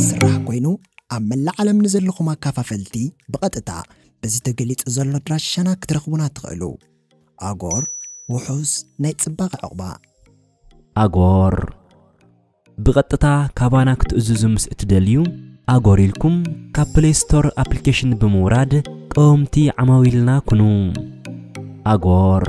ስራሕ ኮይኑ ኣብ መላእ ዓለም ንዘለኹም ኣካፋፈልቲ ብቐጥታ በዚ ተገሊጹ ዘሎ ኣድራሻና ክትረኽቡና ትኽእሉ። ኣጎር፣ ውሑስ ናይ ጽባቐ ዕቑባ። ኣጎር፣ ብቐጥታ ካባና ክትእዝዙ ምስ እትደልዩ፣ ኣጎር ኢልኩም ካብ ፕሌይ ስቶር ኣፕሊኬሽን ብምውራድ ቀወምቲ ዓማዊልና ኩኑ። ኣጎር።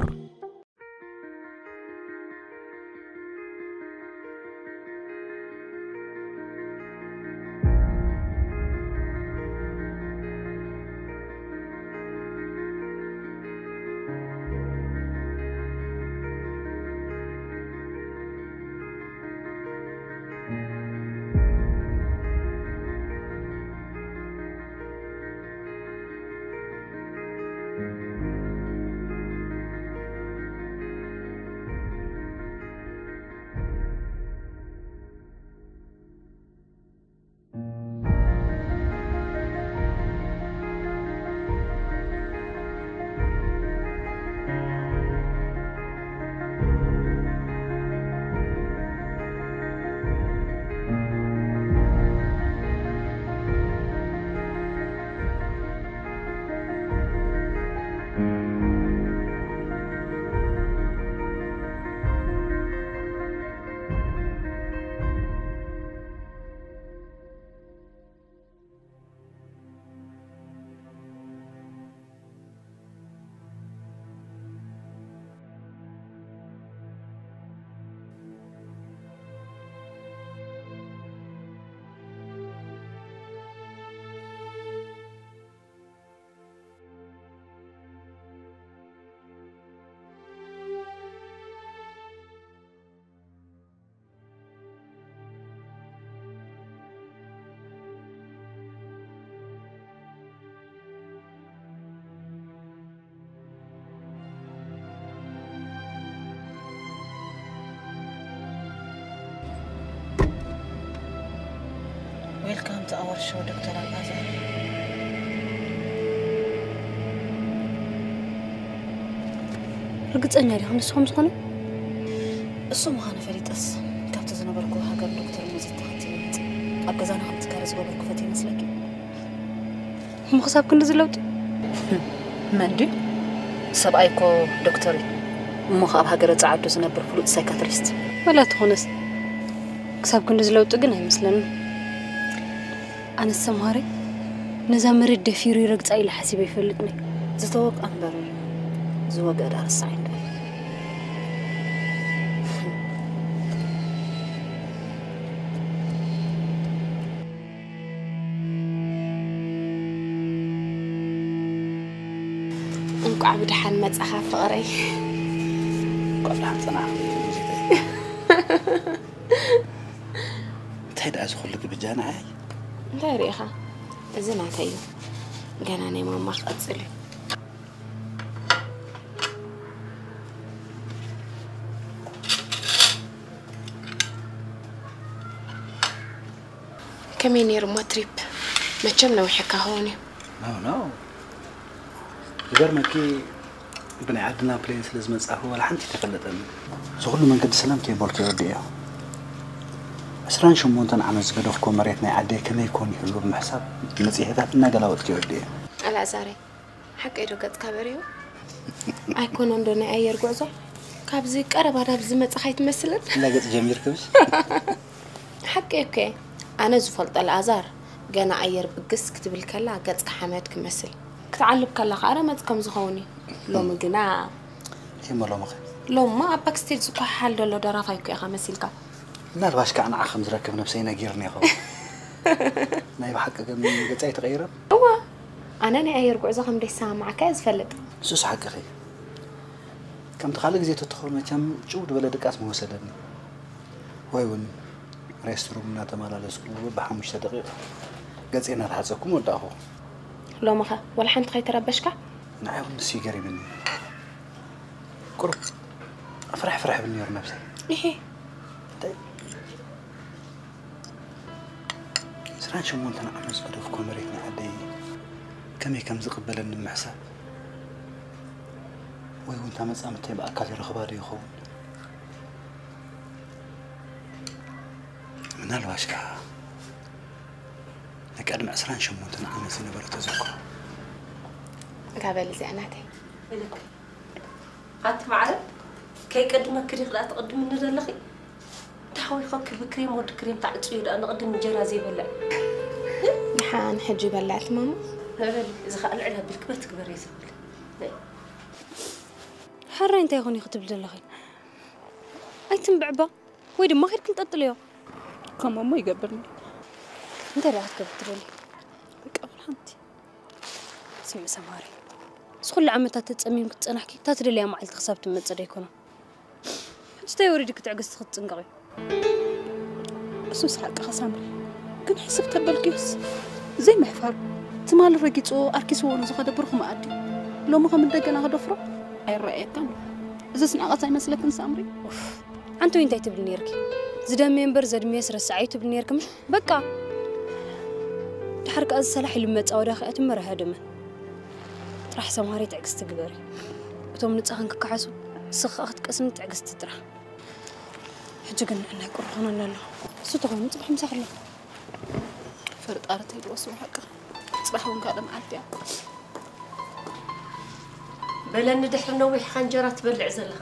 Welcome to our show, ዶክተር ኣልኣዛር። ርግጸኛ ዲኻ ንሱ ከም ዝኾነ? እሱ ምዃኑ ፈሊጠስ፣ ካብቲ ዝነበርኩ ሃገር ዶክተር ሙዚት ተኸቲለ መጺእ። ኣብ ገዛና ከም ትካረ ዝገበርኩ ፈትየ ይመስለኪ? እሞ ክሳብ ክንድዚ ለውጢ? መን ድዩ? ሰብኣይ እኮ ዶክተር እዩ። እሞ ከ ኣብ ሃገረ ጸዓዱ ዝነብር ፍሉጥ ሳይካትሪስት። ዋላ ተኾነስ፣ ክሳብ ክንድዚ ለውጢ ግን ኣይመስለንን። ኣነስ ሰምሃረይ ነዛ መሬት ደፊሩ ይረግጻ ኢለ ሓሲበ ይፈልጥን እየ። ዝተወቅዐ እምበር ዝወግአ ዳኣ ረሳዕ እንዶ። እንቋዕ ብደሓን መጻኻ ፍቕረይ። እንቋዕ ደሓን ጸናሕኪ ሙዚተይ። እንታይ ደኣ እዚ ኩሉ ግብጃ ንዓይ? እንታይ ርኢኻ? እዚ ናተይ እዩ። ገና ናይ ማማ ክቐጽል እዩ። ከመይ ነይሩ እሞ ትሪፕ? መቸም ነዊሕካ ኸውን እዩ። ኖ፣ ኖ። ዝገርመኪ፣ ብናይ ዓድና ፕሌን ስለ ዝመጻኹ ዋላ ሓንቲ ተፈለጠኒ። እዚ ኩሉ መንገዲ ሰላም ተይበልኩ ይወድእ እዮ። ዕስራን ሸሞንተን ዓመት ዝገደፍኩ መሬት ናይ ዓደይ ከመይ ኮን ይህሉ ብምሕሳብ መጽሔታት እናገላወጥኩ ይወድእ እዮ። ኣልኣዛረይ፣ ሓቀይ ዶ ገጽካ በሪሁ? ኣይኮነን ዶ ናይ ኣየር ጉዕዞ? ካብዚ ቀረባ ናብዚ መጻኻ ኣይትመስልን? እንዳ ገጽ ጀሚርኪ ምሽ? ሓቀይ እኮ እየ። ኣነ ዝፈልጦ ኣልኣዛር፣ ገና ኣየር ብግስ ክትብል ከላ ገጽካ ሓመድ ክመስል። ክትዓልብ ከላ ከኣ ረመጽ ከም ዝኸውን እዩ። ሎሚ ግና እሞ ሎሚ ኸ? ሎማ ኣብ ባክስቴጅ ዝኳሓሓል ዘሎ ደራፋይ እኮ ኢኻ መሲልካ። ምናልባሽ ከኣ ንዓ ከም ዝረክብ ነብሰይ ነጊርኒ ይኸውን። ናይ ብሓቂ ግን ገጸይ ኣይተቐይረን? እወ፣ ኣነ ናይ ኣየር ጉዕዞ ከም ደይሰማማዓካ እየ ዝፈልጥ። ንሱስ ሓቅኺ። ከምቲ ካልእ ግዜ ተትኾን መቸም ጭው ዝበለ ድቃስ ምወሰደኒ። ወይ እውን ሬስትሩም እናተመላለስኩ በብሓሙሽተ ደቂቕ ገጸይ እናተሓጸብኩ ምወዳእኹ። ሎምኸ ዋላ ሓንቲ ከይተረበሽካ? ንዓይ እውን ንሱ እዩ ገሪምኒ። ቁሩብ ፍርሕ ፍርሕ ይብል ነይሩ ነብሰይ። ኢሂ። እንታይ? ዕስራን ሸሞንተን ዓመት ዝገደፍኩ መሬት ናይ ዓደይ ከመይ ከም ዝቕበለኒ ምሕሳብ፣ ወይ እውን እታ መጻምድተይ ብኣካል ይረኽባ ዶ ይኸውን? ምናልባሽ ከኣ ናይ ቀድሚ ዕስራን ሸሞንተን ዓመት ዝነበረ ተዘክሮ። እካ በል እዚኣ ናተይ። ኣቲ ማዕረ ከይቀድመኪ ዲኺ ደኣ ትቕድምኒ ዘለኺ? ዳሓወይ ኸ ክቢ ክሬም ወዲ ክሬም ተዓፅዩ ደኣ ንቕድም እንጀራ ዘይበልዕ። ደሓን ሕጂ በላዕቲ ማማ። ንዕበሊ፣ እዚ ኸዓ ልዕል ኣቢልኪ በቲ ግበሪ ዘብል። ሓራይ እንታይ ይኾን እዩ ክትብል ዘለኺ? ኣይትንብዕባ ወይ ድማ ከይድኪ ንጠጥልዮ። ከምኡ እሞ ይገብርኒ። እንታይ ደኣ ክትገብሪ ትደሊ? በቃ ወላ ሓንቲ። ስሚ ሰማሪ፣ እዚ ኩሉ ዓመታት ተጸሚምኪ ዝጸናሕኪ እታ ትደልያ መዓልቲ ክሳብ ትመጽእ ዶ ኣይኮነን? ሕጂ እንታይ ወሪድኪ ትዕግስቲ ክትጽንቀቒ? እሱስ ሓቅኻ ሳምሪ፣ ግን ሕስብ ተበልክዮስ ዘይምሕፋሩ። ትማሊ ረጊጹ ኣርኪስዎ ንዝኸደ ብሩኽ መኣዲ ሎሚ ከም እንደገና ክደፍሮ ኣይረኣየካን። እዚስ ንዕቐት ኣይመስለክን ሳምሪ? ኣንቲ ወይ እንታይ ትብል ነርኪ? ዝደመየ እምበር ዘድመየስ ረስዓዩ ትብል ነርኪ ምሽ? በቃ ድሓር ከኣ ዝሰላሕ ኢሉ መጻወዳ ከኣ ትመረ ሃደመ። ጥራሕ ሰምሃሪ ትዕግስቲ ግበሪ። እቶም ንጻኽን ክከሓሱ ንስኺ ከኣ ክትቀስኒ ትዕግስቲ ጥራሕ። ሕጂ ግን ንዕናይ ቁሪ ኾነና ኣሎ። እሱ ተኾይኑ ጽባሕ ምሳሕ ኣሎ። ፈርጣሪ ተይድወሱ ሓቂ ጽባሕ እውን ካልእ መዓልቲ እያ። በለኒ ድሕሪ ነዊሕኻ እንጀራ ትበልዕ ዘለኻ።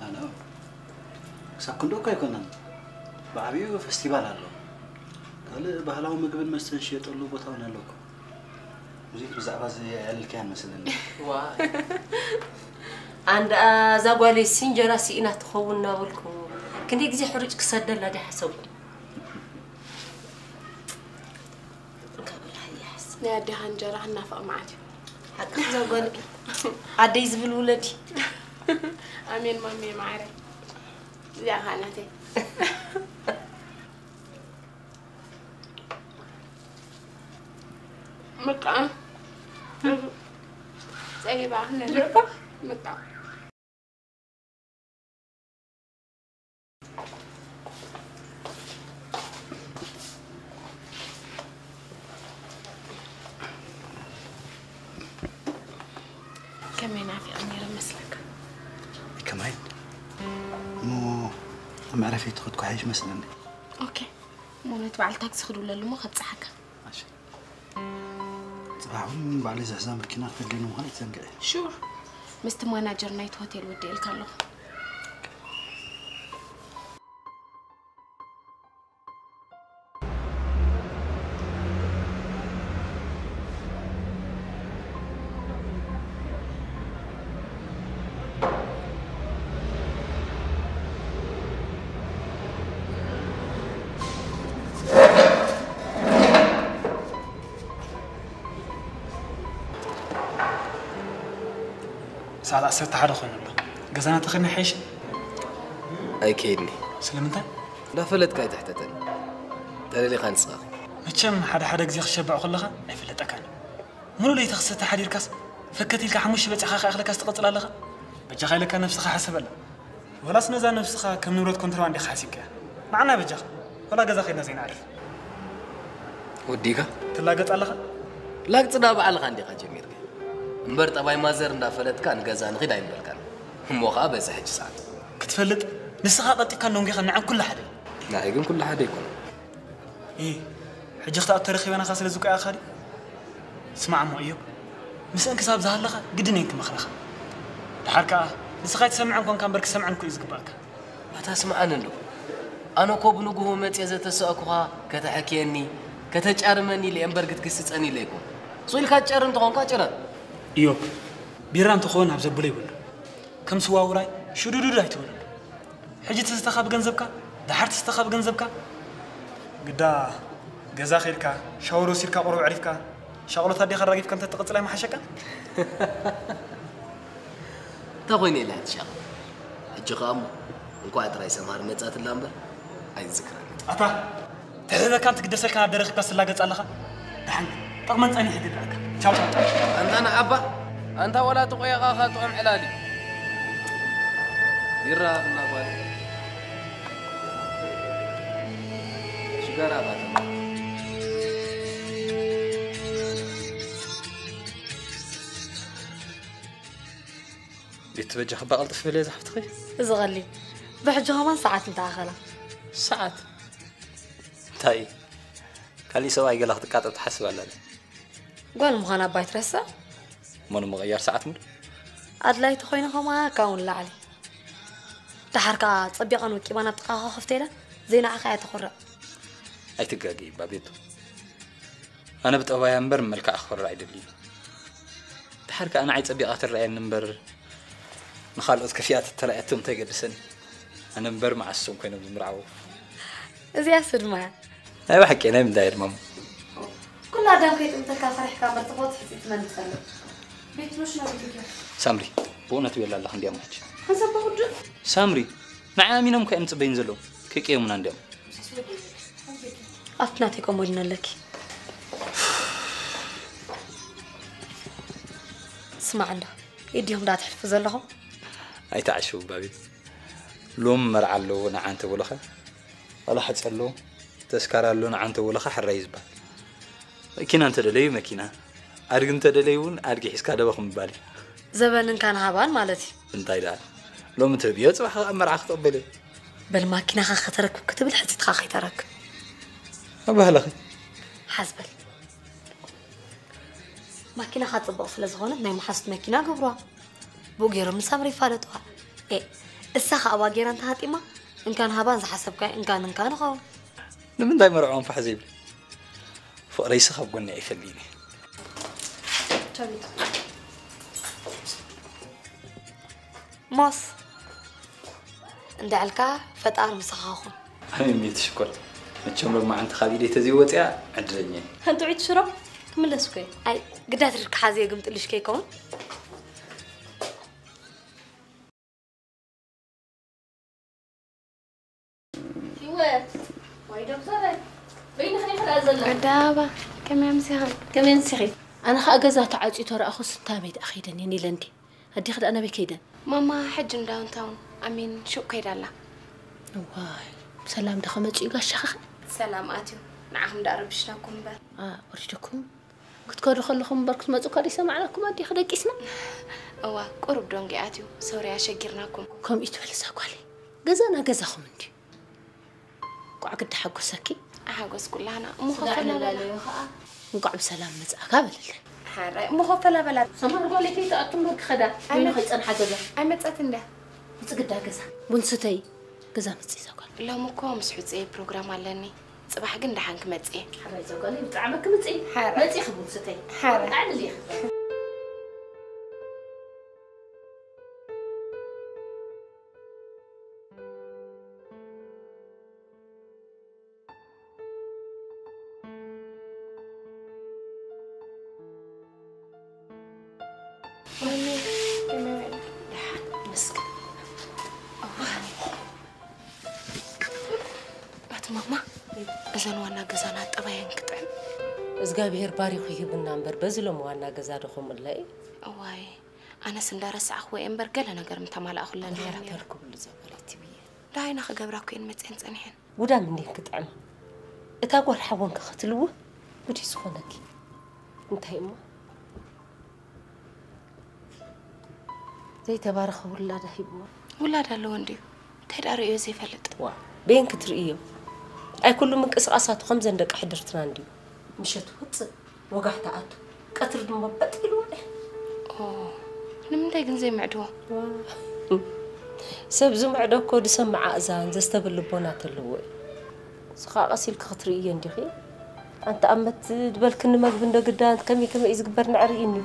ኣነ ክሳብ ክንዶ እኮ ኣይኮነን። ብዓብዩ ፈስቲቫል ኣሎ። ካልእ ባህላዊ ምግብን መስተን ዝሽየጠሉ ቦታ እውን ኣሎ እኮ። ብዙሕ ብዛዕባ እዚ ኣየዕለልክያን መስለኒ። ዋይ ኣንዳ እዛ ጓለይ እንጀራ ስኢና ትኸውን እናበልኩ ክንደይ ግዜ ሕሩጭ ክሰደላ ድየ ሓሰብኩ። ናይ ኣዴኻ እንጀራ ክናፍቕ መዓት እዩ። ሓቂ እዛ ጓለይ ኣደይ ዝብል ውለዲ። ኣሜን ማሜ ማዕረ። እዚኣ ኸዓ ናተይ። ምቃ ጸይባ ክነልካ ምቃ ከመይ ናፊቐ ነይረ መስለካ? ከማይ እሞ ኣብ መዕረፊ ትኸድኩ ሓይሽ መስለኒ። ኦኬ እሞ ነቲ በዓል ታክሲ ክድውለሉ እሞ ከብፅሓካ። እሺ። ጽባሕ እውን ባዕለይ ዝሕዛ መኪና ክተድልየኒ ምዃን ኣይትዘንግዒ። ሹር ምስቲ ማናጀር ናይቲ ሆቴል ወዲኤልካ ኣለኹ። ሰዓት ዓሰርተ ሓደ ኮይኑ ኣሎ። ገዛና ተኸድና ይሓይሽ? ኣይከይድኒ። ስለምንታይ? እንዳፈለጥካ ኣይትሕተተኒ። ተደሊኻ ንስኻኺ። መቸም ሓደ ሓደ ግዜ ክሸባዕ ከለኻ ኣይፈለጠካን። ሙሉ ለይቲ ክሰተ ሓዲርካስ ፈከት ኢልካ ሓሙሽተ በጺሕካ ከይኣኽለካስ ትቕጽል ኣለኻ? በጃኻ ኢለካ ነብስኻ ሓሰበላ። ወላስ ነዛ ነብስኻ ከም ንብረት ኮንትሮባንድ ኢኻ ሓሲብካያ? ንዓና በጃኻ። ወላ ገዛ ከይድና ዘይነዕርፍ። ወዲኻ? ትላገጽ ኣለኻ? ላግጽ ዳ ባዕልኻ እንዲኻ ጀሚርካ። እምበር ጠባይ ማዘር እንዳፈለጥካ ንገዛ ንኺድ ኣይምበልካን። እሞ ኸኣ በዚ ሕጂ ሰዓት። ክትፈልጥ ንስኻ ቀልጢፍካ እንደንጎኻ ንዓን ኩሉ ሓደ። ንዓይ ግን ኩሉ ሓደ ኣይኮነን። ኢ ሕጂ ክትኣቱ ተረኺበናኻ ስለ ዝቆያኻ ድዩ? ስማዕ እሞ እዮብ፣ ምስእን ክሳብ ዝሃለኻ ግድን እየን ክመኽረኻ። ድሓር ከኣ ንስኻ ኣይትሰምዕን ኮንካ እምበር ክሰምዐን እኮ እዩ ዝግባእካ። ኣታ ስምዓኒ እንዶ። ኣነ እኮ ብንግሆ መጽየ ዘተሰእኩኻ ከተሕክየኒ፣ ከተጫርመኒ ኢለ እምበር ክትግስጸኒ ኢለ ኣይኮን። ሱቕ ኢልካ ትጨርም እንተኾንካ ጭረም። እዮብ፣ ቢራ እንተኾን ኣብ ዘብሎ ይብሉ። ከም ስዋ ውራይ ሽዱዱድ ኣይትበሉ። ሕጂ ትስተኻ ብገንዘብካ፣ ድሓር ትስተኻ ብገንዘብካ። ግዳ ገዛ ኸይድካ ሻወር ወሲድካ ቁሩብ ዕሪፍካ ሻቕሎት ኣዴኻ ኣራጊፍካ እንተትቕጽል ኣይምሓሸካን? እንታይ ኮይነ ኢላ እያ ትሻቐል? ሕጂ ኸኣ እሞ እንኳዕ ጥራይ ሰምሃር መጻትላ እምበር ኣይትዝክረኒ። ኣታ ትሕተተካን ትግደሰልካን ኣደረኺብካ ትላገጽ ኣለኻ። ደሓን ጠቕመን ጸኒሑ ይድልዓካ። ቻው ቻው። ኣንታ ንዓባ ኣንታ ወላ ተቆየቓኻ ጥዑም ዕላል እዩ። ይረሃብና ጓል ሽጋራ ባትማ። ቤት በጃ ክባ ቀልጥፍ በለ ዝሓፍትኺ። እዚ ቐሊ ብሕጂ ኸማን ሰዓት እንተኣኸላ። ሰዓት እንታይ ካሊእ ሰብኣይ ገላ ክትቃጠብ ትሓስብ ኣላ። ጓል ምዃን ኣባይ ትረስዕ። እሞ ንምቕያር ሰዓት ምድ ኣድላይ ተኾይኑ ከማካ እውን ላዕሊ። ደሓር ከኣ ጸቢቓን ወቂባን ኣብ ጥቓኻ ከፍተ ኢለ ዘይንዓኻ እያ ተኾርዕ። ኣይትጋገ ይባ ቤቱ። ኣነ ብጠባያ እምበር መልክዓ ክኾርዕ ኣይደልዩ። ደሓር ከኣ ንዓይ ጸቢቓ ትረኣየኒ እምበር ንኻልኦት ከፊኣ ተተራእያቶም እንታይ ገድሰኒ። ኣነ እምበር መዓስ ሶም ኮይኖም ዝምርዓው። እዚኣ ስድማ እያ። ናይ ብሓቂ ናይ ምንታይ እድመሙ? ኩላ ኣዳም ከይጥምተካ ፈሪሕካ እምበር ትኾት ሕፂ ትመን ትፈልጥ። ቤት ሎሽ ናብ ኢትዮጵያ። ሳምሪ ብእውነት ቤላ ኣለኽ እንዲያ ማች ሓንሳብ ብውዱእ ሳምሪ ንዓይ ኣሚኖም ከ እዮም ጽበይን ዘለዉ ከይቀየሙና እንዲያም ኣብቲ ናተይ ኮሞዲኖ ኣለኪ። ስማዕ እንዶ ኢድዮም ዳ ትሕልፉ ዘለኹም? ኣይተዓሽው ባቢ። ሎም መርዓ ኣለዎ ንዓንተ ወለኸ ዋላ ሓፂ ኣለዎ ተስካር ኣሎ ንዓንተ ወለኸ ሕራይ ዝበሃል። መኪና እንተደለዩ መኪና ኣድጊ እንተደለዩ እውን ኣድጊ ሒዝካ ደበኽ ምባል እዩ። ዘበን እንካን ሃባን ማለት እዩ። እንታይ ደኣ ሎሚ ትህብዮ ፅባሕ ኣብ መርዓ ክጠበል እዩ። በል ማኪናኻ ከተረክብ ክትብል ሕፅትኻ ከይተረክብ ኣባህለኺ ሓዝበል። ማኪናኻ ፅቡቕ ስለ ዝኾነት ናይ መሓዙት መኪና ገብሩዋ። ብኡ ገይሮም ንሳምሪ ይፋለጥዋ። ኤ እሳ ኸዓ ባ ገይራ እንተሃጢማ እንካን ሃባን ዝሓሰብካዮ እንካን እንካን ይኸውን። ንምንታይ መርዕኦም ፋሕ ዘይብል? ፍቕረይሲ ካብ ጎኒ ኣይፈልይን እየ። ሞስ እንዳዕልካ ፈጣር ምሳኻ ኹን። ኣሜን ቤት ሽኮር። መቸም ሎማዓንቲ ካብ ኢደይ ተዘይወፅያ ዕድለኛ እየ። ሕንጥዒት ሽሮ ክምለስ እኮ እየ። ኣይ ግዳት ርካ ሓዘ የግምጥልሽ ከይከውን። ህይወት ወይ ዶክተር በይንኽን ይኽእል ዘለና። ኣዳባ ከመይ ኣምሲኺ? ከመይ ኣምሲኺ? ኣነ ኸኣ ገዛ ተዓጽዩ ተረኣኹስ እንታ ኣበይ ደኣ ከይደን እየን ኢለ እንዲ ኣዴኺ ደኣ ናበይ ከይደን? ማማ ሕጂ ን ዳውንታውን ኣሜን ሹቕ ከይዳ ኣላ። እዋይ ብሰላም ዶ ከመጽኡ እዩ ጋሻኺኸ? ብሰላም ኣትዩ ንዓኹም ደኣ ረቢሽናኩም እምበር። ኣ ወሪዱኩም? ክትከዱ ከለኹም እምበር ክትመጹ እኳ ደይሰማዕናኩም ኣዴኺ ደቂስና። እዋ ቁሩብ ደንጒ ኣትዩ ሶሪ ኣሸጊርናኩም። ከምኡ ትበል እዛ ጓለይ ገዛና ገዛኹም እንድዩ። እንቋዕ ግዲ ሓጎሰኪ። ኣሓጎስኩላ ሃና እሞ ኮፈላ በላ። ስጋዕ ንላለዮ ኸዓ። እንቋዕ ብሰላም መጻእካ በልለይ። ሓራይ እሞ ኮፈላ በላ። ሰማር ጓለይ ከይትኣቱ እምበር ክኸዳ ኮይኑ ከይጸንሓ ገዛ። ኣይመጸትን ድያ? ምጽግዳ ገዛ ቡን ስተይ። ገዛ መጺእ እዛ ጓል። ሎሚ እኮ ምስ ሑጸይ ፕሮግራም ኣለኒ። ጽባሕ ግን ደሓን ክመጽእ እየ። ሓራይ እዛ ጓለይ ብጣዕሚ ክምጽእ። ሓራይ። መጺእኺ ቡን ስተይ። ሓራይ። ብጣዕሚ ልኢኺ። ኣቲ ማማ እዘን ዋና ገዛና ጠባየን ክጥዕም። እዝጋብሄር ባሪኹ ይህብና እምበር በዚ ሎም ዋና ገዛ ዶ ከምኡ እለ እዩ። እዋይ ኣነስ እንዳረሳዕኽዎ እየ እምበር ገለ ነገር ምተማላእኹለን ነይረ። ተርክብሉ ዘበለይቲ ብየ። ደሃይና ክገብራ እኮ እየን መፅየን ፀኒሐን። ጉዳም እንዴን ክጥዕማ እታ ጓል ሓወን ከኸትልዎ ጉድ እዩ ዝኾነኪ። እንታይ እሞ ዘይተባረኸ ውላዳ ሂብዎ። ውላድ ኣለዎ እንድዩ እንታይ ደኣ ርእዮ ዘይፈልጥ። ዋ ቤን ክትርእዮ ኣይ ኩሉ ምንቅስቓሳቱ ከምዘን ደቂ ሕድርትና እንድዩ። ምሸት ወፅእ ወጋሕታ ኣቱ ቀትሪ ድማ በጥ ኢሉ ውዕል። ኦ ንምንታይ ግን ዘይምዕድዋ? ሰብ ዝምዕዶ እኮ ዝሰምዕ ኣእዛን ዘስተብል ልቦና ተለዎ እዩ። ንስኻ ቀስ ኢልኪ ክትርእዮ እንዲኺ። ኣንቲ ኣመት ዝበልክኒ መግቢ እንዶ ግዳ ከመይ ከመይ እዩ ዝግበር ንዕርኢኒ።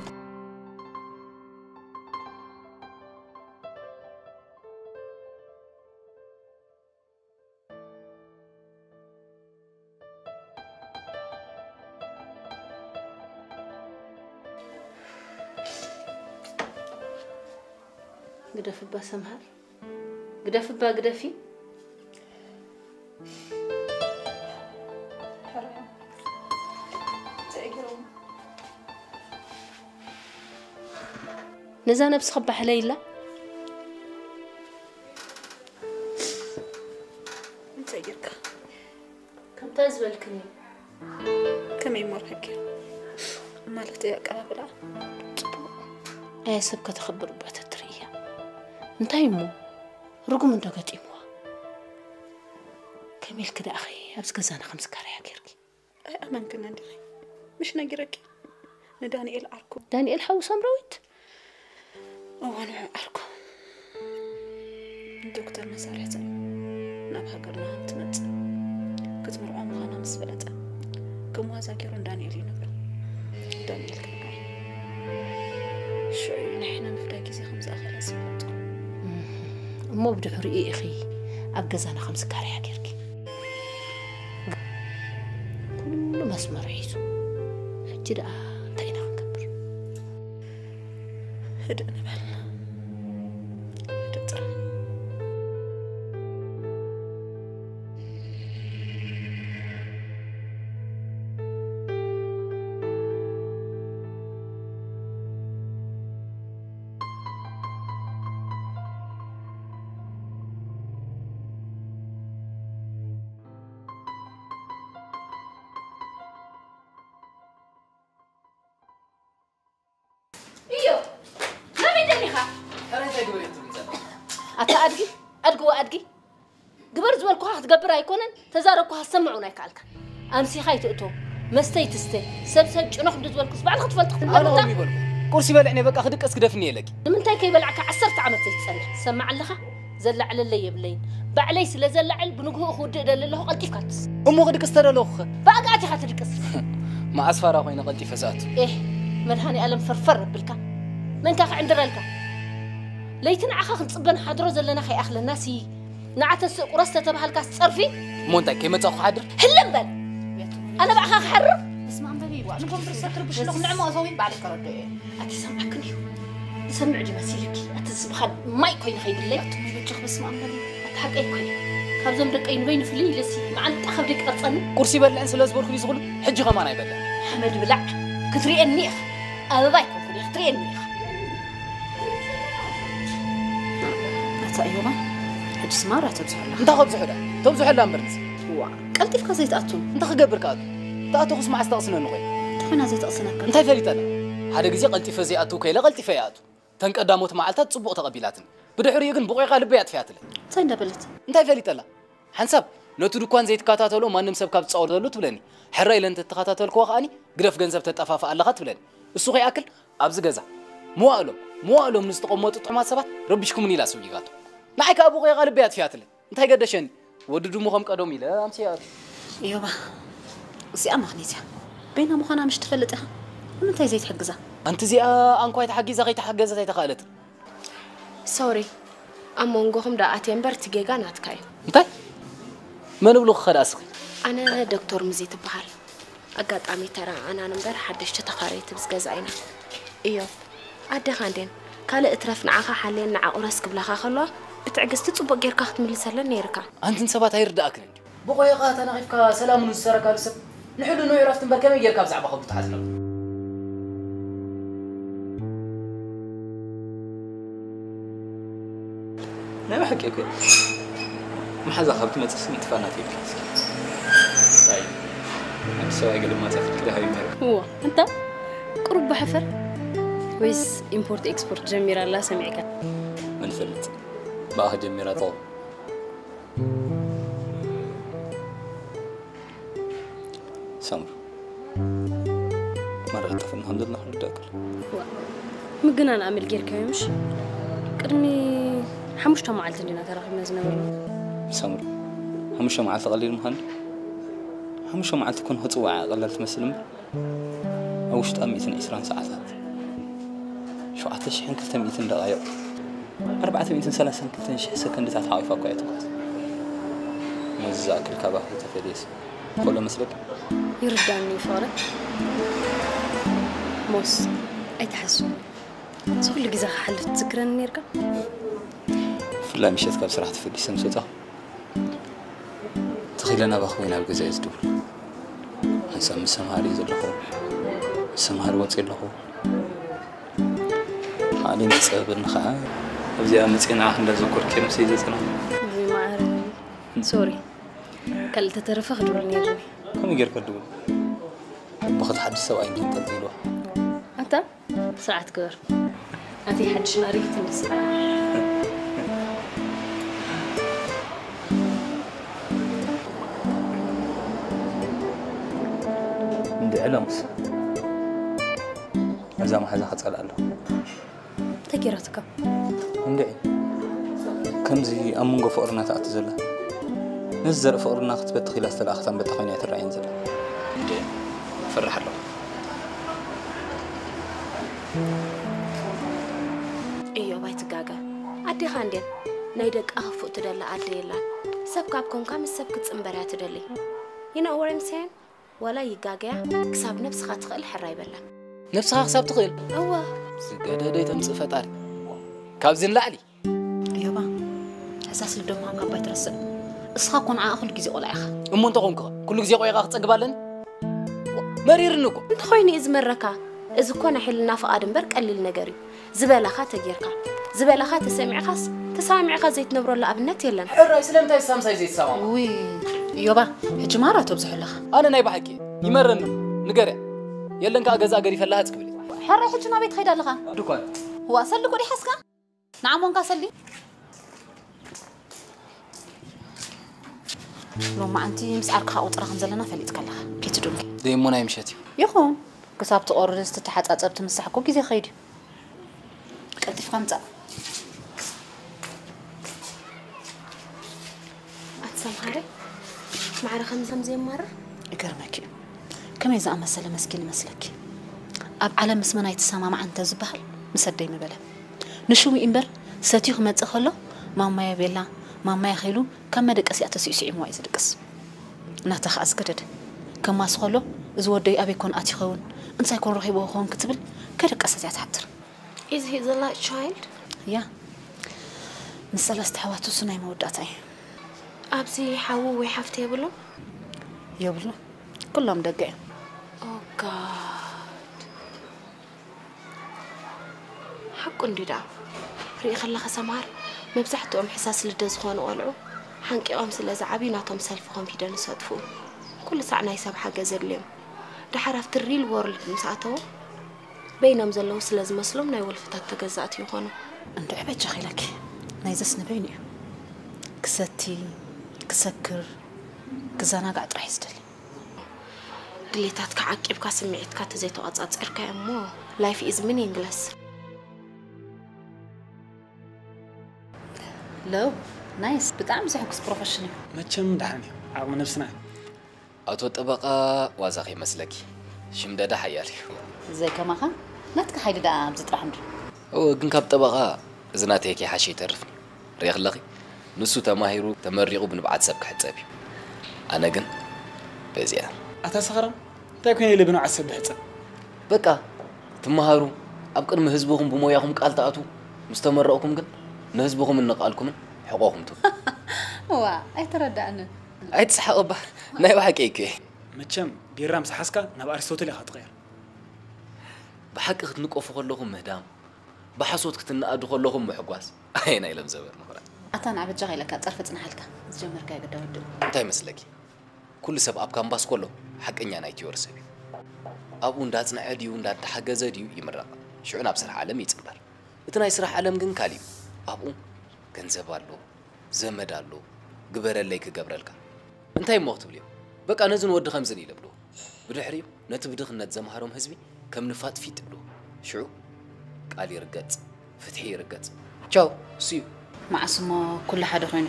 ግደፍባ ሰምሃር ግደፍባ ግደፊ። ነዛ ነብስኺ ኣባሕለይላ። እንታይ ጌርካ? ከምታ ዝበልክኒ። ከመይ እሞ ርሕቂ? ማለት እዩ ኣቀባብላ። ጽቡቕ። ኣየ ሰብ ከተኽብር እባ ተትርእያ። እንታይ እሞ? ርጉም እንዶ ገጢምዋ። ከመይ ኢልኪ ደኣኸ ኣብዚ ገዛና ከም ዝካረያ ጌርኪ? መን ክነግረኪ? ምሽ ነጊረኪ ንዳንኤል ዓርኩ። ዳንኤል ሓው ሳምራዊት? እወ፣ ንዑ ዓርኩ። ዶክተር መሳርሕትን ናብ ሃገርና ከም ትመጽእ ክትምርዖ ምዃና ምስ ፈለጠ፣ ከም ዋዛ ገይሩ ንዳንኤል ይነግሮ። ዳንኤል ግን ኣይ፣ ሽዑ እዩ ናይ ሕነ ምፍዳይ ግዜ ከም ዝኣኸለ ዝፍለጥ። እሞ ብድሕሪኡ ኢኺ ኣብ ገዛና ከም ዝካረያ ጌርኪ። ኩሉ መስመሩ ሒዙ። ሕጂ ደኣ እንታይ ኢና ክንገብር? ህድእ ንበል። ህድእ ጥራሕ። እዮ፣ ናበይ ደሊኻ? ሕራይ እንታይ ግበር እየ ትብል ዘለኻ? ኣታ ኣድጊ፣ ኣድጊ ወኣድጊ፣ ግበር ዝበልኩኻ ክትገብር ኣይኮነን፣ ተዛረብኩኻ ክትሰምዕ እውን ኣይከኣልካን። ኣምሲኻ ኣይትእቶ፣ መስተ ኣይትስተ፣ ሰብ ሰብ ጭኖ ክንዲ ዝበልኩስ ባዕልኻ ትፈልጥ ክትብል ኣነ ኣለካ? ከምኡ ይበልኩ። ቁርሲ በልዕኒ በቃ ክድቅስ ግደፍኒ ኢለኪ። ንምንታይ ከይበላዕካ ዓሰርተ ዓመት ዘይትጸንሕ? ትሰምዕ ኣለኻ? ዘላዕለለይ የብለይን። ባዕለይ ስለ ዘላዕል ብንግሆኡ ክውድእ ደሊ ኣለኹ፣ ቀልጢፍካ ትስ። እሞ ክድቅስ ተደለኹኸ? ብኣግኣት ኢኻ ትድቅስ። መዓስ ፋራ ኮይነ ቀልጢፈ ዝኣቱ? ኤህ፣ መድሃኔ ኣለም ፈርፈር ኣብልካ። መንካ ክዕንድረልካ? ለይቲ ንዓኻ ክንጽበ ንሓድሮ ዘለና ከይኣኽለና ሲ ንዓ ተስእ ቁረስ ተተባሃልካስ ጸርፊ? እሞ እንታይ ከይመጻኹ ክሓድር? ህልም በል! ኣነ ብኣኻ ክሓርር? በስመ ኣብ በሊ፣ ዋ፣ ንጎንብር ሰክር ብሽሎኽ ንዕሞ እተዊ ባዕለይ ከረድኦ እየ። ኣቲ ሰምዓክን እዩ። ዝሰምዕ ድዩ መሲልኪ? ኣቲ ዝብኻል ማይ ኮይኑ ከይድለይ? ኣቱም ይበጃኽ በስመ ኣብ በሊ። ኣቲ ሓቀይ እኮ እዩ። ካብዞም ደቀይ ንበይኑ ፍልይ ኢለሲ መዓንጣ ከብደይ ክቐርጸኒ? ቁርሲ ይበልዕን ስለ ዝበልኩ ድዩ ዝኹሉ? ሕጂ ከማን ኣይበልዕን። ሓመድ ብላዕ። ክትርእየኒ ኢኻ። ኣበባ ኣይኮንኩን እየ፣ ክትርእየኒ ኢኻ። ኣታ እዮባ፣ ሕጂ ስማራ ተብዝሖ ኣለኻ። እንታይ ከብዝሖ ዳ? ተብዝሖ ኣላ እምበር ንስ። ዋ፣ ቀልጢፍካ ዘይትኣቱ። እንታይ ክገብር ክኣቱ? ተኣተኹስ መዓስ ተቕስነኒ ኮይና? እንታይ ኮይና ዘይተቕስነካ? እንታይ ፈሊጠ ኣነ? ሓደ ግዜ ቀልጢፈ ዘይኣቱ ከይለ ቀልጢፈ ይኣቱ። ተን ቀዳሞት መዓልታት ጽቡቕ ተቐቢላትኒ። ብድሕሪኡ ግን ብቑዕቃ ልበይ ኣጥፊኣትለይ። እንታይ እንዳበለት? እንታይ ፈሊጠላ? ሓንሳብ ነቲ ድኳን ዘይትከታተሎ ማንም ሰብ ካብ ዝጻወተሉ ትብለኒ። ሕራይ ኢለ እንተተኸታተልክዋ ከኣኒ ግደፍ ገንዘብ ተጠፋፍእ ኣለኻ ትብለኒ። እሱ ከይኣክል ኣብዚ ገዛ መዋእሎም፣ መዋእሎም ንዝተቐመጡ ጥዑማት ሰባት ረቢሽኩምኒ ኢላ ስዊጋቶ። ንዓይ ከኣ ብቑዕቃ ልበይ ኣጥፊኣትለይ። እንታይ ገደሸኒ? ወዲ ድሙ ከም ቀደሙ ኢለ ኣምስያ። እዮባ፣ እዚኣ ምኽኒት እያ። በይና ምዃና ምሽ ትፈልጥ ኢኻ። ንምንታይ ዘይትሕግዛ? ኣንቲ እዚኣ ኣንኳይ ተሓጊዛ ከይተሓገዘት ኣይተኻእለትን። ሶሪ፣ ኣብ መንጎኹም ደኣ ኣትየ እምበር እቲ ጌጋ ናትካ እዩ። እንታይ? መን እብሉኺ ኸ ደኣ እስኺ? ኣነ ዶክተር ሙዚ ትበሃል። ኣጋጣሚ ተረኣኣናን እምበር ሓደሽቲ ተኻረይቲ ምስ ገዛ ኢና። እዮ፣ ኣዴኻ እንዴን ካልእ እትረፍ ንዓኻ ሓልየን ንዓ ቁረስ ክብላኻ ከለዋ ብትዕግስቲ ጽቡቕ ጌርካ ክትምልሰለን ነይርካ። ኣንቲ ንሰባት ኣይርድኣክን እንድዩ። ብቆይቓ ተናቒፍካ ሰላሙ ንዝሰረካሉ ሰብ ንሕልንኡ ዕረፍቲ እምበር ከመይ ጌርካ ብዛዕባ ከብዱ ትሓዝነሉ? ናይ ብሓቂ እኮ መሓዛ ካብ ትመጽእስ ምጥፋእ ናተይ ኢልካ እስኪ። ኣይ፣ ኣዲስ ኣበባ ገለ ማጻት ክዳ ሃዩ ታሪክ። እዋ፣ እንታ ቁሩብ ብሓፈር ወይስ ኢምፖርት ኤክስፖርት ጀሚራ ኣላ ሰሚዕካ? መን ይፈልጥ? ብኣኻ ጀሚራ ተው። ሳምሩ፣ ማራ ጠፍእና ከም ዘለና ክርዳእካ ኣሎ። ዋ፣ ምግናን ኣመል ጌርካዮ ምሽ? ቅድሚ ሓሙሽተ መዓልቲ እንዲና ተራኺብና ዝነበርና። ሳምሩ፣ ሓሙሽተ መዓልቲ ቀሊል ምዃን ድዩ? ሓሙሽተ መዓልቲ እኮ ንኽጽውዓ ቀላል ትመስል እምበር፣ ኣብ ውሽጣ ሚእትን ዕስራን ሰዓታት፣ ሸውዓተ ሽሕን ክልተ ሚእትን ደቓይቕ፣ ኣርባዕተ ሚእትን ሰላሳን ክልተን ሽሕ ሰከንድታት ሓቒፋ እኮ እያ ትጓዝ። ነዚ ዝኣክል ካባኺ ተፈልየስ፣ ኮሎ መስለኪ? ይርዳኒ እዩ ፍቕረ። ሞስ፣ ኣይትሓሱ። እዚ ኩሉ ግዜ ክሓልፍ ትዝክረኒ ነይርካ? ብፍላይ ምሸት ካብ ስራሕ ተፈሊሰ ምስ ወጻኹ፣ ትኺለ ናባኺ ወይ ናብ ገዛ እየ ዝድውል። ሓንሳብ ምስ ሰምሃር እየ ዘለኹ። ምስ ሰምሃር ወፂእ ኣለኹ። ዓለም ትፀበበኒ ከዓ። ኣብዚኣ መፂአ ንዓኺ እንዳዘኮርኩ እየ ነብሰይ ዘፅናንዕ። ወይ መዓረ። ሶሪ። ካልእ ተተረፈ ክድውል ነይርኒ። ከመይ ጌርካ ትድውል? ኣቦኺ እቲ ሓድሽ ሰብኣይ እንዲዩ እንጠልጢልዋ። ኣታ? ስርዓት ግበር። ኣቲ ሓድሽ ማሪት እንድስ። እንድዒ ሎምስ እዛ መሓዛ ክጸልኣ ኣለዎ። እንታይ ገይራትካ? እንድዒ ከምዚ ኣብ መንጎ ፍቕርና ትኣቱ ዘላ፣ ነዚ ዘርኢ ፍቕርና ክትበትኽ ኢላ ዝተላእኸት ኣንበጣ ኮይና እያ ትረኣየኒ ዘላ። እንድዒ እፈርሕ ኣለኹ። እዮብ ኣይትጋገ። ኣዴኻ እንድየን ናይ ደቃ ክፉእ ትደሊ ኣደ የላን። ሰብ ካብ ኮንካ ምስ ሰብ ክትጽንበር እያ ትደሊ። You know what I'm saying? ዋላ ይጋገያ ክሳብ ነብስኻ ትኽእል ሕራይ በላ። ነብስኻ ክሳብ ትኽእል እወ ዝገደደ ይተምፅእ ፈጣሪ። ካብዚ ንላዕሊ እዮባ፣ ሕሳስ ልደሞ ኣብ ካባ ኣይትረስዕ። እስኻ እኮ ንዓኣ ኩሉ ግዜ ቆልዓ ኢኻ። እሞ እንተኾንኩ ኸ ኩሉ ግዜ ቆይኻ ክፀግብ ኣለኒ? መሪርኒ እኮ። እንተኾይኑ እዩ ዝመረካ። እዚ እኮ ናይ ሕልና ፍቓድ እምበር ቀሊል ነገር እዩ። ዝበላኻ ተጌርካ ዝበላኻ ተሰሚዕኻስ ተሰማሚዕኻ ዘይትነብረሉ ኣብነት የለን። ሕራይ ስለምንታይ ሳምሳይ ዘይትሰማማ? ውይ እዮባ፣ ሕጂ ማራ ተብዝሑ ኣለኻ። ኣነ ናይ ብሓቂ ይመረኒ። ንገርያ የለን ከዓ ገዛ ገዲፈላ ሃፅ ክብል። ሕራይ ሕጂ ናበይ ትኸይድ ኣለኻ? ድኳን ዋ ሰሊ እኮ ዲሓስካ ንዓሞንካ ሰሊ ሎማዓንቲ ምስ ዓርክኻ ቁፅራ ከም ዘለና ፈሊጥካ ኣለኻ። ኬቲ ዱንኪ ደይሞ ናይ ምሸት እዩ። ይኹን ክሳብ ትቆርስ ትተሓፃፀብ ትምሳሕ እኮ ግዜ ክኸይድ እዩ። ቀልጢፍካ ምፃእ። ኣቲ ሰምሃረ ማዕረ ከምዚ ከም ዘየማርር ይገርመኪ እዩ። ከመይ ዝኣመሰለ መስኪን ይመስለኪ። ኣብ ዓለም ምስ መን ኣይትሰማማዕ እንተ ዝበሃል ምስ ኣደይ ምበለ። ንሽሙ እምበር ሰትዩ ክመፅእ ከሎ ማማየ ቤላ ማማየ ኸይሉ ካብ መደቀሲኣ ተሲኡ ስዒምዋ እዩ ዝድቅስ። ናታ ኸዓ ዝገደደ ከማስ ከሎ እዚ ወደይ ኣበይ ኮን ኣትዩ ኸውን እንሳይ ኮን ረኺብዎ ኸውን ክትብል ከደቀሰት እያ ትሓድር። Is he the last child? ያ ምስ ሰለስተ ኣሕዋቱ እሱ ናይ መወዳእታ እዩ። ኣብዚ ሓዉ ወይ ሓፍቲ የብሉን? የብሉ ኩሎም ደገ እዮም። Oh God ሓቁ እንዲ ደኣ ርኢ ከለኻ ሰምሃር መብዛሕትኦም ሕሳስ ልደ ዝኾኑ ቆልዑ ሓንቂቖም ስለ ዝዓብዩ ናቶም ሰልፍ ኮንፊደንስ ኣጥፍኡ። ኩሉ ሳዕ ናይ ሰብ ሓገዝ የድልዮም። ደሓር ኣብቲ ሪል ዎርልድ ምስ ኣተዉ በይኖም ዘለዉ ስለ ዝመስሎም ናይ ወልፍታት ተገዛእቲ ይኾኑ። እንድዒ በጃኺ ኢለኪ ናይዘስ ንበይኑ እዩ። ክሰቲ ክሰክር ክዘናጋዕ ጥራሕ እዩ ዝደሊ። ድሌታትካ ዓቂብካ ስምዒትካ ተዘይተቋጻጺርካዮ እሞ life is meaningless። ለው ናይስ ብጣዕሚ ዘሕጉስ ፕሮፈሽን እዩ። መቸም ደሓን እዩ ዓቕሚ ነብስና እዩ። ኣቶ ጠበቓ ዋዛ ከይመስለኪ ሽምደዳ ሓያል እዩ። ዘይከማኻ ናትካ ሓይሊ ደኣ ኣብዚ ጥራሕ እንዱ። እወ ግን ካብ ጠበቓ እዚ ናተይ ከይሓሸ ይተርፍኒ። ሪእኽለኺ ንሱ ተማሂሩ ተመሪቑ ብንብዓት ሰብ ክሕጸብ እዩ። ኣነ ግን በዚኣ። ኣታ ሰኽራም እንታይ ኮይነ ኢለ ብንብዓት ሰብ ድሕጸብ? በቃ ትመሃሩ ኣብ ቅድሚ ህዝብኹም ብሞያኹም ቃል ትኣትዉ ምስ ተመረቕኩም ግን ንህዝብኹምን ንቓልኩምን ሕቖኹም ትህቡ። ዋ ኣይተረዳእንን። ኣይትስሓቕ እባ ናይ ብሓቂ እኮ እየ። መቸም ቢራ ምስ ሓዝካ ናብ ኣሪስቶትል ኢኻ ትቕየር። ብሓቂ ክትንቀፉ ከለኹም ምህዳም፣ ብሓሶት ክትነኣዱ ከለኹም ምሕጓስ ኣየናይ ለም ዘበር ምኹራዕ። ኣታ ንዓ በጃኻ ኢለካ ጸርፊ ጽንሓልካ ዝጀመርካዮ ግዳ ወድእ። እንታይ መስለኪ ኩሉ ሰብ ኣብ ካምባስ ከሎ ሓቀኛ ናይ ቲዮሪ ሰብ እዩ። ኣብኡ እንዳጽንዐ ድዩ እንዳተሓገዘ ድዩ ይምረቕ። ሽዑ ናብ ስራሕ ዓለም ይጽንበር። እቲ ናይ ስራሕ ዓለም ግን ካልእ እዩ። ኣብኡ ገንዘብ ኣሎ፣ ዘመድ ኣሎ፣ ግበረለይ ክገብረልካ። እንታይ እሞ ክትብልዮ? በቃ ነዝን ወዲ ከምዝን ኢለ ብልዎ። ብድሕሪኡ ነቲ ብድኽነት ዘምሃሮም ህዝቢ ከም ንፋጥ ፊጥ ይብልዎ። ሽዑ ቃል ይርገጽ፣ ፍትሒ ይርገጽ። ቻው፣ see you። መዓስ እሞ ኩሉ ሓደ ኮይኑ?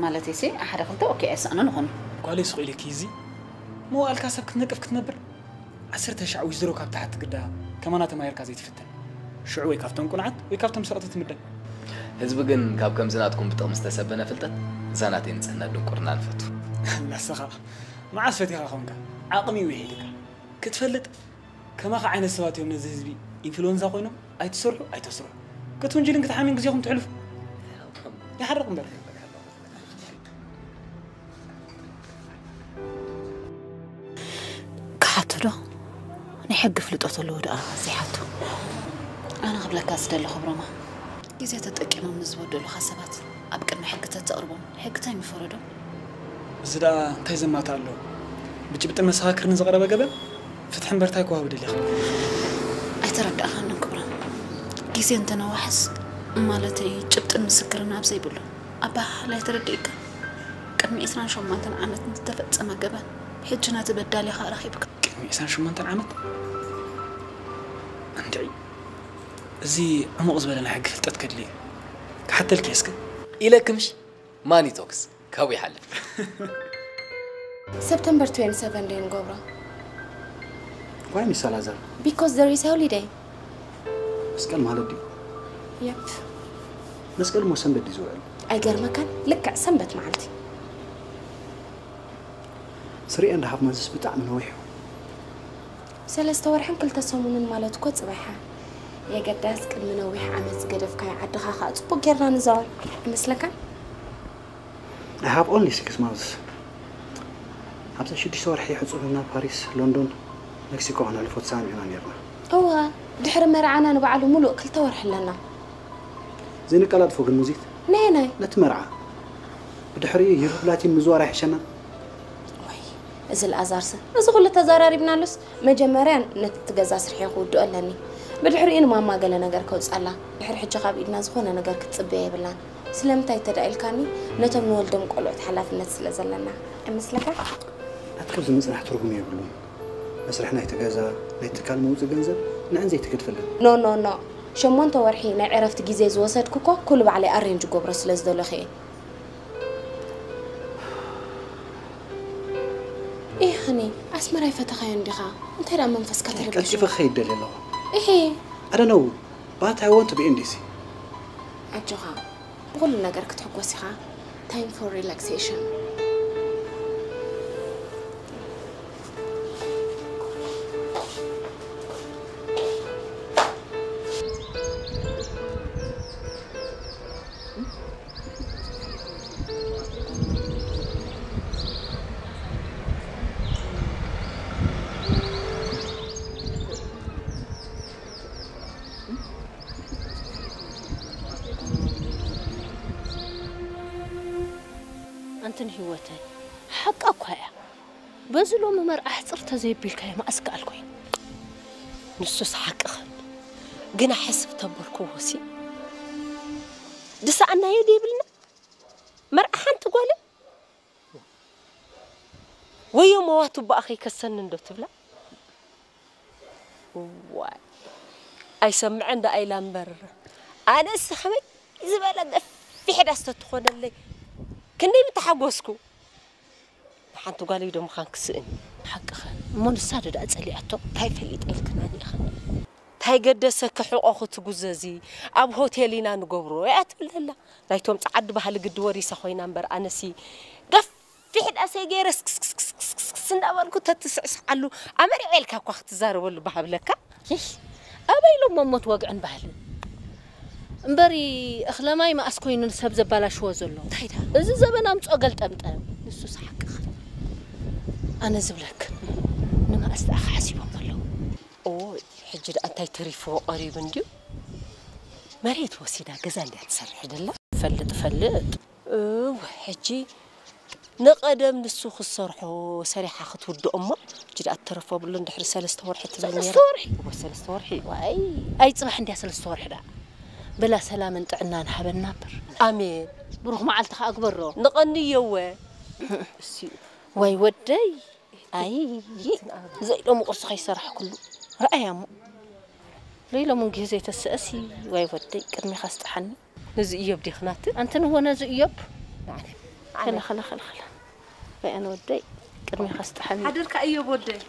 ማለተይሲ ሓደ ክልተ ኦኬ ኣይሰኣኑን ይኾኑ። ጓለይ ስቕ ኢለኪ እዚ መዋእልካ ሰብ ክትነቅፍ ክትነብር ዓሰርተ ሻዕ ዊዝድሮ ካብ ትሓቲ ግዳ ከማና ተማሂርካ ዘይትፍተን ሽዑ ወይ ካብቶም ቁኑዓት ወይ ካብቶም ሰቕቲ ትምደብ። ህዝቢ ግን ካብ ከምዚ ናትኩም ብጥቕሚ ዝተሰበነ ፍልጠት እዛ ናተይ ንጽህና ድንቁርና ንፈቱ። ንስኻ መዓስ ፈቲኻ ኾንካ ዓቕሚ እዩ ውሒድካ ክትፈልጥ ከማኻ ዓይነት ሰባት እዮም ነዚ ህዝቢ ኢንፍሉወንዛ ኮይኖም ኣይትሰርሑ ኣይተስርሑ ክትውንጅልን ክትሓምን ግዜኹም ትሕልፉ ይሓርቕ እምበር። ክሓቶ ዶ ናይ ሕጊ ፍልጦ ተለዎ ደኣ ዘይሓቶ። ኣነ ክብለካ ዝደሊ ክብሮማ ግዜ ተጠቂሞም ንዝበደሉኻ ሰባት ኣብ ቅድሚ ሕጊ ተተቕርቦም ሕጊ እንታይ ምፈረዶም? እዚ ደኣ እንታይ ዘማታ ኣሎ? ብጭብጥን መሰኻክርን ዝቐረበ ገበን ፍትሒ እምበር እንታይ ክወሃብ ደሊኻ? ኣይተረዳእኻንን ክብሮም። ግዜ እንተነዋሕስ ማለተይ ጭብጥን ምስክርን ኣብ ዘይብሉ ኣበሃህላ ኣይተረዲእካ። ቅድሚ ዕስራን ሸሞንተን ዓመት ንዝተፈጸመ ገበን ሕጂ ነቲ በዳሊ ኢኻ ረኺብካ። ቅድሚ ዕስራን ሸሞንተን ዓመት? እንድዒ፣ እዚ ዕሙቕ ዝበለ ናይ ሕጊ ፍልጠት ከድልዩ እዩ። ክሓተልኪ እስከ? ኢለክምሽ፣ ማኒ ቶክስ ካብኡ ይሓልፍ። ሰፕተምበር ትዌንቲ ሰቨን ደይ ንገብሮ? Why, ሚስ ሳላዛር? Because there is holiday። መስቀል ማለት ድዩ? የፕ። መስቀል እሞ ሰንበት ድዩ ዝውዕል? ኣይገርመካን? ልክዕ ሰንበት መዓልቲ። Three and half months ብጣዕሚ ነዊሕ እዩ። ሰለስተ ወርሕን ክልተ ሰሙንን ማለት እኮ ጽባሕ። የገዳስ ቅድሚ ነዊሕ ዓመት ዝገደፍካዮ ዓድኻ ከዓ ጽቡቅ ጌርና ንዛወር። ይመስለካን? I have only six months. ኣብዛ ሽዱሽተ ወርሒ ሕጹብ ናብ ፓሪስ፣ ሎንዶን፣ ሜክሲኮ ክነሕልፎ ተሰማሚዕና ነይርና። እወ፣ ድሕሪ መርዓና ንባዕሉ ሙሉእ ክልተ ወርሒ ኣለና። ዘይነቀላጥፎ ግን ሙዚት ነየናይ? ነቲ መርዓ። ብድሕሪኡ ዩሮፕ ላቲን ምዝዋር ኣይሕሸና? ወይ፣ እዚ ልኣዛርሰ፣ እዚ ኩሉ ተዛራሪብናሉስ፣ መጀመርያ ነቲ ትገዛ ስርሐ ክውድኦ ኣለኒ። ብድሕሪኡ ንማማ ገለ ነገር ከውፅኣላ። ድሕሪ ሕጂ ካብ ኢድና ዝኾነ ነገር ክትፅበየ የብላን። ስለምንታይ እንተ ደኣ ኢልካኒ፣ ነቶም ንወልዶም ቆልዑት ሓላፍነት ስለ ዘለና። ኣይመስለካ? ናትካ ኣብዚ ምጽናሕ ትርጉም የብሉን። መስርሕ ናይቲ ገዛ፣ ናይ ትካል መውጽኢ ገንዘብ ንዕን ዘይትገድፈለን። ኖ ኖ ኖ፣ ሸሞንተ ወርሒ ናይ ዕረፍቲ ግዜ ዝወሰድኩ እኮ ኩሉ ባዕለይ ኣሬንጅ ገብሮ ስለ ዝደለኹ እየ። ኢኽኒ ኣስመራ ይፈተኻዮ እንዲኻ። እንታይ ደኣ መንፈስካ ተረቢሹ? ቀልጢፈ ክኸይድ ደልየ ኣለኹ። እሄ። I don't know, but I want to be in D C. ኣጆኻ፣ ብኹሉ ነገር ክትሕጎስ ኢኻ። Time for relaxation. ኣንትን ህይወተይ፣ ሓቃ እኳ እያ። በዚ ሎሚ መርዓ ሕፅር ተዘይቢልካዮ መኣስ ከኣል ኮይኑ። ንሱስ ሓቅኽን፣ ግና ሕስብ ተበልክዎሲ፣ ድሰኣናዮ ደይብልና መርዓ ሓንቲ ጓለ ወዮ መዋትባኣ ከይከሰኒ እንዶ ትብላ። ዋይ፣ ኣይሰምዐን ደኣ ኢላ እምበር፣ ኣነስ ከመይ ዝበለ ገፊሕ ዳስ ተትኾነለይ ክንደይ ምተሓጎስኩ። ንሓንቲ ጓለይ ዶ ምዃን ክስእን እዩ። ሓቅኽን እሞ፣ ንሳ ዶ ደኣ ጸሊኣቶ? እንታይ ፈሊጠ ኢልክናኒ ኢኽን። እንታይ ገደሰኪ ሕቖኺ ትጉዘዚ? ኣብ ሆቴል ኢና ንገብሮ እያ ትብል ዘላ። ናይቶም ጸዓዱ ባህሊ ግዲ ወሪሳ ኮይና እምበር፣ ኣነሲ ገፊሕ ዳሰይ ገይረ ስክስክስክስክስ እንዳበልኩ ተትስዕስዓሉ ኣመሪዐ ኢልካ እኳ ክትዛረበሉ ባህ ብለካ። ይህ ኣበይ ኢሎም ሞት ወግዕን ባህልን እምበሪ፣ እኽለማይ መኣስ ኮይኑ ንሰብ ዘባላሽዎ ዘሎ። እንታይ ደኣ? እዚ ዘበን ኣምጽኦ ገልጠምጠም። ንሱስ ሓቅኽን። ኣነ ዝብለክን፣ ንመኣስ ደኣ ሓሲቦም ዘለዉ። ኦይ፣ ሕጂ ደኣ እንታይ ተሪፍዎ ቀሪቡ እንድዩ? መሬት ወሲዳ ገዛ እንድያ ትሰርሕ ደላ። ፈልጥ ፈልጥ። እወ፣ ሕጂ ንቐደም ንሱ ክሰርሖ ሰሪሓ ክትውድኦ እሞ፣ ሕጂ ደኣ ትተረፎ ብሎ እንድሕሪ ሰለስተ ወርሒ ትብል ሰለስተ ነይራ። ወርሒ? እወ፣ ሰለስተ ወርሒ። ዋይ፣ ኣይ ጽባሕ እንድያ ሰለስተ ወርሒ ደኣ። በላ ሰላምን ጥዕናን ሃበና እምበር። ኣሜን። ብሩኽ መዓልቲ ከኣ ግበሮ። ንቐንየወ። እሲ። ዋይ ወደይ። ኣይ፣ ዘይሎሚ ቁርሲ ከይሰራሕኩሉ። ረኣያ እሞ። ዘይሎሚ እንግህ ዘይተስአሲ፣ ዋይ ወደይ፣ ቅድሜኻ ስጥሓኒ። ነዚ እዮብ ዲኽናት? ኣንትን እወ ነዚ እዮብ። ናዕለ። ከለ፣ ከለ፣ ከለ፣ ከለ። ዋይ ኣነ ወደይ፣ ቅድሜኻ ስጥሓኒ። ሓደርካ እዮብ ወደይ።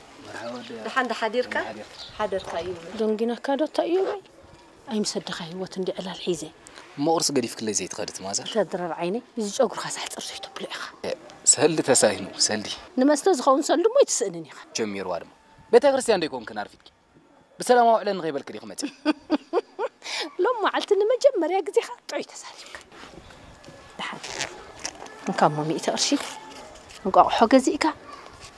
ደሓን ዶ ሓዲርካ? ሓደርካ እዮብ። ደንጊናካ ዶ እታ እዮበይ? ኣይምሰደኻ ህይወት እንዲ ዕላል ሒዘ። እሞ ቁርሲ ገዲፍክለይ ዘይትኸዲ ትማዘር? ተድረር ዓይነይ፣ እዚ ጨጉርኻ ሳሕፅር ዘይተብሎ ኢኻ። እ፣ ሰልዲ ተሳሂኑ፣ ሰልዲ። ንመስተ ዝኸውን ሰልዲ እሞ ኣይትስእንን ኢኻ። ጀሚርዋ ድማ። ቤተ ክርስቲያን ዶ ኣይኮንክን ኣርፊድኪ? ብሰላም ኣውዕለን ንኸይበልክ ዲኺ መፂ? ሎም መዓልቲ ንመጀመርያ ግዜኻ ጥዑይ ተሳሊምካ። ደሓን። እንካ እሞ ሚእቲ ቅርሺ እንቋቑሖ ገዚእካ፣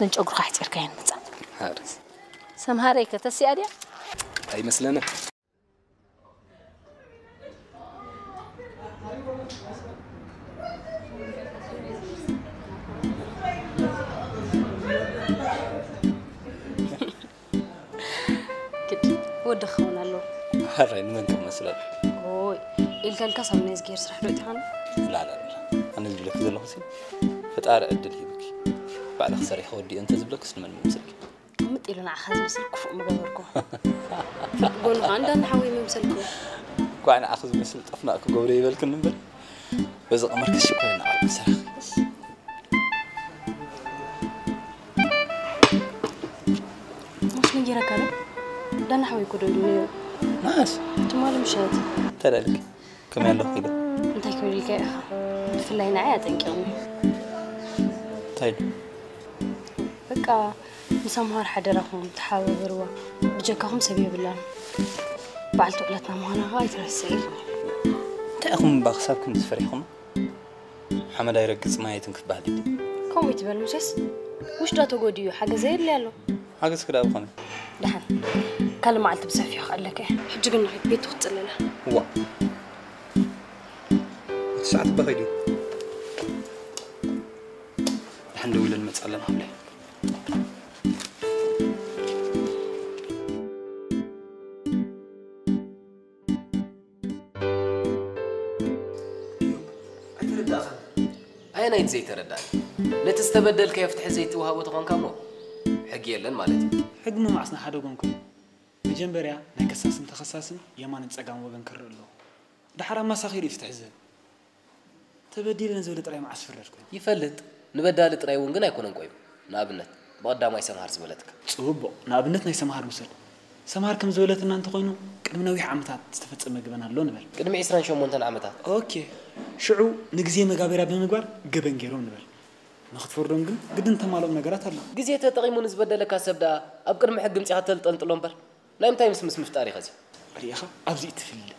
ነን ጨጉርኻ ኣሕፂርካየን ምፃእ። ሃርስ። ሰምሃረይ ከተሲኣ ድያ? ኣይመስለንን። ግድ ወዲ ክኸውን ኣለዎ። ሓራይ ንመን ትመስል ኣላ? ኦይ፣ ኢልካ ኢልካ ሳብ ናይ ዝገር ስራሕ ዶ ይትኻን? ላላ፣ ኣነ ዝብለኪ ዘለኹ ሲ፣ ፈጣሪ ዕድል ሂብኪ። ባዕልኺ ሰሪሕኺ ወዲኦ እንተ ዝብለክስ ንመን ምምስልኪ? ቅምጥ ኢሉ ንዓኻ ዝመስል ክፉእ ምገበርኩ። ጎኑ ከዓ እንዳና ሓወይ መምሰልኩ። እንኳዕ ንዓኺ ዝመስል ጠፍናእ ክገብሮ ይበልክን እምበር፣ በዚ ቀመር ክሽኮር እናቐልኩ ስራሕ። ሞስ ነጊረካ ዶ? ዳና ሓወይ እኮ ደውሉ ነይሩ። መዓስ? ትማሊ ምሸት። እንታይ ደልክ? ከመይ ኣለኹ ኢለ። እንታይ ክብል ኢልካ ኢኻ? ብፍላይ ንዓይ ኣጠንቂቕኒ። እንታይ ኢሉ? በቃ፣ ምስ ኣምሃር ሓደራኹም ተሓባበርዋ። ብጀካኹም ሰብ የብላን። በዓልቲ ውዕለትና ምዃና ኸዓ ኣይትረስዕ ኢልኒ። እንታይ ኢኹም እባ ክሳብ ክንድዚ ፈሪሕኹም? ሓመድ ኣይረግጽ ማይ ኣይትንክፍ ባህሊ ድዩ? ከምኡ ይትበል ሙሴስ። ውሽጣ ተጎድዩ ሓገዘ የድልያ ኣሎ። ሓገዝ ክዳ ብኾነ። ደሓን። ካልእ መዓልቲ ብሰፊሑ ክኣለካ እየ። ሕጂ ግን ንኺድ ቤቱ ክትጽለላ። ዋ። እቲ ሰዓት እባ ከይዱ። ደሓን ደው ኢለን ንመጽእ ኣለና፣ ሓብለይ። ኣይተረዳእኻን። ኣየናይቲ ዘይተረዳእኒ? ነቲ ዝተበደልካዮ ፍትሒ ዘይትወሃቦ ተኾንካ እሞ ሕጊ የለን ማለት እዩ። ሕጊ ምማዕስና ሓደ ጎንኩ እዩ። መጀመርያ ናይ ከሳስን ተኸሳስን የማንን ጸጋም ወገን ክረእ ኣለዎ። ደሓር ኣማሳኺሩ እዩ ፍትሒ ዝህብ። ተበዲለ ንዝበለ ጥራይ መዓስ ፍረድ ኮይኑ። ይፈልጥ። ንበዳሊ ጥራይ እውን ግን ኣይኮነን ቆይሙ። ንኣብነት ብቐዳማይ ሰምሃር ዝበለትካ። ጽቡቕ። ንኣብነት ናይ ሰምሃር ውሰድ። ሰምሃር ከም ዝበለትና እንተኾይኑ ቅድሚ ነዊሕ ዓመታት ዝተፈጸመ ገበን ኣሎ ንበል። ቅድሚ ዕስራን ሸሞንተን ዓመታት። ኦኬ። ሽዑ ንግዜ መጋበርያ ብምግባር ገበን ገይሮም ንበል። ንኽትፈርዶም ግን ግድን ተማልኦም ነገራት ኣሎ። ግዜ ተጠቒሙ ንዝበደለካ ሰብ ደኣ ኣብ ቅድሚ ሕጊ ምጺኻ ተንጠልጥሎ እምበር ናይ ምንታይ ምስምስ ምፍጣር ኢኻ እዚ? ርኢኻ ኣብዚ እትፍለ።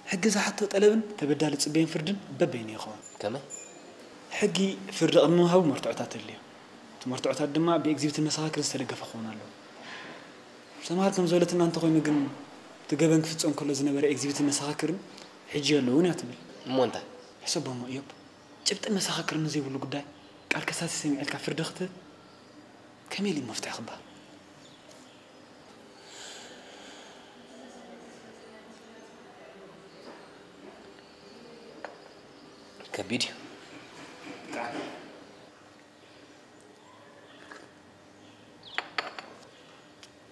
ሕጊ ዝሓቶ ጠለብን ተበዳሊ ጽበየን ፍርድን በበይኑ ይኸውን። ከመይ? ሕጊ ፍርዲ ቅድሚ ምሃቡ መርትዖታት ኣድልዮ። እቲ መርትዖታት ድማ ብኤግዚቢትን መሰኻክርን ዝተደገፈ ክኸውን ኣለዎ። ሰምሃር ከም ዝበለትና እንተኾይኑ ግን እቲ ገበን ክፍጸም ከሎ ዝነበረ ኤግዚቢትን መሰኻክርን ሕጂ የለውን እያ ትብል። እሞ እንታይ? ሕሰቦሞ እዮብ። ጭብጥን መሰኻክርን ዘይብሉ ጉዳይ ቃል ከሳሲ ሰሚዕልካ ፍርዲ ክትህብ ከመይ ኢሉ እዩ መፍትሒ ክበሃል? ከቢድ እዩ።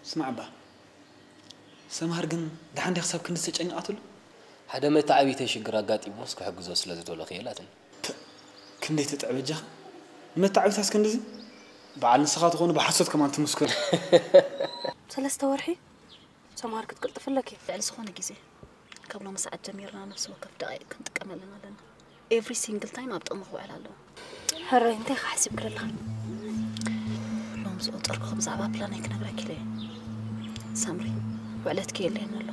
ስማዕ እባ ሰምሃር ግን ደሓን ድያ ክሳብ ክንዲ ዝተጨነቐትሉ? ሓደ መተዓቢተይ ሽግር ኣጋጢሞስ ክሕግዞ ስለ ዝደሎ ክየላትኒ። ፕእ፣ ክንደይ ተጥዕ በጃኻ። ንመተዓቢታስ ክንድዚ? በዓል ንስኻ ትኾኑ ብሓሶት ከማን ትምስክሩ። ሰለስተ ወርሒ ሰምሃር ክትቅልጥፍ ኣለኪ። ልዕሊ ዝኾነ ግዜ ካብ ሎሚ ሰዓት ጀሚርና ነፍሲ ወከፍ ደቂቕ ክንጥቀመለን ኣለና። ኤቭሪ ሲንግል ታይም ኣብ ጥቕሚ ክውዕል ኣለዎ። ሕራይ እንታይ ክሓስብ ክለኻ? ሎም ዝቆጸርኩ ብዛዕባ ፕላን ኣይክነግረኪ ኢለ እየ። ሳምሪ፣ ውዕለትኪ የለየን ኣሎ።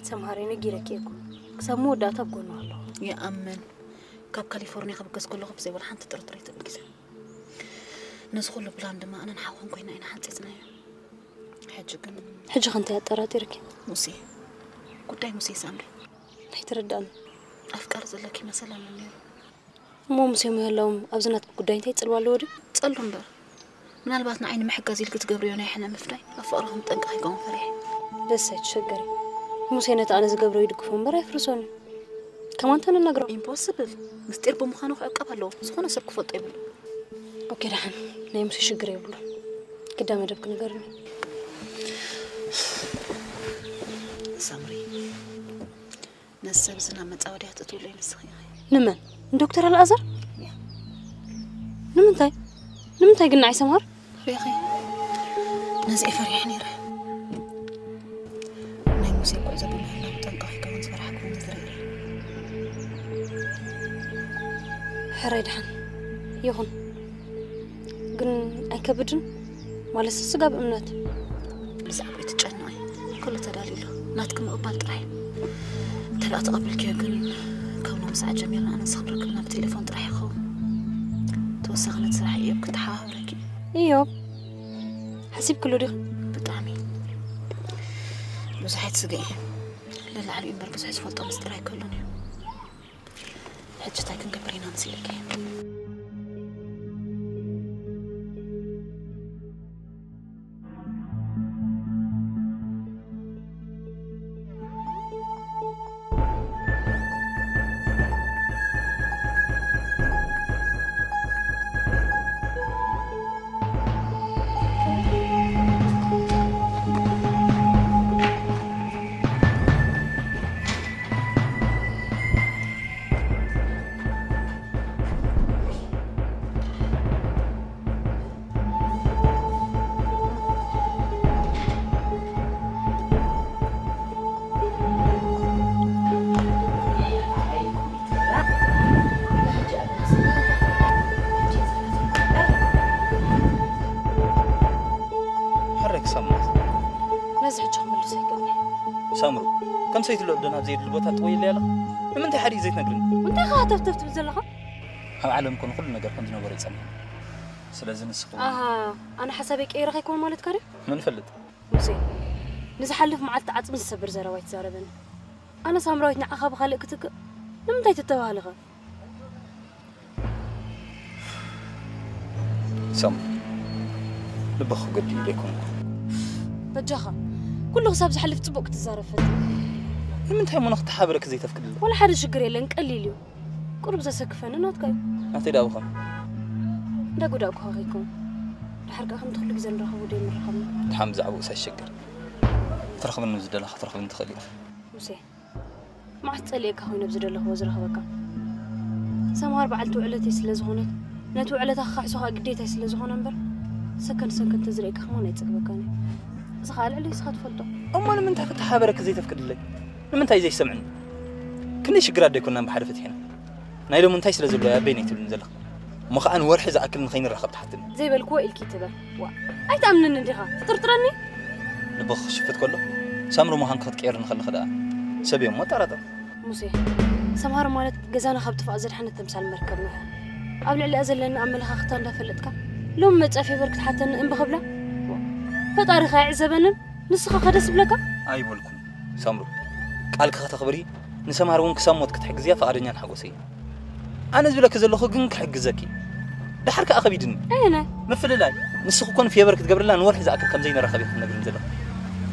ሰምሃር ነጊረኪ እኮ ክሳብ መወዳእታ ኣብ ጎኑ ኣለኹ። ይኣምን። ካብ ካሊፎርኒያ ክብገስ ከለኹ ብዘይ ወላ ሓንቲ ጥርጥር ኣይትብል ግዜ። ነዚ ኩሉ ፕላን ድማ ኣነን ሓውን ኮይና ኢና ሓንጺጽናዮ። ሕጂ ግን ሕጂ ከ እንታይ ኣጠራጢርኪ? ሙሴ፣ ጉዳይ ሙሴ ሳምሪ። ኣይትርዳእኒ። ኣፍቃሪ ዘለኪ መሰል ኣሎ ነይሩ። እሞ ሙሴ ምህላዎም ኣብዚ ናትኪ ጉዳይ እንታይ ጽልዋ ኣለዎ ድዩ? ጸሉ እምበር። ምናልባት ንዓይ ንምሕጋዝ ኢልኪ ትገብርዮ ናይ ሕነ ምፍዳይ ኣብ ፍቕርኹም ጠንቂ ከይከውን ፈሪሐ። ደስ ኣይትሸገሪ። ሙሴ ነቲ ኣነ ዝገብሮ ይድግፎ እምበር ኣይፍርሶን እዩ። ከማን ተንነግሮ። ኢምፖስብል። ምስጢር ብምዃኑ ክዕቀብ ኣለዎ። ዝኾነ ሰብ ክፈልጦ የብሉ። ኦኬ ደሓን። ናይ ሙሴ ሽግር የብሉ። ግዳ መደብ ክንገርኒ። ሳምሪ፣ ነዚ ሰብ እዚ ናብ መጻወድያ ትእትውለይ ንስኺ ኢኺ። ንመን? ንዶክተር ኣልኣዛር? ያ። ንምንታይ? ንምንታይ ግን ንዓይ ሰምሃር? ሪኺ፣ ነዚ እየ ፈሪሐ ነይረ። ናይ ሙሴ ጉዕዞ ብምህላው ጠንቂ ከይከውን ዝፈራሕኩ ነዚ ርእየ። ሕራይ ደሓን ይኹን። ግን ኣይከብድን? ማለት ስጋብ እምነት። ብዛዕባ ኣይትጨነቒ። ኩሉ ተዳልዩ ኣሎ። ናትኪ ምቕባል ጥራይ። እንተ ደኣ ተቐቢልክዮ ግን ካብ ሎሚ ሰዓት ጀሚርና ኣነ ንስኽን ርክብና ብቴሌፎን ጥራሕ ይኸውን። ተወሳኺ ነቲ ስራሕ እዮብ ክተሓባበረኪ እዩ። እዮብ፣ ሓሲብክሉ ዲኺ? ብጣዕሚ። ብዙሕ ኣይትስግኢ። ለላዕሊኡ እምበር ብዙሕ ዝፈልጦ ምስጢር ኣይከሉን እዩ። ሕጂ እንታይ ክንገብር ኢና መሲልኪ? እዚ ሕጂ ክምልሶ ኣይክእልን። ሳምሩ፣ ከም ሰይቲ ሎዶ ናብ ዘይድሊ ቦታ ጥወይ ኢለ ኣለኹ። ንምንታይ ሓዲኡ ዘይትነግርኒ? እንታይ ኸዓ ተፍተፍ ትብል ዘለኻ? ኣብ ዓለም ኮነ ኩሉ ነገር ከም ዝነበረ ይጸንሕ። ስለዚ ንስኹም ኣሃ፣ ኣነ ሓሳበይ ቀይረ ከይኮን ማለትካ ድዩ? መን ይፈልጥ? ሙሴ፣ ንዝሓልፍ መዓልቲ ዓጽሚ ዝሰብር ዘረባ ኣይትዛረበኒ። ኣነ ሳምራዊት ንዓኻ ብኻልእ ክትክእ ንምንታይ ትተባህልኸ? ሰም ልብኻ ክጎድእ ኢለ ኣይኮንኩ። በጃኻ፣ ኩሉ ክሳብ ዝሓልፍ ጽቡቕ ክትዛረብ ፈትን። ንምንታይ እሞ ንክተሓበረኪ ዘይተፍቅድለይ? ወላ ሓደ ሽግር የለን፣ ቀሊል እዩ። ቁሩብ ዘሰክፈኒ ናትካ እዩ። ናተይ ደኣ ብኸም? እንዳ ጉዳእኩኻ ከይከውን። ድሓር ከኣ ከምቲ ኩሉ ግዜ ንራኸቦ ዶ ኣይንራኸብን? ድሓን ብዛዕባኡስ ኣይትሸገር። ክትረኽብኒ ምስ ዝደለኻ ክትረኽብኒ ትኽእሊ ኢኺ። ሙሴ፣ መዓስ ጸሊኤካ ኮይነ ኣብ ዝደለኽዎ ዝረኽበካ? ሰምሃር በዓልቲ ውዕለተይ ስለ ዝኾነት፣ ነቲ ውዕለታ ክኽሕሶ ከኣ ግዴታይ ስለ ዝኾነ እምበር፣ ሰከንድ ሰከንድ ተዝርእየካ ከማን ኣይጸግበካን እዩ። እዚ ከኣ ልዕሊ እስኻ ትፈልጦ። እሞ ንምንታይ ክተሓበረኪ ዘይተፍቅድለይ? ንምንታይ ዘይሰምዕኒ? ክንደይ ሽግራት ዶ ኣይኮንናን ብሓደ ፈቲሕና? ናይ ሎሚ እንታይ ስለ ዘሎ እያ ኣበይነይ ትብልኒ ዘለኺ? እሞ ኸኣ ንወርሒ ዝኣክል ንኸይንራኸብ ትሓትኒ። ዘይበልክዎ ኢልኪ ትበል። ዋ፣ ኣይትኣምንኒ እንዲኻ? ትጥርጥረኒ? ልብኺ ክሽፍት ከሎ ሳምሪ ምዃንኪ ክትቅየርኒ ከለኺ ደኣ ሰብ እየ እሞ እጠራጠር። ሙሴ፣ ሰምሃር ማለት ገዛና ካብ ጥፍኣት ዘድሓነት ተምሳል መርከብ ነው። ኣብ ልዕሊኣ ዘለኒ ኣመለኻኽታ እንዳፈለጥካ ሎሚ መጻ ፌቨር ክትሓተኒ እምቢ ክብላ? ዋ፣ ፈጣሪ ከ ኣይዕዘበንን? ንስኻ ከ ደስ ይብለካ? ኣይበልኩን ሳምሩ፣ ቃልኪ ከተኽብሪ ንሰምሃር እውን ክሳብ ሞት ክትሕግዝያ ፍቓደኛን ሓጎሰይ። ኣነ ዝብለኪ ዘለኹ ግን ክሕግዘኪ። ደሓር ከኣ ከቢድኒ። ኣየናይ? ምፍልላይ። ንስኺ ኮን ፌቨር ክትገብርላ ንወርሒ ዝኣክል ከም ዘይንራኸብ ኢኺ ትነግርኒ ዘለኺ።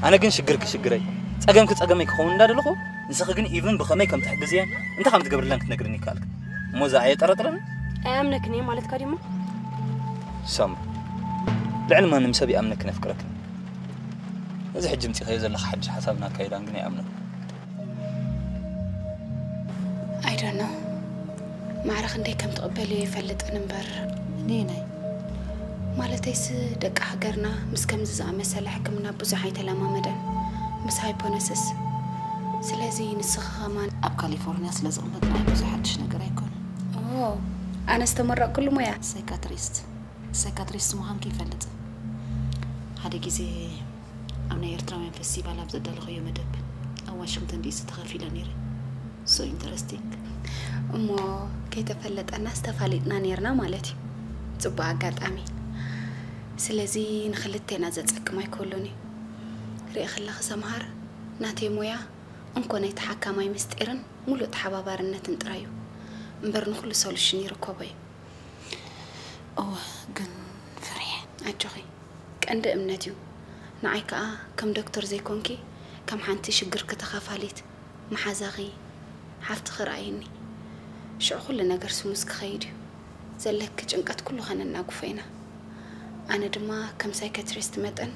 ኣነ ግን ሽግርኪ ሽግረይ፣ ጸገምኪ ጸገመይ ክኸውን እንዳደለኹ፣ ንስኺ ግን ኢቭን ብኸመይ ከም ትሕግዝያ እንታይ ከም ትገብርላን ክትነግርኒ ይከኣልኪ። እሞ እዛ ኣየጠራጥረኒ? ኣይኣምነክን እየ ማለትካ ድዩ እሞ? ሳምሩ፣ ልዕሊ ማንም ሰብ ይኣምነክን የፍቅረክን። እዚ ሕጂ ምጺኻዮ ዘለኻ ሓድሽ ሓሳብን ኣካይዳን ግን ኣይኣምኖን። I don't know። ማዕረ ክንደይ ከም ትቕበልዮ ይፈልጥን እምበር። ነየናይ? ማለተይስ ደቂ ሃገርና ምስ ከምዚ ዝኣመሰለ ሕክምና ብዙሕ ኣይተለማመደን። ምስ ሃይፖነስስ። ስለዚ ንስኺ ኸማን ኣብ ካሊፎርኒያ ስለ ዝቕመጥና ብዙሕ ሓድሽ ነገር ኣይኮነን። ኦ፣ ኣነ ዝተመረቕኩሉ ሞያ። ሳይካትሪስት። ሳይካትሪስት ምዃንኪ ይፈልጥ። ሓደ ግዜ ኣብ ናይ ኤርትራውያን ፈስቲቫል ኣብ ዘዳለኸዮ መደብ ኣብ ዋሽንግተን ዲሲ ተኻፊለ ነይረ። So interesting። እሞ ከይተፈለጠናስ ተፋሊጥና ነይርና ማለት እዩ። ጽቡቕ ኣጋጣሚ። ስለዚ ንኽልቴና ዘጸግም ኣይኮሎን እዩ። ርእኺ ኣለኺ ሰምሃር፣ ናተይ ሞያ እንኮ ናይ ተሓካማይ ምስጢርን ሙሉእ ተሓባባርነትን ጥራይ እዩ። እምበር ንኹሉ ሶሉሽን ይርከቦ እዩ። እወ፣ ግን ፍርየ። ኣጆኺ፣ ቀንዲ እምነት እዩ። ንዓይ ከኣ ከም ዶክተር ዘይኮንኪ፣ ከም ሓንቲ ሽግርኪ ተኻፋሊት፣ መሓዛኺ፣ ሓፍትኺ ረኣይኒ። ሽዑ ኩሉ ነገር ስሙዝ ክኸይድ እዩ። ዘለኪ ጭንቀት ኩሉ ከነናግፎ ኢና። ኣነ ድማ ከም ሳይካትሪስት መጠን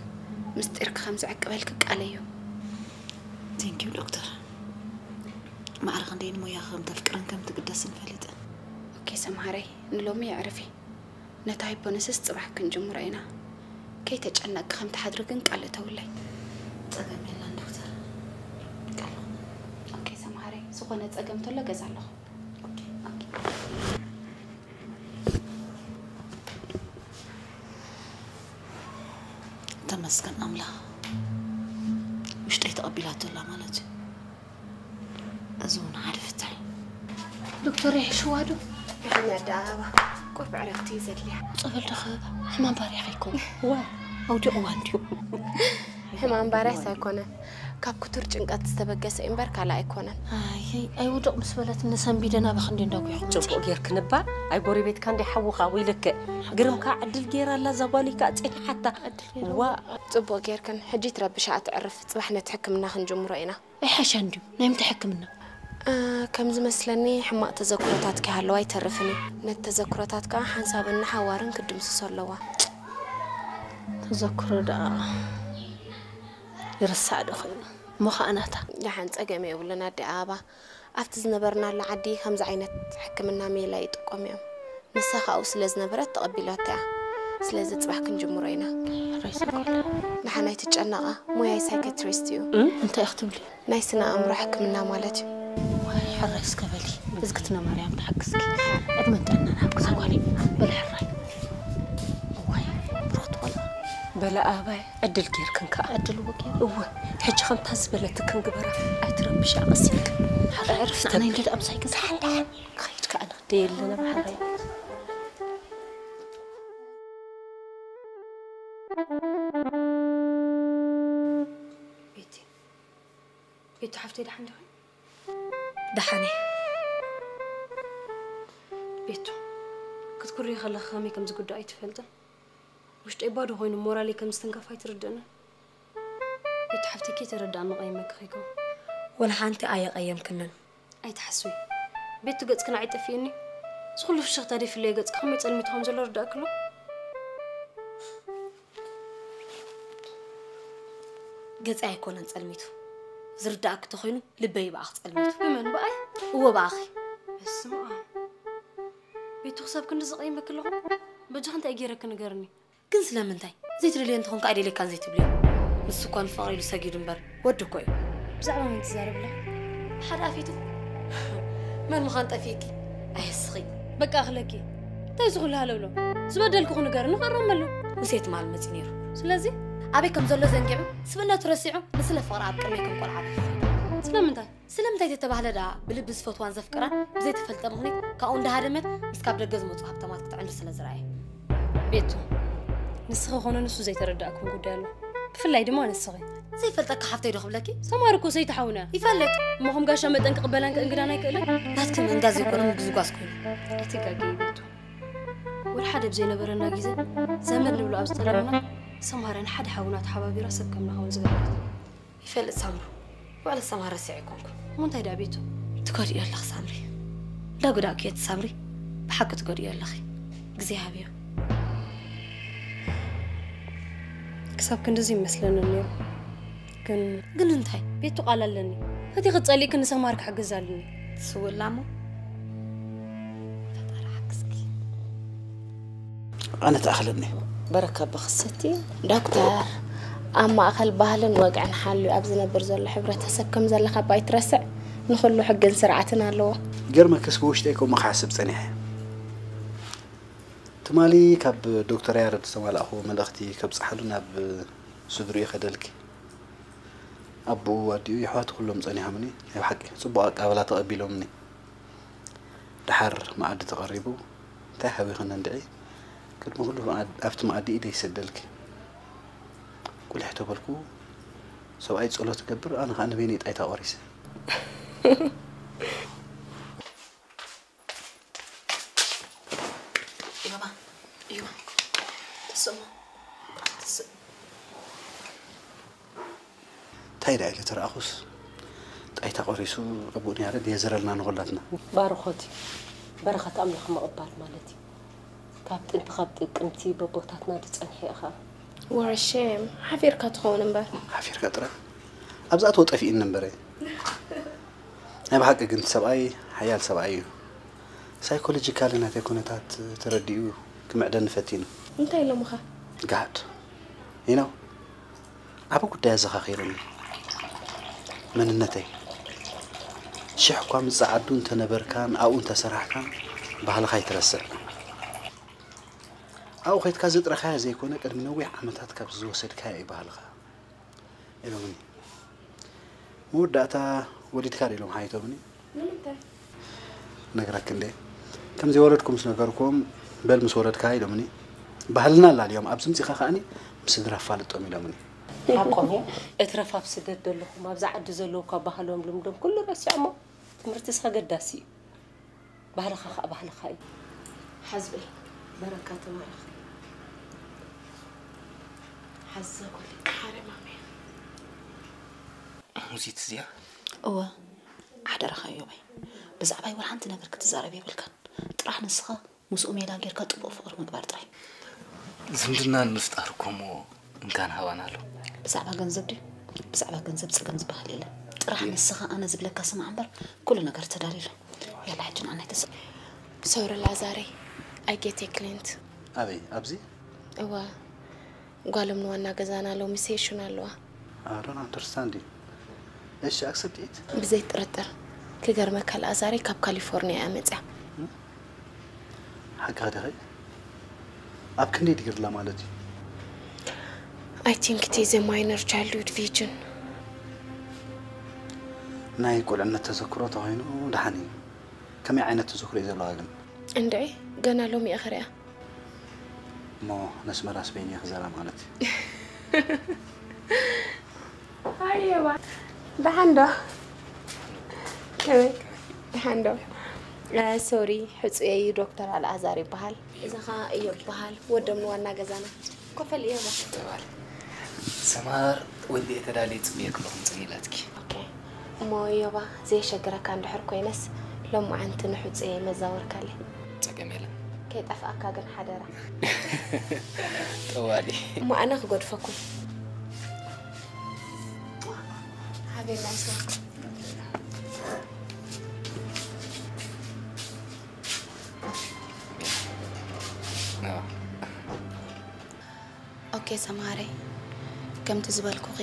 ምስጢርኪ ከም ዝዕቅበልኪ ቃለይ እዩ። Thank you ዶክተር። ማዕረ ክንደይ ንሞያኺ ከም ተፍቅርን ከም ትግደስን ፈሊጠ። ኦኬ ሰምሃረይ፣ ንሎሚ የዕርፊ። ነታ ሃይፖነስስ ጽባሕ ክንጅምሮ ኢና። ከይተጨነቅኪ ከም ትሓድሪ ግን ቃል እተውለይ። ጸገም የለን ዶክተር። ቃል። ኦኬ ሰምሃረይ፣ ዝኾነ ጸገም ተሎ ገዛ ኣለኹ። ኦኬ። ኦኬ። ተመስገን ኣምላኽ። ውሽጠይ ተቐቢላቶ ኣላ ማለት እዩ። እዚ እውን ሓደ ፍታሕ እዩ። ዶክተር ይሕሽዋ ዶ? ብሓመድ ኣበባ ቁሩብ ዕረፍቲ እዩ ዘድልያ። ጸበል ዶ ክህባ? ሕማም ባርያ ከይከውን። ዋ፣ ኣውዲቕዋ እንድዩ። ሕማም ባርያስ ኣይኮነን። ካብ ክቱር ጭንቀት ዝተበገሰ እዩ እምበር ካልእ ኣይኮነን። ኣይ፣ ኣይውድቕ ምስ በለት ንሰንቢደ ናባኺ እንድዩ እንዳጒኹ መጺአ። ጽቡቕ ጌርክንባ። ኣይ ጎረቤትካ እንድዩ ሓውኻ ወይ ልክዕ። ግርምካ ዕድል ጌራ ኣላ እዛ ጓለይ ከኣ ጸኒሓታ። ዕድል ጌራ። ዋ። ጽቡቕ ጌርክን። ሕጂ ትረብሻ ኣትዕርፍ። ጽባሕ ነቲ ሕክምና ክንጅምሮ ኢና። ኣይሓሻ እንድዩ ናይ ምንታይ ሕክምና? እ፣ ከም ዝመስለኒ ሕማቕ ተዘክሮታት ከይሃለዋ ኣይተርፍን እዩ። ነቲ ተዘክሮታት ከኣ ሓንሳብን ንሓዋርን ክትድምስሶ ኣለዋ። ተዘክሮ ደኣ ይርሳዕ ዶ ኸይኑ? እሞ ኸኣ ናታ። ደሓን ጸገም የብሉን ኣደ ኣበባ። ኣብቲ ዝነበርናሉ ዓዲ ከምዚ ዓይነት ሕክምና ሜላ ይጥቀሙ እዮም። ንሳ ካብኡ ስለ ዝነበረት ተቐቢላቶ እያ። ስለዚ ጽባሕ ክንጅምሮ ኢና። ሕራይ ሰኮላ። ደሓን ኣይትጨነቓ፣ ሞያይ ሳይካትሪስት እዩ። እንታይ ኢኺ ትብሊ? ናይ ስነ ኣእምሮ ሕክምና ማለት እዩ። ዋይ፣ ሕራይ እስከ በሊ፣ እዝግትና ማርያም ትሓግዝኪ። ዕድመን ጥዕናን ይሃብኪ እዛ ጓለይ። በሊ ሕራይ። ዋይ፣ ብሩኽቲ ቆልዓ። በላ ኣባይ ዕድል ጌርክን ከኣ። ዕድል እወ ጌር። እወ፣ ሕጂ ከምታ ዝበለትክን ግበራ። ኣይትረብሻ፣ ቀስ ኢልክን። ሓዳር ዕርፍቲ ፍታሕ ናይ ገብ። እንደ ኣምሳይ ገዛ ሓንዳ። ክኸይድ ከኣ ንኽደይ ኣለና ብሓራይ። ቤቲ፣ ቤቲ ሓፍተይ ደሓን ዲኺ? ደሓን እየ። ቤቱ፣ ክትኩሪ ከለኺ ከመይ ከም ዝጉዳእ ኣይትፈልጥን። ውሽጠይ ባዶ ኮይኑ ሞራለይ ከም ዝትንከፍ ኣይትርድእንን። ቤቱ ሓፍተይ ከይተረድኣኒ ቀይመኪ ከይከውን። ወላ ሓንቲ ኣየቐየምክንን። ኣይትሓስዊ። ቤቱ ገጽኪ ንዓይ ጠፊእኒ። እዚ ኩሉ ፍሽኽታ ደይ ፍለዮ ገጽኪ ከመይ ጸልሚቱ ከም ዘሎ ርዳእኪ ኣሎ? ገጸይ ኣይኮነን ጸልሚቱ። ዝርዳእኪ ተኾይኑ ልበይ ብኣኺ ጸልሚቱ። ብመን ብኣይ? እወ ብኣኺ። በስመ ኣብ። ቤቱ ክሳብ ክንዲ ዝቐይመኪ ኣለኹ። በጃኺ እንታይ ገይረኪ ንገርኒ። ግን ስለምንታይ? ዘይትደልዮ እንተኾንካ ኣይደልየካን ዘይትብልዮ። ንሱ እኳ ንፍቕሪ ኢሉ ሰጊዱ እምበር ወዲ እኮ እዩ። ብዛዕባ መን ትዛረብ ኣለኻ? ሓደ ኣፊቱ መን ምዃን ጠፊእኪ? ኣየስኺ። በቃ ኣኽለኪ። እንታይ እዚ ኩሉ ሃለውሎ? ዝበደልኩኹ ንገርኒ ክእረመሉ። ንሴት ማል መጺ ነይሩ። ስለዚ? ኣበይ ከም ዘሎ ዘንጊዑ፣ ስብእነቱ ረሲዑ፣ ንስለ ፍቕሪ ኣብ ቅድመይ ከም ቆልዓ በልሕ። ስለምንታይ? ስለምንታይ ተተባህለ ደኣ ብልቢ ዝፈትዋን ዘፍቅራን ብዘይተፈልጠ ምኽንያት ካብኡ እንዳሃደመት ምስ ካብ ደገ ዝመጹ ሃብታማት ክትዕንድር ስለ ዝረኣየ። ቤቱ፣ ንስኺ ኮነ ንሱ ዘይተረዳእኩም ጉዳይ ኣሎ። ብፍላይ ድማ ንስኺ። ዘይፈልጠካ ሓፍተይ ዶ ክብለኪ? ሰማር እኮ ሰይቲ ሓውና። ይፈልጥ። እሞ ከም ጋሻ መጠን ክቕበላን ክእንግዳን ኣይክእልን? ናትኪ ምእንጋዝ ዘይኮነ ምግዝጓዝ ኮይኑ። ኣይትጋገዪ ቤቱ። ወላ ሓደ ብዘይነበረና ግዜ ዘመድ ንብሎ ኣብ ዝጠለብና ሰማርያ ንሓደ ሓውና ተሓባቢራ ሰብ ከም ንኸውን ዝገበረት። ይፈልጥ ሳምሩ። ውዕለት ሰማር ረሲዐ ኣይኮንኩን። እሞ እንታይ ደኣ ቤቱ? ትጎድእዮ ኣለኺ ሳምሪ። እንዳጎዳእክዮ እቲ ሳምሪ ብሓቂ ትጎድእዮ ኣለኺ። ግዜ ሃብዮ። ክሳብ ክንድዚ ይመስለኒ ነይሩ። ግን ግን እንታይ? ቤቱ ቃል ኣለኒ። እቲ ክትጸልእኪ ንሰማር ክሕግዝ ኣለኒ። ትስውእላ እሞ ፈጣሪ ሓግዝኪ። ኣነ ተኣኽለኒ። በረካ በኽሰቲ ዶክተር፣ ኣብ ማእኸል ባህልን ወግዕን ሓልዩ ኣብ ዝነብር ዘሎ ሕብረተሰብ ከም ዘለኻ እባ ኣይትረስዕ። ንኹሉ ሕግን ስርዓትን ኣለዎ። ገርመክስ ብውሽጠይ ከምኡ ክሓስብ ጸኒሐ። ትማሊ ካብ ዶክተር ያረድ ዝተማላእኹዎ መልእኽቲ ከብጽሓሉ ናብ ስድርኡ ይኸደልኪ። ኣቦኡ፣ ኣዲኡ፣ የሕዋቱ ኩሎም ጸኒሖምኒ። ናይ ብሓቂ ጽቡቕ ኣቀባብላ ተቐቢሎምኒ። ደሓር መኣዲ ተቐሪቡ፣ እንታይ ሃቢኽኒ እንድዒ፣ ቅድሚ ኩሉ መኣድ-፣ ኣብቲ መኣዲ ኢደይ ይሰደልኪ። ቁሊሕ ተበልኩ፣ ሰብኣይ ጸሎት ይገብር፣ ኣነ ኸኣ ንበይነይ ጣይታ ቆሪሰ። እዮማ፣ እዮማ፣ ትስእሞ፣ ትስእ-፣ እንታይ ደኣ ኢለ ተረኣኹስ፣ ጣይታ ቆሪሱ፣ ኣቦኡ ንያረድ የዘረልና ንኹላትና። ባርኾት እዩ። በረኸት ኣምላኽ ምቕባል ማለት እዩ። ካብ ጥንቲ ካብ ጥቅምቲ በቦታትና ድጸንሐ ኢኻ። What a shame። ሓፊርካ ትኸውን እምበር። ሓፊርካ ጥራይ። ኣብዛ እተወ ጠፊእኒ እምበረ። ናይ ብሓቂ ግን ሰብኣይ ሓያል ሰብኣይ እዩ። ሳይኮሎጂካሊ ናተይ ኩነታት ተረዲኡ ክምዕደኒ ፈቲኑ። እንታይ ኢሎምኻ? ጋድ። You know፣ ዓቢ ጉዳይ ኣዘኻኺሩኒ። መንነተይ። ሽሕ እኳ ምስ ጸዓዱ እንተነበርካን ኣብኡ እንተሰራሕካን ባህልኻ ኣይትረስዕ። ኣብኡ ኸይድካ ዘጥረኻዮ ዘይኮነ ቅድሚ ነዊሕ ዓመታት ካብ ዝወሰድካዮ እዩ ባህልኻ ኢሎምኒ። መወዳእታ ወሊድካ ዶ ኢሎም ሓይቶምኒ። ንምንታይ? ነግረክ እንዴ። ከም ዘይወለድኩ ምስ ነገርኩም፣ በል ምስ ወለድካ ኢሎምኒ። ባህልና ኣላልዮም፣ ኣብዚ ምጺኻ ከኣኒ ምስ ስድራ ኣፋልጦም ኢሎምኒ። ሓቆም እዩ። እትረፍ ኣብ ስደት ዘለኹም፣ ኣብዚ ዓዲ ዘለዉ እኳ ባህሎም ልምዶም ኩሉ ረሲዖሞ። ትምህርትስ ኣገዳሲ እዩ። ባህልኻ ኸኣ ባህልኻ እዩ። ሓዝበይ፣ በረካ ተባረኽ። ሓዛ ጓለይ። ሓደ ማመይ። ሙዚት እዚኣ? እወ፣ ሓደራኻ እዮበይ። ብዛዕባይ ወላ ሓንቲ ነገር ክትዛረብ የብልካን። ጥራሕ ንስኻ ምስኡ ሜላ ጌርካ ጥቡቕ ፍቕሪ ምግባር ጥራይ። ዝምድና ንምፍጣር እኮ እሞ እንካን ሃባን ኣሎ። ብዛዕባ ገንዘብ ድዩ? ብዛዕባ ገንዘብ ጸገም ዝበሃል የለን። ጥራሕ ንስኻ ኣነ ዝብለካ ስማዕ እምበር ኩሉ ነገር ተዳልዩ ኣሎ። ያላ ሕጂ ንዓና ኣይተስእ። ሶሪ ላዛረይ፣ I get a client። ኣበይ? ኣብዚ? እዋ፣ ጓሎም ንዋና ገዛና ሎሚ ሴሽን ኣለዋ። I don't understand you። እሺ፣ accept it። ብዘይ ጥርጥር። ክገርመካ ላዛረይ ካብ ካሊፎርኒያ እያ መጽያ። ሓቅኻ ዲኺ? ኣብ ክንደይ ዲግሪ ኣላ ማለት እዩ? I think it is a minor childhood vision. ናይ ቁልዕነት ተዘክሮ ተኾይኑ ደሓን እዩ። ከመይ ዓይነት ተዘክሮ እዩ ዘለዋ ግን? እንድዒ፣ ገና ሎሚ እየ ክሪኣ። እሞ ነስመራ ስፔን እየ ክዘራ ማለት እዩ። ኣየዋ፣ ደሓን ዶ? ከመይ? ደሓን ዶ? ሶሪ፣ ሕፁየይ ዶክተር ኣልኣዛር ይበሃል። እዛ ኸዓ እዮብ ይበሃል። ወዶም ንዋና ገዛና። ኮፈል እዮባ። ተባል ሰማር ወዲ ተዳልየ ጽምየ ክለኹም ጽኒላትኪ። ኦኬ። እሞ እዮባ፣ ዘየሸግረካ እንድሕር ኮይነስ፣ ሎማዓንቲ ንሕፁየይ መዛወርካለይ። ጸገም የለን። ከይጠፍኣካ ግን ሓደራ። ጠዋሊ። እሞ ኣነ ክገድፈኩም። ሓቤና ይስማኩም። አዎ። ኦኬ ሰምሃረይ፣ ከምቲ ዝበልኩኺ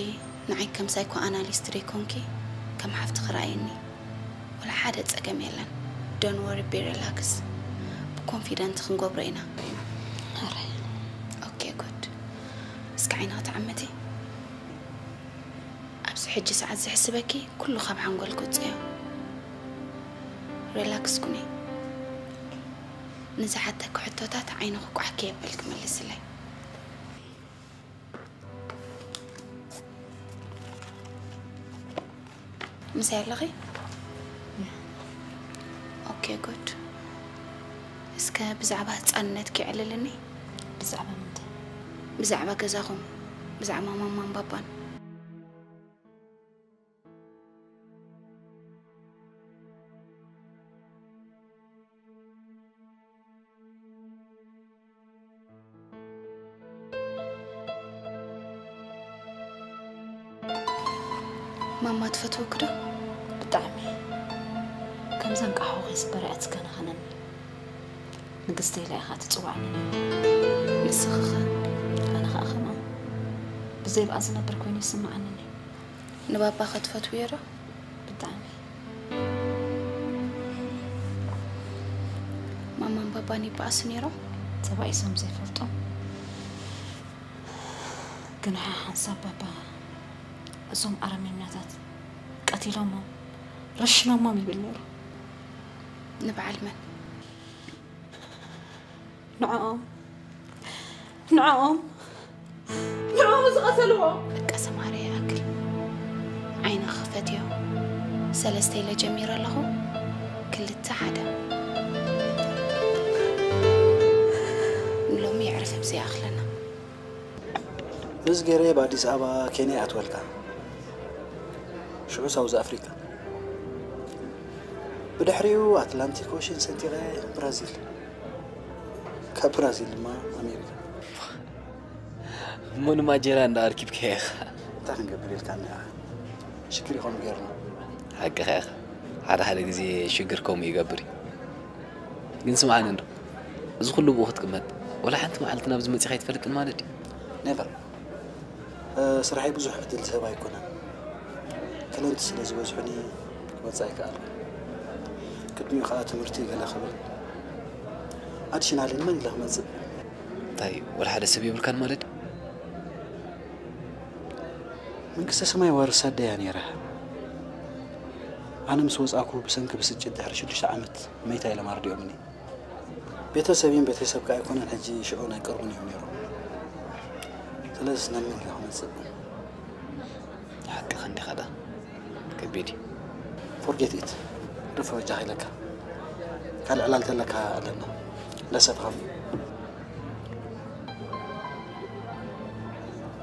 ንዓይ ከም ሳይኮ ኣናሊስት ደይኮንኪ ከም ሓፍቲ ክረኣየኒ ወላ ሓደ ጸገም የለን። Don't worry, be relax። ብኮንፊደንት ክንገብሮ ኢና። ኣረ፣ ኦኬ ጉድ። እስከ ዓይንኺ ተዓመቲ። ኣብዚ ሕጂ ሰዓት ዝሕስበኪ ኩሉ ካብ ሓንጎል ክውፅእ እዮ። ሪላክስ ኩኒ። ንዝሓተኪ ሕቶታት ዓይንኺ ቋሕ ከየበልኪ መልስለይ። ምሳይ ኣለኺ? ኦኬ ጉድ። እስከ ብዛዕባ ህፃንነትኪ የዕልልኒ። ብዛዕባ ምንታይ? ብዛዕባ ገዛኹም፣ ብዛዕባ ማማን ባባን። ማማ ትፈትወኪ ዶ? ብጣዕሚ። ከምዛ እንቃሕኹ ከይስበረ እያ ትከናኸነኒ። ንግስቲ ኢላ ኢኻ ትጽውዓኒ ነይራ። ንስኺ ኸ? ኣነ ኸኣ ከምኣ። ብዘይ ብኣ ዝነብር ኮይኑ ይስምዓኒ ነይሩ። ንባባኸ ትፈትውዮ ዶ? ብጣዕሚ። ማማን ባባን ይበኣሱ ነይሮም? ተባኢሶም ዘይፈልጡ። ግን ሓ-፣ ሓንሳብ ባባ እዞም ኣረሜናታት ቀቲሎሞም፣ ረሽኖሞም ይብል ነይሩ። ንበዓል መን? ንዕኦም፣ ንዕኦም፣ ንዕኦም ዝቐተልዎ። በቃ ሰማርያ ይኣክል። ዓይንኺ ክፈትዮ። ሰለስተ ኢለ ጀሚረ ኣለኹ። ክልተ ሓደ። ንሎሚ የዕርፍ፣ ኣብዚ ይኣኽለና። እዚ ገይረ ብኣዲስ ኣበባ ኬንያ ይኣትወልካ። ሽዑ ሳውዝ ኣፍሪካ። ብድሕሪኡ ኣትላንቲክ ኦሽን ሰንጢቐ ብራዚል። ካብ ብራዚል ድማ ኣሜሪካ። እሞ ንማጀራ እንዳ ኣርኪብካዮ ኢኻ። እንታይ ክንገብር ኢልካኒ ኢኻ? ሽግር ኢኹም ገይርና። ሓቅኻ ኢኻ። ሓደ ሓደ ግዜ ሽግር ከምኡ ይገብር እዩ። ግን ስምዓኒ እንዶ፣ እዚ ኩሉ ብኡ ክትቅመጥ፣ ወላ ሓንቲ መዓልቲ ናብዚ መጺኻ ኣይትፈልጥን ማለት ድዩ? ኔቨር። እ፣ ስራሐይ ብዙሕ ዕድል ዝህብ ኣይኮነን። ክለንት ስለ ዝበዝሑኒ ክወጽእ ኣይከኣልኩን። ቅድሚኡ ከኣ ትምህርቲ ገለ ክብል። ኣዲሽናሊ ንመን ኢለ ክመጽእ? እንታይ፣ ወላ ሓደ ሰብ የብልካን ማለት ድዩ? መንግስተ ሰማይ ዋርሳ ኣደይ እያ ነይራ። ኣነ ምስ ወጻእኩ ብሰንኪ ብስጭት ድሕሪ ሽዱሽተ ዓመት መይታ ኢሎም ኣርዲኦምኒ። ቤተሰብን ቤተሰብካ ኣይኮነን ሕጂ ሽዑ ናይ ቅርቡን እዮም ነይሮም። ስለዚ ናብ መን ኢለ ክመጽእ? ሓቅኻ እንዲኻ ደኣ። ከቢድ እዩ። ፎርጌት ኢት። ርፎ በጃኻ ኢለካ። ካልእ ዕላል ተለካ ኣለና። ለሰፍኻ።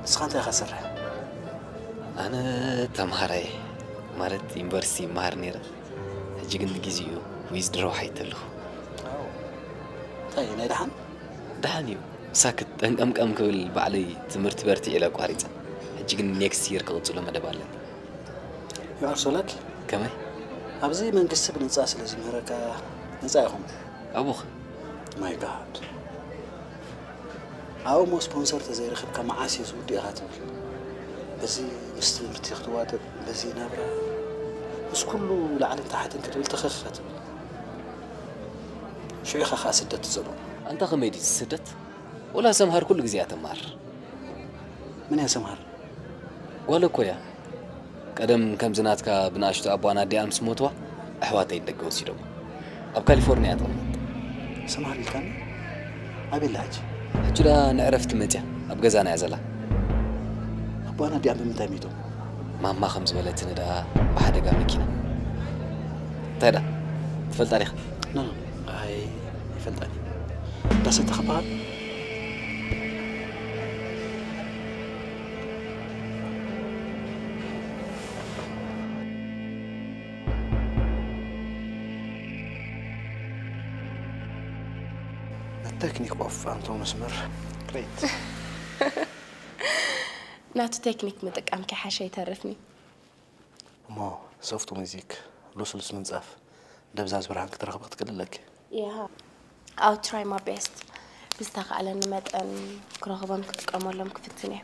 ንስኻ እንታይ ኢኻ ትሰርሕ? ኣነ ተምሃራይ ማለት ዩኒቨርሲቲ ይመሃር ነይረ። ሕጂ ግን ንግዜኡ ዊዝድሮው ሓይተ ኣለኹ። እንታይ ናይ ደሓን? ደሓን እዩ። ሳክት ጠንቀምቀም ክብል ባዕለይ ትምህርቲ በርቲዕ ኢለ ኣቋሪጸ። ሕጂ ግን ኔክስት ይር ክቕጽሎ መደብ ኣለኒ። You are so lucky። ከመይ? ኣብዚ መንግስቲ ብነጻ ስለ ዝምህረካ ነጻ ኢኹም። ኣቦኸ? My God። ኣብኡ እሞ ስፖንሰር ተዘይረኺብካ መዓስ እዩ ዝውድእ ኢኻ ትብል። በዚ ምስ ትምህርቲ ክትዋጥጥ፣ በዚ ናብራ፣ ምስ ኩሉ ላዕልን ታሕትን ክትብል ተኸኽ ኢኻ ትብል። ሽዑ ኢኻ ኸኣ ስደት ትጸልኦ። ኣንታ ከመይ ድዩ ስደት? ወላ ሰምሃር ኩሉ ግዜ እያ ተማር። መን እያ ሰምሃር? ጓል እኮ እያ። ቀደም ከምዚ ናትካ ብንኣሽቱ ኣቦኣን ኣዲኣን ምስ ሞትዋ ኣሕዋተይ ንደገ ወሲዶም ኣብ ካሊፎርኒያ እያ ተቐመጥ። ሰምሃር ኢልካኒ? ኣበይ ኣላ ሕጂ? ሕጂ ደኣ ንዕረፍቲ መፅያ ኣብ ገዛና እያ ዘላ። ኣቦኣን ኣዲኣን ብምንታይ ሞይቶም? ማማ ከም ዝበለትኒ ደኣ ብሓደጋ መኪና። እንታይ ደኣ ትፈልጣ ዲኻ? ኖ ኖ፣ ኣይ ይፈልጣኒ። ዳሰ ተኸባሃል። The technique of Anton Mesmer. Great. ናቱ ቴክኒክ ምጥቃም ከይሓሸ ይተርፍኒ። እሞ ሶፍት ሙዚክ፣ ልስሉስ ምንጻፍ፣ ደብዛዝ ብርሃን ክትረኽቢ ክትክእል ኣለኪ። Yeah, I'll try my best። ብዝተኻእለኒ መጠን ክረኽቦም ክጥቀመሎም ክፍትን እየ።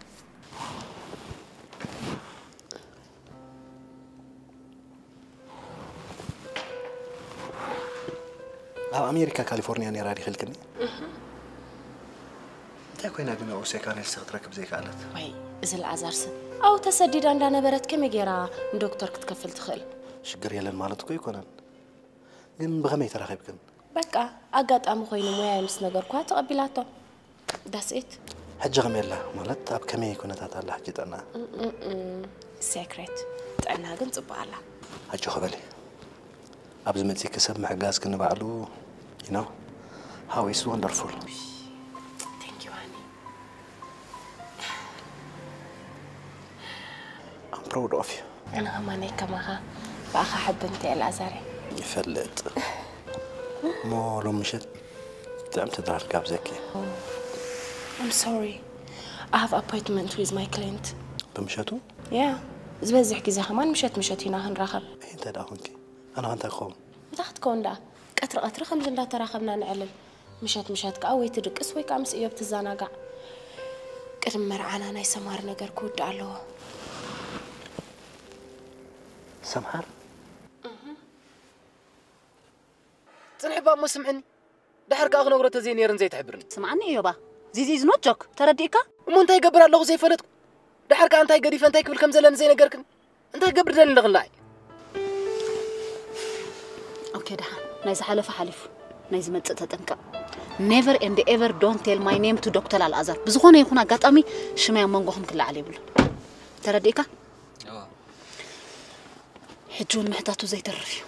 ኣብ ኣሜሪካ ካሊፎርኒያ ነይራ ዲኺ ኢልክኒ? እንታይ ኮይና ግን ኣብኡ ሴካንድስ ክትረክብ ዘይከኣለት? ወይ እዚ ኣልኣዛርስ ኣብኡ ተሰዲዳ እንዳነበረት ከመይ ገይራ ንዶክተር ክትከፍል ትኽእል? ሽግር የለን ማለት እኮ ኣይኮነን፣ ግን ብኸመይ ተራኺብክን? በቃ ኣጋጣሚ ኮይኑ ሙያይ ምስ ነገርኳ ተቐቢላቶ። That's it። ሕጂ ከመይ ኣላ? ማለት ኣብ ከመይ ኩነታት ኣላ ሕጂ ጥዕና? ሴክሬት። ጥዕና ግን ጽቡቕ ኣላ። ኣጆኺ በሊ። ኣብዚ መጺእኪ ሰብ ምሕጋዝ ክንባዕሉ you know how is wonderful። Thank you, honey. I'm proud of you። ኣነ ከማነይ ከማኻ ብኣኻ ሕብንቲ እየ ኣልኣዛረይ። ይፈልጥ እሞ ሎም ምሸት ጥዕምቲ ድራር ጋብዘኪ። I'm sorry. I have appointment with my client. ብምሸቱ? Yeah. ዝበዝሕ ግዜ ከማን ምሸት ምሸት ኢና ክንራኸብ። እንታይ ደኣ ኮንኪ? ኣነ ከ እንታይ ክኸውን? እንታይ ክትከውን ደኣ? ቀትሪ ቀትሪ ከምዚ እንዳተራኸብና ንዕልል። ምሸት ምሸት ከኣ ወይ ትድቅስ ወይ ከኣ ምስ እዮብ ትዘናጋዕ። ቅድሚ መርዓና ናይ ሰምሃር ነገር ክውዳእ ኣለዎ። ሰምሃር? ጽንሒ እባ እሞ ስምዕኒ። ድሓር ከኣ ክነግሮ ተዘይነይርን ዘይትሕብርኒ። ስምዓኒ እዮባ፣ ዚዚ is not joke፣ ተረዲእካ? እሞ እንታይ ይገብር ኣለኹ ዘይፈለጥኩ? ድሓር ከኣ እንታይ ገዲፈ እንታይ ክብል ከም ዘለኒ ዘይነገርክን? እንታይ ክገብር ደሊ ኣለኽን ንዓይ? ኦኬ፣ ደሓን ናይ ዝሓለፈ ሓሊፉ፣ ናይ ዝመጽእ ተጠንቀቕ። Never and ever don't tell my name to ዶክተር ኣልኣዛር። ብዝኾነ ይኹን ኣጋጣሚ ሽመይ ኣብ መንጎኹም ክለዓል የብሉን። ተረዲእካ? ሕጂ እውን ምሕታቱ ዘይተርፍ እዩ።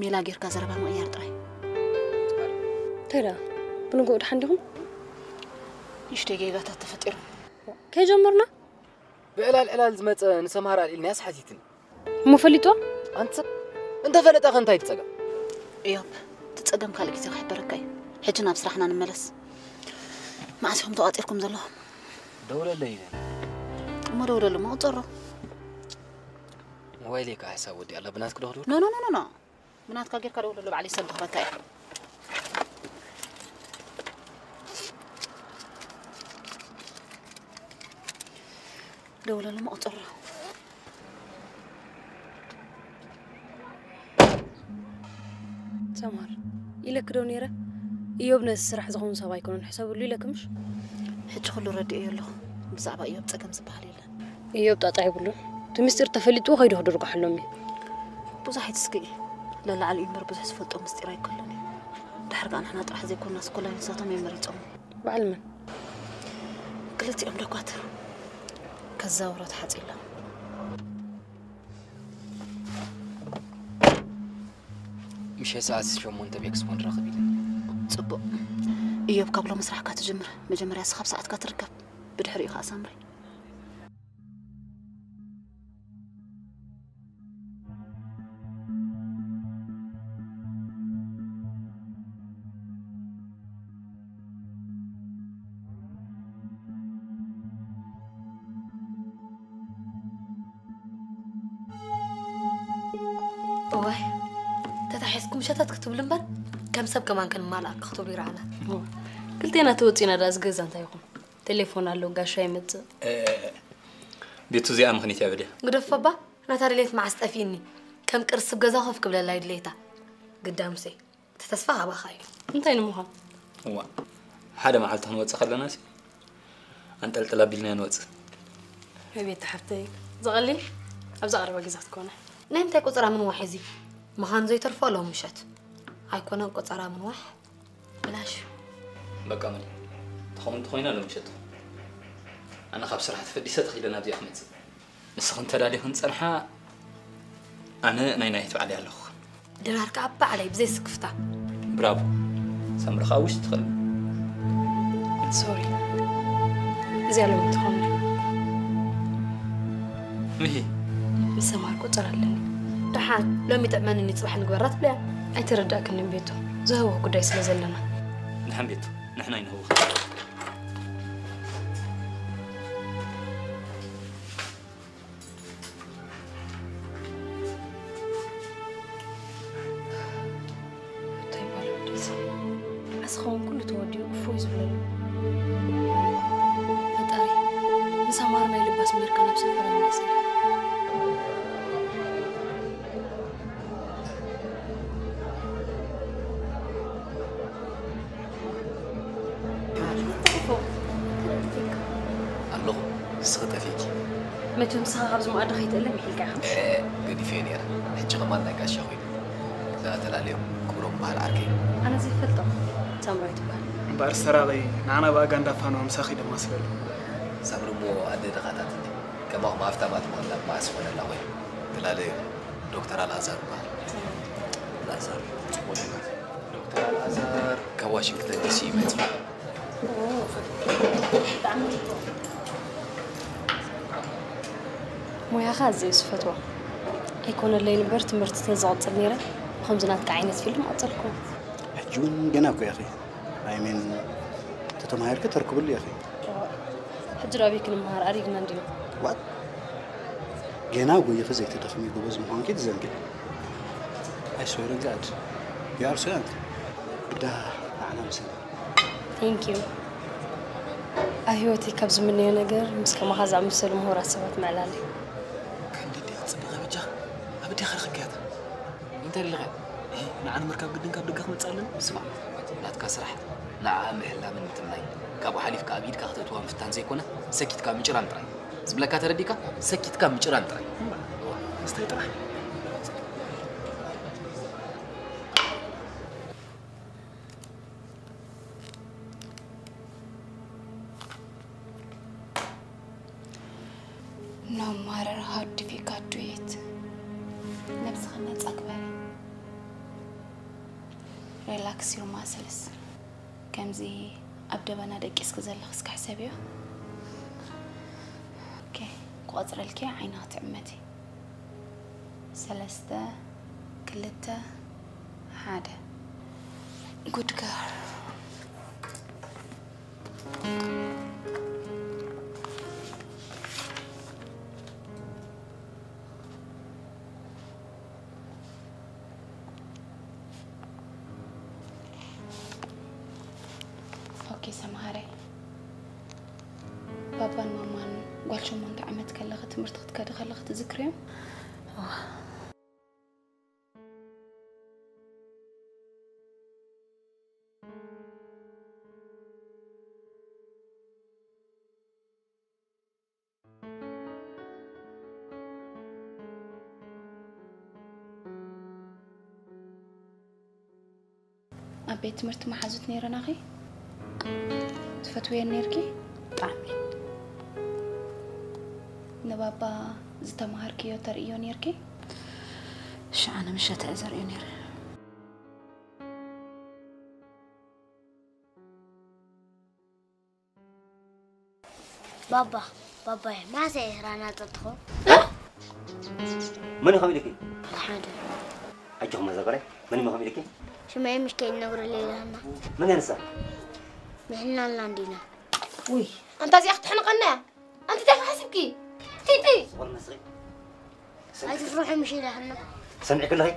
ሜላ ጌርካ ዘረባ ምቕያር ጥራይ። እንታይ ደኣ ብንግኡ ድሓን ዲኹም? ንእሽተይ ጌጋታት ተፈጢሩ። ከይጀመርና ብዕላል ዕላል ዝመጸ ንሰምሃር ኣልዒልናያስ ሓቲትኒ። እሞ ፈሊጦ? ኣንተ እንተፈለጠኸ እንታይ ትጸገም? እዮብ፣ እቲ ጸገም ካልእ ግዜ ክሕበረካ እዩ። ሕጂ ናብ ስራሕና ንመለስ። መዓስ ኢኹም ተቋጺርኩም ዘለኹም? ደውለለይ ኢለን። እሞ ደውለሉ፣ እሞ ቁጸሮ። ሞባይለይ ከዓ ሓሳብ ወዲኣ ኣላ። ብናትክ ዶ ክድውል? ኖ ኖ ኖ ኖ። ብናትካ ጌርካ ደውለሉ፣ ባዕለይ ሰልዲ ክበካ እየ። ደውለሉ፣ እሞ ቁጸሮ። ሰምሃር ኢለኪ ዶ ነይረ? እዮብ ነዚ ስራሕ ዝኸውን ሰብ ኣይኮነን፣ ሕሰብሉ ኢለኪ ምሽ? ሕጂ ኩሉ ረዲኤዮ ኣለኹ። ብዛዕባ እዮብ ጸገም ዝበሃል የለን። እዮብ ጣጣ የብሉን። እቲ ምስጢር ተፈሊጥዎ ከይዱ ክድርግሐሎም እዩ። ብዙሕ ኣይትስክኢ። ለላዕሊ እዩ እምበር ብዙሕ ዝፈልጦ ምስጢር ኣይከሎን እዩ። ድሕር ከኣ ንሕና ጥራሕ ዘይኮንና ስኮላይ ንሳቶም እዮም መሪጾም። በዓል መን? ክልቲኦም ደኳትር። ከዛውሮ ተሓጺሎም። ምሸት ሰዓት ሸሞንተ ቤክስፖ ንራኸብ ኢለን። ጽቡቕ። እዮብ ካብ ሎሚ ስራሕካ ትጅምር። መጀመርያ ንስኻ ኣብ ሰዓትካ ትርከብ። ብድሕሪኡ ከኣ ሳምሪ። እዋይ ተታሒዝኩም ሸተት ክትብሉ እምበር ከም ሰብ ከማን ክንማልኣካ ክትብሉ ይረኣና። ክልቴና ተወፂና ዳ እዚ ገዛ እንታይ ይኹን? ቴሌፎን ኣሎ ጋሻ ይመፅእ። ቤቱ እዚኣ ምኽኒት እያ በድያ። ግደፎ እባ ናታ ድሌት መዓስ ጠፊእኒ። ከም ቅርሲ ገዛ ኮፍ ክብለላ ይድሌታ። ግዳምሴ እቲ ተስፋ ካባኻ እዩ። እንታይ ንምዃን? እዋ ሓደ መዓልቲ ክንወፅእ ከለና ሲ ኣንጠልጥል ኣቢልና ንወፅእ። ቤት ሓፍተይ፣ ዝቐልል ኣብዛ ቀረባ ግዜ ክትኮነ። ናይ ምንታይ ቆጸራ ምንዋሕ እዚ? ምዃን ዘይተርፎ ሎም ምሸት። ኣይኮነን ቆጸራ ምንዋሕ፣ ብላሽ። በቃ መን ተኸም እንተኾይና ሎም ምሸት። ኣነ ካብ ስራሕ ተፈዲሰ ተኺለ ናብዚኣ ክመጽእ። ንስኽን ተዳሊኽን ጸንሓ፣ ኣነ ናይ ናይት ባዕለይ ኣለኹ። ድራር ከኣ ባዕለይ ብዘይ ስክፍታ። ብራቮ። ሳምሪ ከኣ ውሽ ትኽእል። ሶሪ። እዚኣ ሎሚ ትኸውን። ምሂ። ምስ ሰማር ቁጽር ኣለኒ። ደሓን፣ ሎሚ ጥዕመኒ ጽባሕ ንግበራ ትብለያ። ኣይተረዳእክንን ቤቱ። ዝህወኽ ጉዳይ ስለ ዘለና። ንሓን ቤቱ፣ ንሕና ኣይንህውኽ። እንታይ ባለ ወደዚ? ዓስኻውን ኩሉ ተወዲኡ እፎይ ዝብለሉ። ፈጣሪ፣ ንሰማር ናይ ልባ ኣስሚርካ ናብ ሰፈራ ምለሰላ። ኣለኹ፣ ንስኺ ጠፊእኪ። መቸም ንስኻ ካብዚ መኣዲ ከይትእለ ምሒልካ ኢኻ። ኤ፣ ገዲፈዮ ነይረ። ሕጂ ከማን ናይ ጋሻ ኮይኑ። እዛ ተላለዮም ክብሮም በሃል ዓርከይ። ኣነ ዘይፈልጦ ሳምራዊት ይበሃል። እምበኣር ሰራቒ፣ ንዓና ብኣጋ እንዳፋነዋ ምሳኺ ደማስለሉ። ሳምሪ እሞ ኣደ ድኻታት እንዲ። ከማኹም ሃፍታማት ምቕላብ መዓስ ይኾነላ ኮይኑ። ተላለዮም። ዶክተር ኣልኣዛር ይበሃል። ኣልኣዛር፣ ጽቡቕ ዜና። ዶክተር ኣልኣዛር ካብ ዋሽንግተን ዲሲ እዩ መጺኡ። ሞያኻ ኣዝየ ዝፈትዎ። ኣይኮነለይን እምበር ትምህርቲ ተዝቐጽል ነይረ፣ ብኸምዚ ናትካ ዓይነት ፊልድ ምቐጸልኩ። ሕጂ እውን ገና እኮ ኢኺ። I mean፣ ተተማሂርኪ ተርክብሉ ኢኺ። ሕጂ ዶ ኣበይ ክንመሃር ኣሪግና እንዲና? What? ገና ጎይኺ ዘይትደኽሚ ጎበዝ ምዃንኪ ትዘንግዒ። I swear to God, you are so young. ብዳ ንዓና ምሰና። Thank you። ኣብ ህይወተይ ካብ ዝምነዮ ነገር ምስ ከማኻ ዝኣመሰሉ ምሁራት ሰባት ምዕላል እዩ። ከም ደዲኣ ጽብቐ በጃ ኣብ ዲኻ ረኸብካያታ? እንታይ ደለኻ? ንዓ ንምርካብ ግድን ካብ ደገ ክመጽእ ኣለኒ? ስማዕ፣ ናትካ ስራሕ ንዓኣ ምሕላምን ምትምናይ፣ ካብኡ ሓሊፍካ ኣብ ኢድካ ከተእትዋ ምፍታን ዘይኮነ፣ ሰኪትካ ምጭራም ጥራይ። ዝብለካ ተረዲካ፣ ሰኪትካ ምጭራም ጥራይ። እምባ፣ እዋ፣ ምስታይ ጥራሕ። No matter how difficult do it፣ ነብስኺ ነጻ ግበሪ። Relax your muscles። ከምዚ ኣብ ደበና ደቂስኪ ዘለኽስ ክሕሰብዮ። ኦኬ፣ ክቆጽረልኪ ዓይንኺ ትዕመቲ። ሰለስተ፣ ክልተ፣ ሓደ። Good girl። ኦኬ ሰምሃረይ፣ ባባን ማማን ጓል ሸሞንተ ዓመት ከለኺ ትምህርቲ ክትከዲ ከለኺ ትዝክርዮም? ኣብ ቤት ትምህርቲ መሓዙት ነይረናኺ? ትፈትውየን ነይርኪ? ብጣዕሚ። ንባባ ዝተማሃርክዮ ተርእዮ ነይርኪ? ሽዓ ንምሸት እየ ዘርእዮ ነይረ። ባባ፣ ባባየ፣ መዓስ እየ ስራና ጠጥኹ? መን እዩ ከም ኢልኪ? ሓደ። ኣጆኹም መዘበረ፣ መን እዩ ከም ኢልኪ? ሽመይ ምሽ ከይነግረለይ ኢላና። መን እያ ንሳ? ምሕልና ኣላ እንዲና። ውይ፣ ኣንታ እዚኣ ክትሕንቐና እያ። ኣንቲ እንታይ ሓሲብኪ? ቲቲ! ዝኾነ መስኺ። ኣይትፍርሑ ምሽ ኢላና። ሰሚዕኪ ኣለኺ?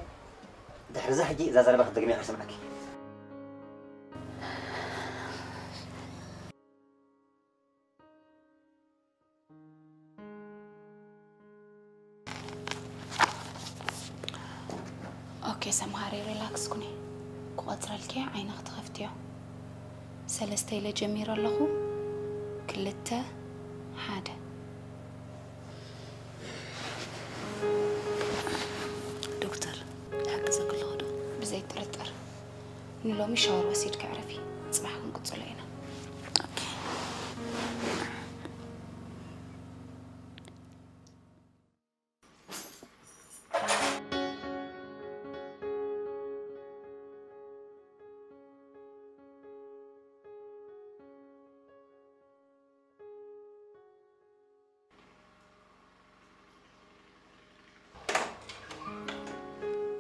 ድሕሪ እዛ ሕጂ እዛ ዘረባ ክትደግምያ ከይሰምዓኪ። ኦኬ ሰምሃሪ፣ ሪላክስ ኩኒ። ክቆጽረልኪ ዓይንኺ ትኸፍትዮ። ሰለስተ ኢለ ጀሚረ ኣለኹ። ክልተ፣ ሓደ። ሎሚ ሻወር ወሲድኪ ዕረፊ። ጽባሕ ክንቅጽሎ ኢና።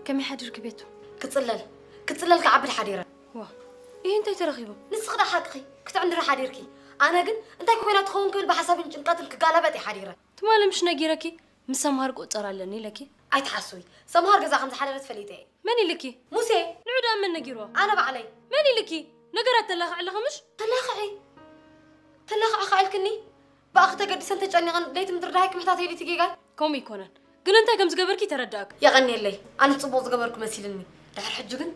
ከመይ ሓዲርኪ ቤቱ? ክጽለል፣ ክጽለል ክዓብል ሓዲረ። ዋ፣ ይህ እንታይ ተረኺቡ? ንስኺ ዳ ሓቅኺ ክትዕንድሪ ሓዲርኪ። ኣነ ግን እንታይ ኮይና ትኸውን ክብል ብሓሳብን ጭንቀትን ክጋላበጥ እየ ሓዲረ። ትማሊ ምሽ ነጊረኪ፣ ምስ ሰምሃር ቁጸር ኣለኒ ኢለኪ። ኣይትሓስዊ፣ ሰምሃር ገዛ ከም ዝሓደረት ፈሊጠ እየ። መን ኢልኪ? ሙሴ። ንዑ ደኣ መን ነጊርዋ? ኣነ ባዕለይ። መን ኢልኪ? ነገራት ተላኽዒ ኣለኺ ምሽ? ተላኽዒ? ተላኽዒ ከኣልክኒ? ብኣኺ ተገዲሰን ተጨኒቐን ለይቲ ምድሪ ደሃይ ክምሕታት ኢሉ እቲ ጌጋይ? ከምኡ ኣይኮነን። ግን እንታይ ከም ዝገበርኪ ተረዳእክ። የቐንየለይ። ኣነ ጽቡቕ ዝገበርኩ መሲልኒ። ድሕሪ ሕጂ ግን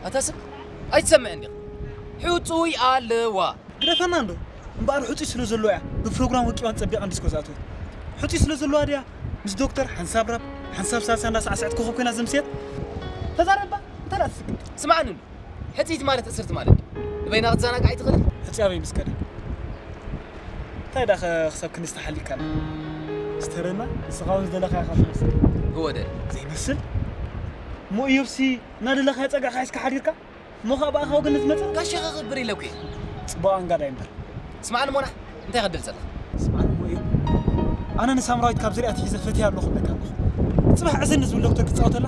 ኣታ ሰብ ኣይትሰምዕን ዲኻ? ሕጹይ ኣለዋ። ግደፈና እንዶ። እምበኣር ሕጹይ ስለ ዘሎ እያ ብፕሮግራም ወቂባን ጸቢቓን ዲስኮ ዝኣተወት። ሕጹይ ስለ ዘለዋ ድያ ምስ ዶክተር ሓንሳብ ራፕ ሓንሳብ ሳልሳ እንዳሳዕስዐት ኮኸብ ኮይና ዘምስየት? ተዛረባ፣ እንታይ ደኣ ትስክት? ስምዓኒ እንዶ። ሕጽይቲ ማለት እስርቲ ማለት ድዩ? ንበይና ክትዘናጋዕ ኣይትኽእልን? ሕጹይ ኣበይ ምስ ከደ? እንታይ ደኣ ኸ ክሳብ ክንዲ ዝተሓሊካ? ስተረና፣ ንስኻ እውን ዝደለኻ ኢኻ ትመስል። እወ ደለ። ዘይመስል? እሞ እዮብሲ እናደለኻ የጸጋዕካ ሒዝካ ሓዲርካ? እሞ ኸኣ ብኣኻ ወገን ዝመጽእ? ጋሻ ክቕብር ኢለ እኮ እየ። ጽቡቕ ኣንጋዳይ እምበር። ስምዓኒ ሞና፣ እንታይ ከደል ዘለኻ? ስምዓኒ እሞ እዩ። ኣነ ንሳምራዊት ካብ ዝሪኣ ትሒዘ ፈትያ ኣለኹ እብለካ ኣለኹ። ጽባሕ ዕስኒ ዝብል ዶክተር ክጻወተላ፣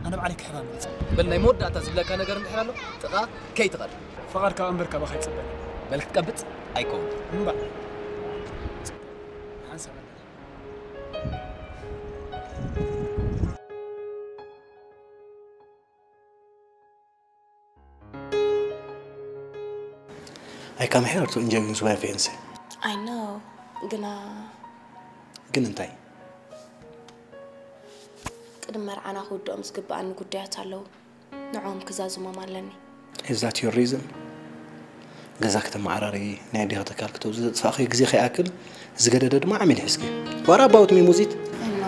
ኣነ ባዕለይ ክሕባ መርጸ። በል ናይ መወዳእታ ዝብለካ ነገር እንድሕር ኣሎ፣ ጥቓ ከይትቐርብ። ፍቓድ ካብ ኣንበር ካባኻ ይጽበ። በል ክትቀብጽ ኣይከውን። እምባ። ሓንሳብ ኣለና። I come here to enjoy with my fiancé. I know, ግና ግን እንታይ? ቅድሚ መርዓና ክውድኦም ዝግብኣኒ ጉዳያት ኣለዉ። ንዕኦም ክዛዝሞም ኣለኒ። Is that your reason? ገዛ ከተመዓራሪ፣ ናይ ኣዴኻ ተካል ክተውዚ ዘጥፋእኽዮ ግዜ ከይኣክል፣ ዝገደደ ድማ ዓሚል ሒዝኪ። What about me ሙዚት? እኖ፣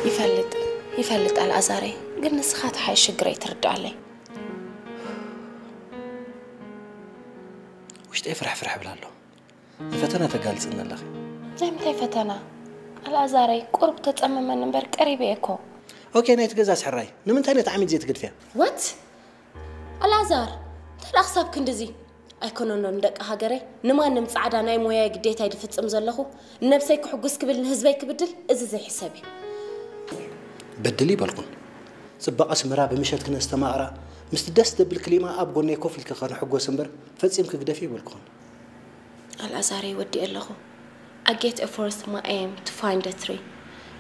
ይፈልጥ፣ ይፈልጥ ኣልኣዛረይ። ግን ንስኻ ተሓይሽ ሽግረይ ትርድኣለይ። ውሽጠይ ፍርሕ ፍርሕ ይብል ኣሎ። ንፈተና ተጋልጽኒ ኣለኺ። ናይ ምንታይ ፈተና? ኣልኣዛረይ፣ ቁሩብ ተጸመመኒ እምበር ቀሪበ እየ እኮ። ኦኬ፣ ናይቲ ገዛስ ሕራይ? ንምንታይ ነቲ ዓሚል ዘይትገድፍያ? What? ኣልኣዛር፣ እንታይ ደኣ ክሳብ ክንድዚ? ኣይኮነን ዶ ንደቂ ሃገረይ፣ ንማንም ጻዕዳ ናይ ሞያይ ግዴታይ ድፍጽም ዘለኹ፣ ንነብሰይ ክሕጉስ ክብል ንህዝበይ ክብድል፣ እዚ ዘይሕሰብ እዩ። በድል ይበልኩን። ጽባቐ ኣስመራ ብምሸት ክነስተማቕራ፣ ምስቲ ደስ ደብል ክሊማ ኣብ ጎነይ ኮፍ ኢልኪ ከንሕጎስ እምበር፣ ፈጺምኪ ግደፊ ይበልኩኹን። ኣልኣዛረይ፣ ወዲኤ ኣለኹ። I get a forest my aim to find a tree.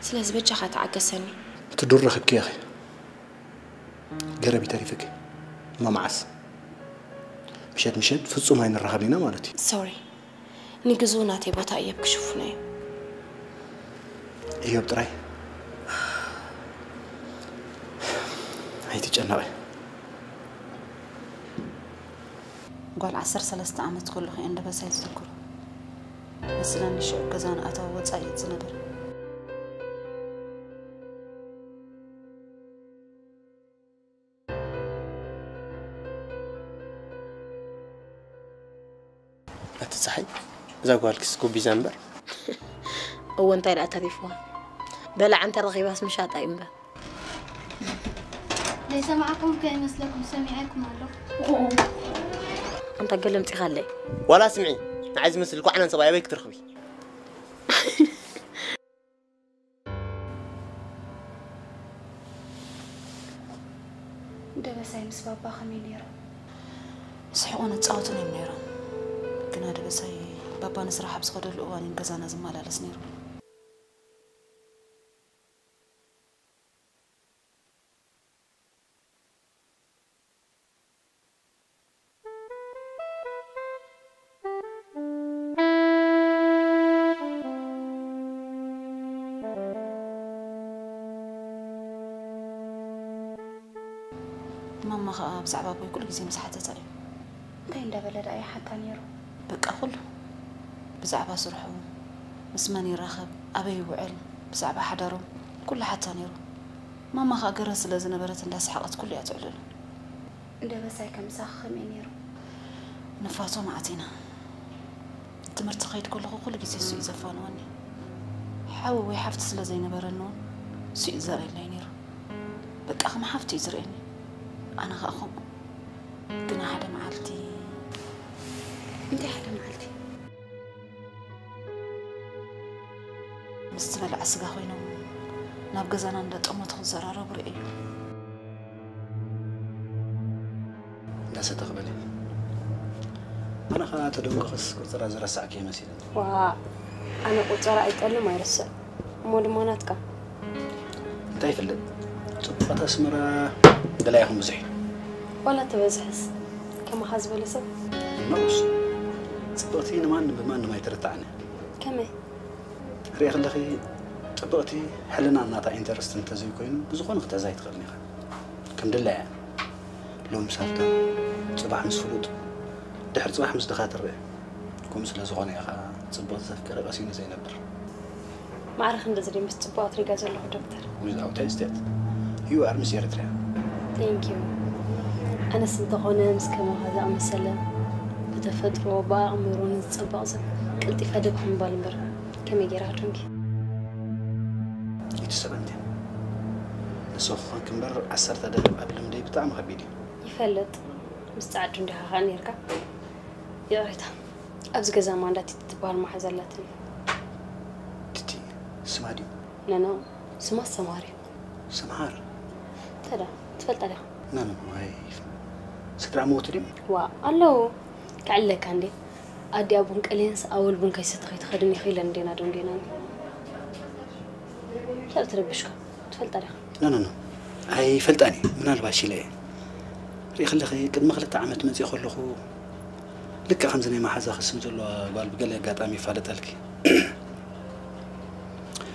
ስለዚ በጃኻ ተዓገሰኒ። እቲ ዱር ረኺብክዮ ኢኺ። ገረብ ይተሪፍኪ። እሞ መዓስ? ምሸት ምሸት ፍጹም ኣይንራኸብን ኢና ማለት እዩ። ሶሪ። ንግዝኡ ናተይ ቦታ እዮብ ክሽፍኖ እዩ። እዮብ ጥራይ? ኣይትጨነቒ። ጓል ዓሰርተ ሰለስተ ዓመት ከለኹ እየ እንደ በሳይ ዝዝክሮ። መስለኒ ሽዑ ገዛና ኣታዊ ወጻኢ እዩ ዝነበረ። ኣቲ ጸሓይ፣ እዛ ጓልክስ ጎቢዛ እምበር። እወ፣ እንታይ ደኣ ተሪፍዋ? በላዕ እንተ ረኺባስ ምሻጣ እዩ እምበር። ዘይሰማዕኩም ከይመስለኩም ሰሚዐኩም ኣለኹ። ኣንታ ገለምጺኻለይ። ዋላ ስምዒ፣ ንዓይ ዝመስል ኳዕናን ሰብኣይ ኣበይ ክትረኽቢ? ደበሳይ ምስ ባባ ከመይ ነይሩ? ስሕቑን እጻወቱን እዮም ነይሮም። ግና ደበሳይ ባባ ንስራሕ ኣብ ዝኸደሉ እዋን እዩ ንገዛና ዝመላለስ ነይሩ። ማማ ኸኣ ብዛዕባ ኣቦይ ኩሉ ግዜ ምስ ሓተታ እዩ። እንታይ እንዳበለ ደኣ ይሓታ ነይሩ? በቃ ኩሉ። ብዛዕባ ስርሑ፣ ምስ መን ይራኸብ፣ ኣበይ ይውዕል፣ ብዛዕባ ሓዳሮም ኩሉ ሓታ ነይሩ። ማማ ኸኣ ገረዝ ስለ ዝነበረት እንዳሰሓቐት ኩሉ እያ ትዕልሎ። እንደ በሳይ ከምሳኺ ከመይ ነይሩ? ንፋቶ መዓት ኢና። ትምህርቲ ክኸይድ ከለኹ ኩሉ ግዜ እሱ እዩ ዘፋንወኒ። ሓው ወይ ሓፍቲ ስለ ዘይነበረኒ እውን እሱ እዩ ዝዘርእየለይ ነይሩ። በቃ ከም ሓፍቲ እዩ ዝርእየኒ። ኣነ ኸኣ ከምኡ። ግና ሓደ መዓልቲ እንታይ ሓደ መዓልቲ? ምስ ዝበልዓ ስጋ ኮይኖም ናብ ገዛና እንዳጠመቱ ክዘራረቡ ርእየዮ። እንዳሰተ ክበል። ኣነ ኸኣ ተደንጎኸስ ቁጽራ ዝረሳዕኪ መሲለኒ። ዋ፣ ኣነ ቁጽራ ኣይጠልም ኣይርስዕ። እሞ ድማ ናትካ። እንታይ ይፍለጥ? ጽቡቓት ኣስመራ ገላ ይኹን ብዙሕ እዩ። ዋላ ተበዝሕስ ከማኻ ዝበለ ሰብ? ነውስ። ጽብቕቲ ንማንም ብማንም ኣይትርታዕን እያ። ከመይ? ርኢኺ ኣለኺ፣ ጽብቕቲ ሕልና ናታ ኢንተረስት እንተዘይኮይኑ ብዝኾነ ክትሕዛ ኣይትኽእልን ኢኻ። ከም ድላያ። ሎሚ ምስ ሃብታም፣ ጽባሕ ምስ ፍሉጥ፣ ድሕሪ ጽባሕ ምስ ድኻ ትረአ። ከምኡ ስለ ዝኾነ ኢኻ ጽብቕቲ ዘፍቀረ ቀሲኑ ዘይነብር። ማዕረ ክንድዚ ድዩ ምስ ጽቡቓት ሪጋ ዘለኹ ዶክተር? Without hesitate. You are Miss Eritrea. Thank you። ኣነስ እንተኾነ ምስ ከማኻ ዝኣመሰለ ብተፈጥሮ ብኣእምሮ ንዝጸበቕ ሰብ ቀልጢፈ ደብሕ ምባል እምበር ከመይ ገይረ ክደንጊ? ይትሰበን ድያ? ንሱ ክኾንኪ እምበር ዓሰርተ ደርብ ኣብ ልምደይ ብጣዕሚ ከቢድ እዩ። ይፈልጥ። ምስ ጻዕዱ እንዲኻ ኸኣ ነይርካ። ይቕሬታ። ኣብዚ ገዛ ማንዳቲ ትበሃል መሓዛ ኣላትኒ። ትቲ ስማ ድዩ? ነኖ፣ ስማ ሰምሃር እዩ። ሰምሃር? ተዳ፣ ትፈልጣ ዲኻ? ነኖ፣ ኣይ፣ ስድራ ሞቱ ድዮም? ዋ፣ ኣለዉ። ክዕለካ እንዴ? ኣዲኣ ቡን ቀልየንስ ኣወል ቡን ከይሰተ ከይትኸድን ኢኺ ኢለን እንዴና ደንጌናኒ። እንታይ ትረብሽካ? ትፈልጣ ዲኻ? ኖ፣ ኖ፣ ኖ። ኣይፈልጣን እየ። ምናልባሽ ኢለ እየ። ሪኢኺ ኣለኺ፣ ቅድሚ ክልተ ዓመት መጺእ ከለኹ ልክዕ ከምዚ ናይ መሓዛኺ ስም ዘለዋ ጓል ብገለ ኣጋጣሚ ይፋለጠልኪ።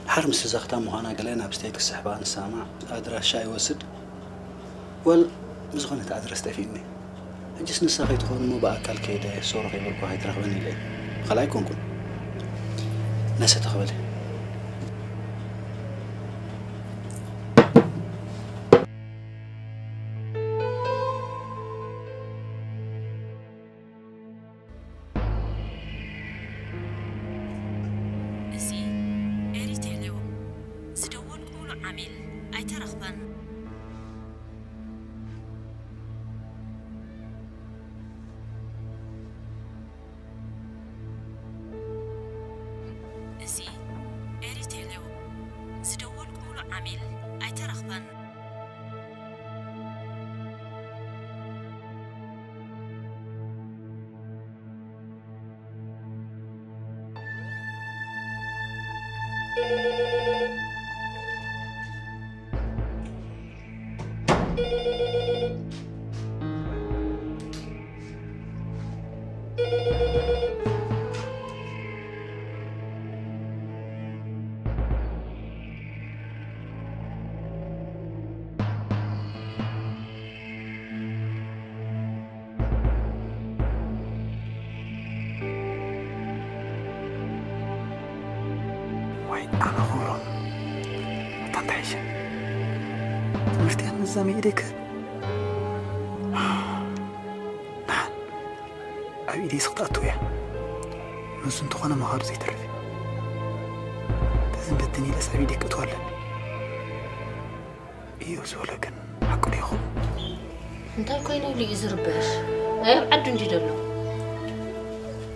ድሓር ምስ እዛ ክታም ምዃና ገለ ናብ ስቴት ክስሕባ ንሰማማዕ፣ ኣድራሻ ይወስድ። ወል፣ ብዝኾነ እቲ ኣድረስ ጠፊእኒ። ሕጅስ ንሳ ከይትኾን እሞ ብኣካል ከይደ ሶሮ ከይበልኩ ኣይትረኽበን ኢለ። ካልኣይ ኮንኩን። ነሰ ተኽበለ። እዚ ኤሪቴሌው ዝደወልኩምሉ ዓሚል ኣይተረኽበን። እዚ ኤሪቴሌው ዝደወልኩምሉ ዓሚል ኣይተረኽበን። ዋይ ኣነ ክብሮም፣ እታ እንታይ ሽም ትምህርቲ እያ መዛመይ ኢደይ ክህብ። ንሓን ኣብ ኢደይ ስኽትኣቱ እያ። ንሱ እንተኾነ ምኻዱ ዘይተርፍ እዩ። ተዝንበትን ኢለስ ኣብ ኢደይ ክእትዋ ኣለኒ። እዩ ዝበሎ ግን ሓቁ ዶ ይኸውን? እንታይ ኮይነ ኢሉ እዩ ዝርበሽ? ናይ ኣብ ዓዱ እንዲ ዘሎ።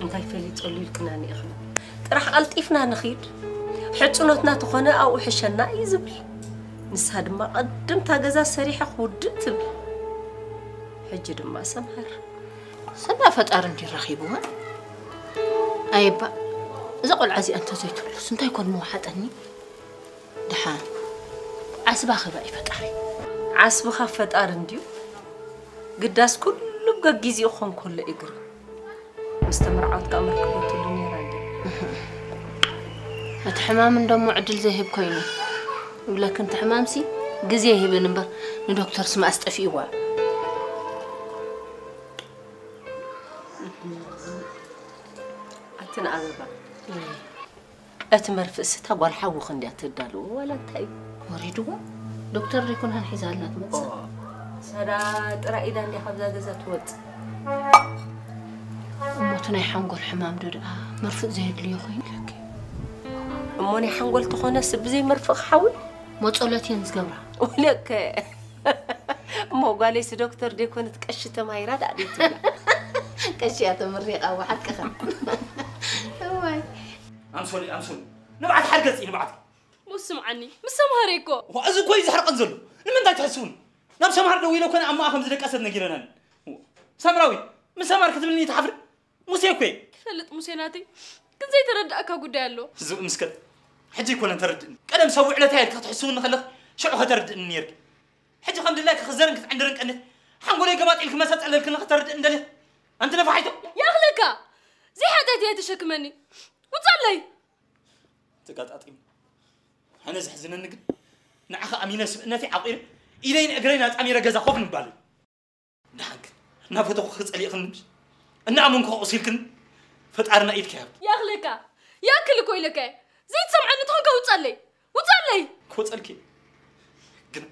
እንታይ ፈሊጠሉ ኢልክናኒ ኢኽና? ጥራሕ ቀልጢፍና ንኺድ። ሕጽኖትና ተኾነ ኣብኡ ሕሸና እዩ ዝብል። ንሳ ድማ ቀድምታ ገዛ ሰሪሐ ክውድእ ትብል። ሕጂ ድማ ሰምሃር። ሰና ፈጣሪ እንዲ ረኺብዋ። ኣየባ፣ እዛ ቆልዓ እዚኣ እንተዘይትብሉስ እንታይ ኮን ምወሓጠኒ? ደሓን ዓስባ ኸባ እዩ ፈጣሪ። ዓስብኻ ፈጣሪ እንድዩ። ግዳስ ኩሉ ገጊዜኡ ክኾን ከሎ እግሪ። ምስ ተመርዓወት ከኣ መርክበትሉ ነይራ እንድያ። እቲ ሕማም እንደሞ ዕድል ዘይህብ ኮይኑ። ይብለክን እቲ ሕማምሲ ግዜ ይህብን እምበር ንዶክተር ስማእስ ጠፊእዋ። ኣትን ኣበባ። እቲ መርፍእ ስታ ጓል ሓውኺ እንድያ ተዳልዎ ዋላ እንታይ እዩ? ወሪድዎ? ዶክተር ሪኩናን ሒዛልና ትመጽእ። ሰዳ ጥራይ ኢዳ እንዲያ ካብዛ ገዛ ትወጽእ። እሞ እቲ ናይ ሓንጎል ሕማም ዶ ደኣ መርፍእ ዘየድልዮ ኮይኑ? እሞ ናይ ሓንጎል ተኾነስ ብዘይ መርፍእ ክሓውል? ሞጸሎት እየን ዝገብራ። ወለከ እሞ ጓለይስ ዶክተር ደይኮነት ቀሺ ተማሂራ ደኣ ደይትብላ? ቀሺ እያ ተመሪቓ፣ ብሓቅኻ። እዋይ። ኣምሶሊ ኣምሶሊ፣ ንብዓት ሓርገጽ እዩ ንብዓት። ሞስ ስምዓኒ፣ ምስ ሰምሃረ እኮ። ዋ፣ እዚ እኮ እዩ ዘሕርቐን ዘሎ። ንምንታይ ትሕስውኒ? ናብ ሰምሃር ደዊለ ኮነ ኣብ ማኣ ከም ዝደቀሰት ነጊረናኒ። ሳምራዊ፣ ምስ ሰምሃር ክትብልኒ ትሓፍሪ? ሙሴ እኮ እየ። ይፈልጥ ሙሴ ናተይ፣ ግን ዘይተረዳእካ ጉዳይ ኣሎ። ዝእ ምስከት፣ ሕጂ ኣይኮነን ተረድእኒ። ቀደም ሰብ ውዕለታ ኢልካ ክትሕስውኒ ከለኽ ሽዑ ከተረድእኒ ነይርኪ። ሕጂ ከም ድላይኪ ክዘርን ክትዕንድርን ቀኒኺ። ሓንጎለይ ገባጥ ኢልኪ መሰ ጸለልክኒ ከተረድእኒ ደሊኺ። ኣንቲ ነፋሒቶ። ይኣኽለካ! ዘይሓጢኣተይ ኣይተሸክመኒ። ውጻለይ! ተጋጣጢሙ። ኣነ ዘሕዝነኒ ግን ንዓኻ ኣሚነ ስብእነተይ ዓቂረ ኢደይን እግረይን ኣጣሚረ ገዛ ኮፍ ምባል እዩ። ደሓን ግን እናፈተኹ ክጸሊእክኒ ምሽ እናኣመንኩ ኣቑሲልክኒ ፈጣርና ኢድካ ይሃብኪ። ይኣኽለካ! ይኣክል እኮ ኢለካ እየ። ዘይትሰምዓኒ ተኾንካ ውጻለይ! ውጻለይ! ክወጸልኪ ግና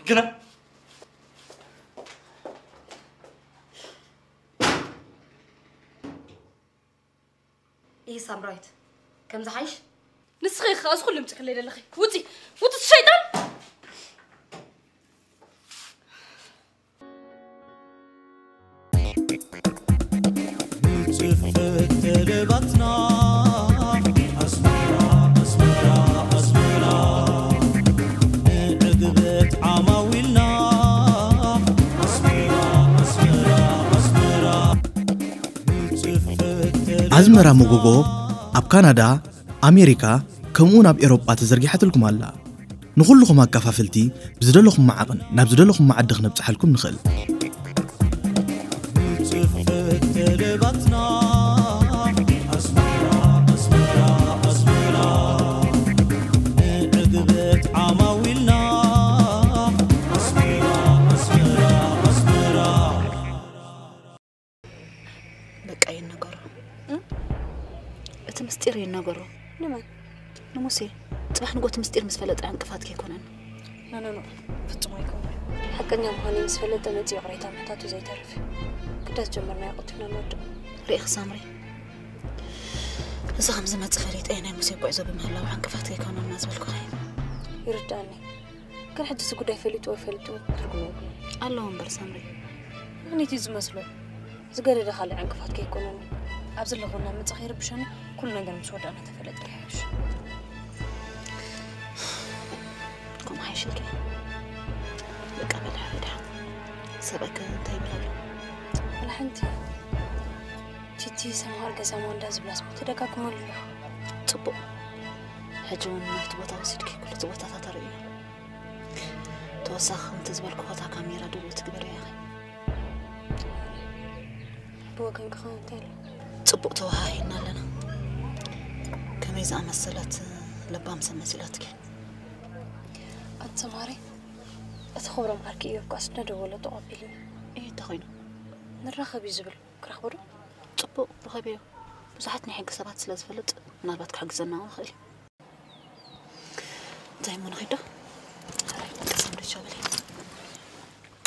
ግና ይህ ሳምራዊት ከምዚ ሓይሽ ንስኺ ኢኺ እዚ ኩሉ ምጽክለይ ዘለኺ። ውጺ! ውጺ ሸይጣን! ንጽፈት ተለባትና ኣስመራ ኣስመራ ኣስመራ ንዕግበት ዓማዊልና ኣስመራ ኣስመራ ኣስመራ ንጽፈት ተለባትና ኣዝመራ መጎጎ ኣብ ካናዳ፣ ኣሜሪካ፣ ከምኡውን ኣብ ኤውሮጳ ተዘርጊሓትልኩም ኣላ። ንኹልኹም ኣካፋፍልቲ ብዝደለኹም መዓቕን ናብ ዝደለኹም መዓዲ ክነብጽሓልኩም ንኽእል። ንጽፈት ተለባትና ኣስመራ ኣስመራ ኣስመራ ንዕግበት ዓማዊልና ኣስመራ ኣስመራ ኣስመራ በቃ ይነገሮ። እም? እቲ ምስጢር ይነገሮ። ንመን? ንሙሴ። ጽባሕ ንጎ እቲ ምስጢር ምስ ፈለጠ ዕንቅፋት ከይኮነን። ኖ፣ ኖ፣ ኖ። ፍጹም ኣይከውንን። ሓቀኛ ምዃነይ ምስ ፈለጠ መጺኡ ይቕሬታ ምሕታቱ ዘይተርፍ እዩ። ግዳ ዝጀመርናዮ ቀልጢፍና ንወድእ። ርኢኺ ሳምሪ፣ እዚ ከም ዝመጽእ ፈሊጠ ናይ ሙሴ ጉዕዞ ብምህላው ዕንቅፋት ከይኮነና ዝበልኩኺ። ይርድኣኒ። ግን ሕጂ እዚ ጉዳይ ፈሊጥዎ ኣይፈሊጥዎ ትርጉም የብሉን። ኣለዎ እምበር ሳምሪ። ምኽንያት እዩ ዝመስሎ። ዝገደደ ካልእ ዕንቅፋት ከይኮነኒ። ኣብ ዘለኹ እናመጸ ከይርብሸኒ ኩሉ ነገር ምስ ወዳእና ተፈለጠ ይሓይሽ። ከምኡ ሓይሽልኪ። በቃ በል ሓረዳ። ሰብኣይከ እንታይ ይብል ኣሎ? ወላ ሓንቲ። ቲቲ ሰምሃር ገዛ ማንዳ ዝብላ ስም ተደጋግመሉ ኣሎ። ጽቡቕ። ሕጂ እውን ናብቲ ቦታ ወሲድኪ ኩሉ እቲ ቦታታት ኣርእዮ። ተወሳኺ ከምቲ ዝበልኩ ኮታ ካሜራ ድልውቲ ግበርያ ኢኺ። ብወገንኪ ኸ እንታይ ኣሎ? ጽቡቕ ተወሃሂድና ኣለና። ከመይ ዝኣመሰለት ለባም ሰብ መሲላትኪ። ኣቲ ሰምሃረይ፣ እቲ ክብሮም ዓርኪ እዮብ ከኣ ስለ ደወለ ተቐቢልኒ። እይ፣ እንታይ ኮይኑ? ንራኸብ እዩ ዝብል። ክረኽቦ ዶ? ጽቡቕ፣ ርኸብዮ። ብዙሓት ናይ ሕጊ ሰባት ስለ ዝፈልጥ፣ ምናልባት ክሕግዘና እውን ይኽእል እዩ። እንታይ እሞ ንኸይድ ዶ? ቀስ እንዶ ቻው በለይ።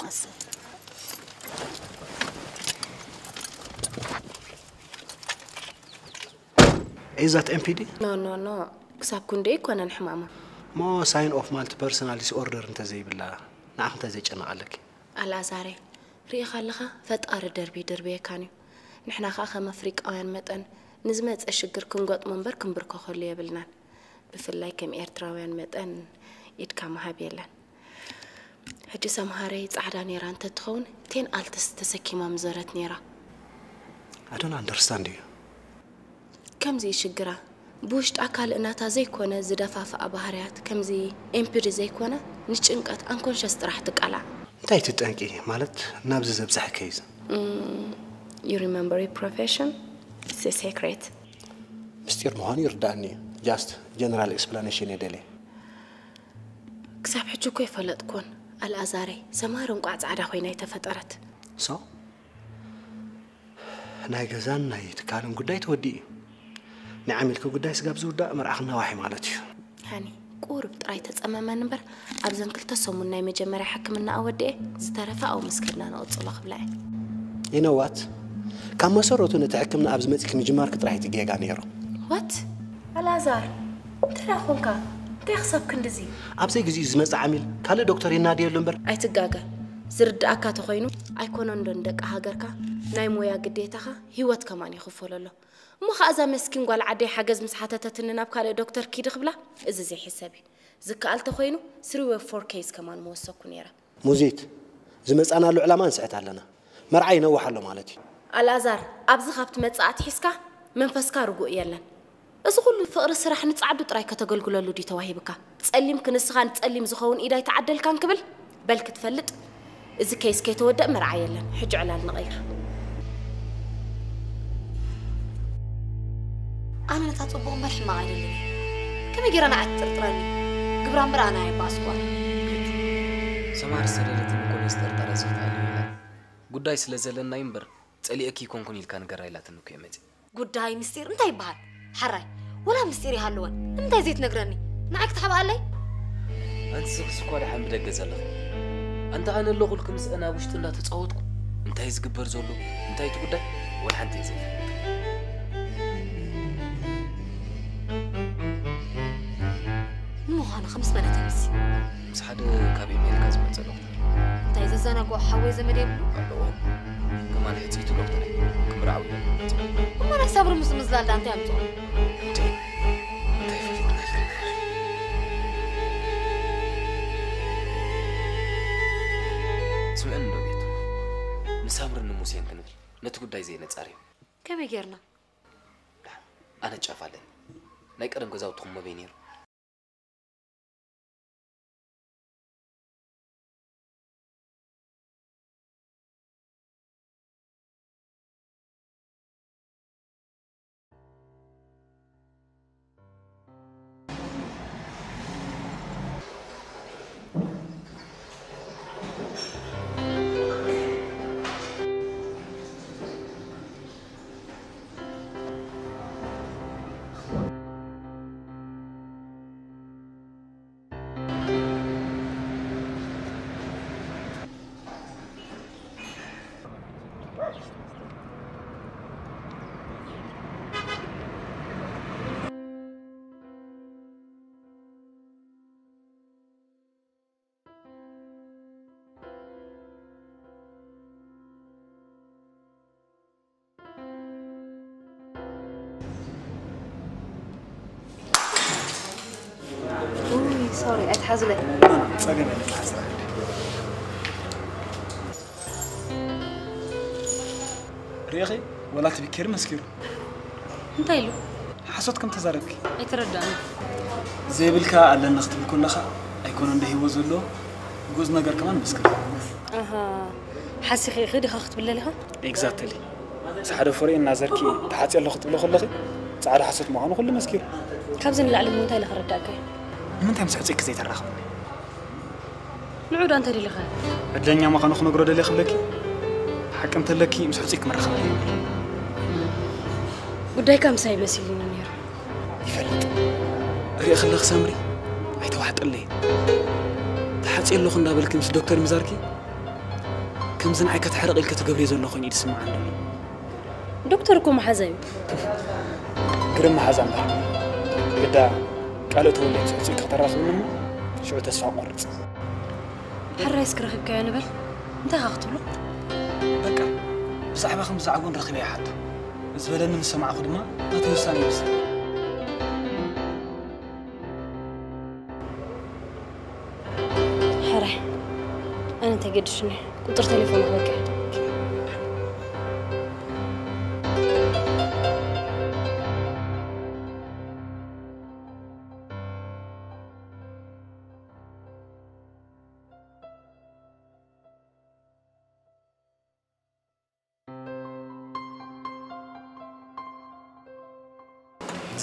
ኣሰይ። Is that M P D? ኖ፣ ኖ፣ ኖ። ክሳብ ክንደይ ኣይኮነን ሕማማ። እሞ ሳይን ኦፍ ማልቲ ፐርሶናል ዲስኦርደር እንተዘይብላ፣ ንዓኺ እንታይ ዘጨንቕ ኣለኪ? ኣልኣዛረይ፣ ርኢኻ ኣለኻ፣ ፈጣሪ ደርቢ ይደርብየካን እዩ። ንሕና ኸኣ ከም ኣፍሪቃውያን መጠን ንዝመጸ ሽግር ክንገጥሞ እምበር ክንብርከኸሉ የብልናን። ብፍላይ ከም ኤርትራውያን መጠን ኢድካ ምሃብ የለን። ሕጂ ሰምሃረይ ጻዕዳ ኔራ እንተትኸውን ቴን ኣልትስ ተሰኪማ ምዞረት ኔራ። I don't understand you. ከምዚ እዩ ሽግራ። ብውሽጣ ካልእ ናታ ዘይኮነ ዝደፋፍኣ ባህርያት፣ ከምዚ ኤምፒሪ ዘይኮነ፣ ንጭንቀት፣ ኣንኮንሸስ ጥራሕ ትቃላዕ። እንታይ እቲ ጠንቂ? ማለት ናብዚ ዘብጽሐ ኬዝ? Mm, you remember your profession? It's a secret. ምስጢር ምዃኑ ይርዳእኒ እዩ። Just general explanation እየ ደልየ። ክሳብ ሕጂ እኮ ኣይፈለጥኩን። ኣልኣዛረይ፣ ሰማር እንቋዕ ጻዕዳ ኮይና ኣይተፈጠረት። So? ናይ ገዛን ናይ ትካልን ጉዳይ ተወዲኡ እዩ። ናይ ዓሚልኪ ጉዳይ ስጋብ ዝውዳእ መርዓኺ ነዋሒ ማለት እዩ። ሃኒ፣ ቁ ቁሩብ ጥራይ ተጸመመን እምበር፣ ኣብዘን ክልተ ሰሙን ናይ መጀመርያ ሕክምና ኣወዲኤ፣ ዝተረፈ ኣብኡ ምስ ከድና ንቕጽሎ ክብላ እየ። You know what? ካብ መሰረቱ ነቲ ሕክምና ኣብዚ መጺእኪ ምጅማርኪ ጥራይ እቲ ጌጋ ነይሩ። What? ኣልኣዛር፣ እንታይ ደኣ ኾንካ? እንታይ ክሳብ ክንድዚ? ኣብ ዘይግዚኡ ዝመጽእ ዓሚል ካልእ ዶክተር የናድየሉ እምበር። ኣይትጋገ። ዝርድኣካ ተኾይኑ፣ ኣይኮነን ዶ ንደቂ ሃገርካ ናይ ሞያ ግዴታኻ ህይወት ከማን ይኽፈሎ ኣሎ። እሞ ኸኣ እዛ መስኪን ጓል ዓደይ ሓገዝ ምስ ሓተተትኒ ናብ ካልእ ዶክተር ኪዲ ክብላ፣ እዚ ዘይሕሰብ እዩ። ዝከኣል ተኾይኑ፣ ስሪ ወይ ፎር ኬይዝ ከማን ምወሰኩ ነይረ። ሙዚት፣ ዝመጻናሉ ዕላማ ንስሕት ኣለና። መርዓ ይነውሕ ኣሎ ማለት እዩ። ኣልኣዛር፣ ኣብዚ ካብ ትመጽእ ኣትሒዝካ መንፈስካ ርጉእ የለን። እዚ ኩሉ ፍቕሪ ስራሕ ንጻዕዱ ጥራይ ከተገልግለሉ ድዩ ተዋሂብካ? ጸሊምኪ ንስኻ ንጸሊም ዝኸውን ኢድ ኣይተዓደልካን ክብል በል ክትፈልጥ፣ እዚ ኬይስ ከይተወደእ መርዓ የለን። ሕጂ ዕላል ንቐይር። ኣነ ነታ ጽቡቕ እምበር ሕማቕ ኣይደልን እየ። ከመይ ገይራ ንዓይ ትጥርጥረኒ? ግብራ እምበር ኣነ ኣየባኣስኳን። ሰማር ዝሰደደትኒ እኮ ነዚ ጥርጣረ እዚ ክትኣልዮ ኢላ። ጉዳይ ስለ ዘለና'ዩ እምበር ጸሊኤኪ ኣይኮንኩን ኢልካ ንገራ ኢላትኒ እኮ እየ መጺእ። ጉዳይ ምስጢር እንታይ ይበሃል? ሓራይ ወላ ምስጢር ይሃልወን ንምንታይ ዘይትነግረኒ? ንዓይ ክትሓብኣለይ? ኣንቲ ስኽስ እኳ ደሓን ብደገ ዘለኺ። ኣንታ ኣነ ኣለኹልኪ ምስአን ኣብ ውሽጢ እንዳተጻወትኩ እንታይ ዝግበር ዘሎ እንታይ እቲ ጉዳይ ወላ ሓንቲ እየ ዘይፈልጥ። ንምዃኑ ከ ምስ መነ ተምሲ? ምስ ሓደ ካብ ኤሜሪካ ዝመጸ ዶክተር። እንታይ ዘዘናግዖ ሓወይ ዘመድ የብሉ? ኣለዎ። ከማን ሕጽይቲ ዶክተር እዩ። ክምርዓው እዩ። እሞ ናይ ሳብሪ ምስ ምዝላል ዳ እንታይ ኣምጽኦ? እንዴ እንታይ ፈሊጥና ኣለና? ስምዕኒ ዶ ቤቱ ንሳብርን ንሙሴን ክንብል ነቲ ጉዳይ ዘየነጻርዮ። ከመይ ጌርና? ኣነ ጫፍ ኣለኒ። ናይ ቀደም ገዛውትኹም መበይ ነይሩ? ሶሪ ኣይትሓዙለይ። ጸገም የለን ሓስራ። ሪኢኺ ወላ እቲ ቢኬሪ መስኪሩ። እንታይ ኢሉ? ሓሶት ከም ተዛረብኪ። ኣይተረዳእን። ዘይብልካ ኣለኒ ክትብል ከለኻ ኣይኮነን ዶ ሂወት ዘሎ ግኡዝ ነገር ከማን መስክር። ኣሃ ሓሲኺ ኢኺ ዲኻ ክትብል ደሊኻ? Exactly። ምስ ሓደ ፍሬ እናዘርኪ ተሓጽየ ኣለኹ ክትብሊ ከለኺ ጻዕዳ ሓሶት ምዃኑ ኩሉ መስኪሩ። ካብዚ ንላዕሊ እሞ እንታይ ኢለ ክረዳእካ እየ? ንምንታይ ምስ ሕጹይኪ ዘይተራኽብኒ? ንዑ ዶ እንታይ ደሊኻ? ዕድለኛ ምዃኑ ክነግሮ ደልየ ክብለኪ። ሓቂ እንተለኪ ምስ ሕጹይ ክምራኸብ እየ። ጉዳይካ ምሳይ መሲሉኒ ነይሩ። ይፈልጥ። ርእየ ከለኺ ሳምሪ ኣይተዋሕጠለይ። ተሓጽየ ኣለኹ እንዳበልኪ ምስ ዶክተር ምዛርኪ ከምዚ ንዓይ ከተሕርቕ ኢልኪ ትገብርዮ ዘሎ ኮይኑ እዩ ዝስምዓኒ ዘሎ። ዶክተር እኮ መሓዛ እዩ። ግርም መሓዛ እምበር ግዳ ካልእ ተወለይ ምስ ሕጹይ ከተራኽብኒ እሞ ሽዑ ተስፋ ቆርጽ። ሕራይ እስኪ ረኺብካዮ ንበል። እንታይ ኢኻ ክትብሎ? በቃ ብዛዕባ ከም ዛዕጎን ረኺበያ ሓቶ ዝበለኒ ምስ ሰማዕኹ ድማ ናተይ ውሳነ ይወስን። ሕራይ ኣነ እንታይ ገድሽኒ ቁፅሪ ቴሌፎን ክበቅዕ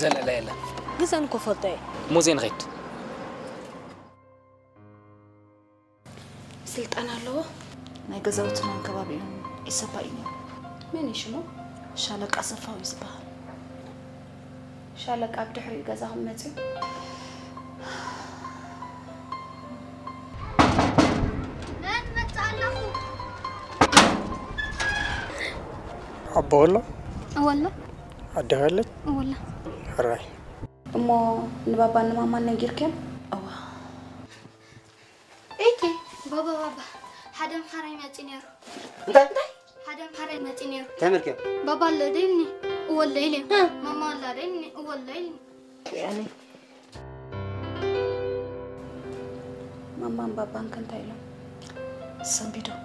ዘልዕላ የለን። ግዘን እኮ ፈልጦ እየ። ሙዜ ንኸይድ። ስልጣን ኣለዎ። ናይ ገዛውትናን ከባቢኡን ኢሰፓ እዩ ነይሩ። መን እዩ ሽሙ? ሻለቃ ኣሰፋው እዩ ዝበሃል። ሻለቃ ኣብ ድሕሪኡ ገዛኹም መፅዩ? ኣቦ ኣሎ? እወ ኣሎ። ኣዴኺ ኣለች? እወ ኣላ። ሕራይ። እሞ ንባባን ንማማን ነጊርክዮም? እዋ። ኢኪ፣ ባባ፣ ባባ፣ ሓደ ኣምሓራይ መጺኡ ነይሩ። እንታይ? ሓደ ኣምሓራይ መጺኡ ነይሩ። እንታይ መልክዮ? ባባ ኣሎ ዶ ኢልኒ? እወ ኣሎ ኢለ። እ። ማማ ኣላ ዶ ኢልኒ? እወ ኣሎ ኢልኒ። ያኔ ማማን ባባን ከ እንታይ ኢሎም? ሰንቢዶም።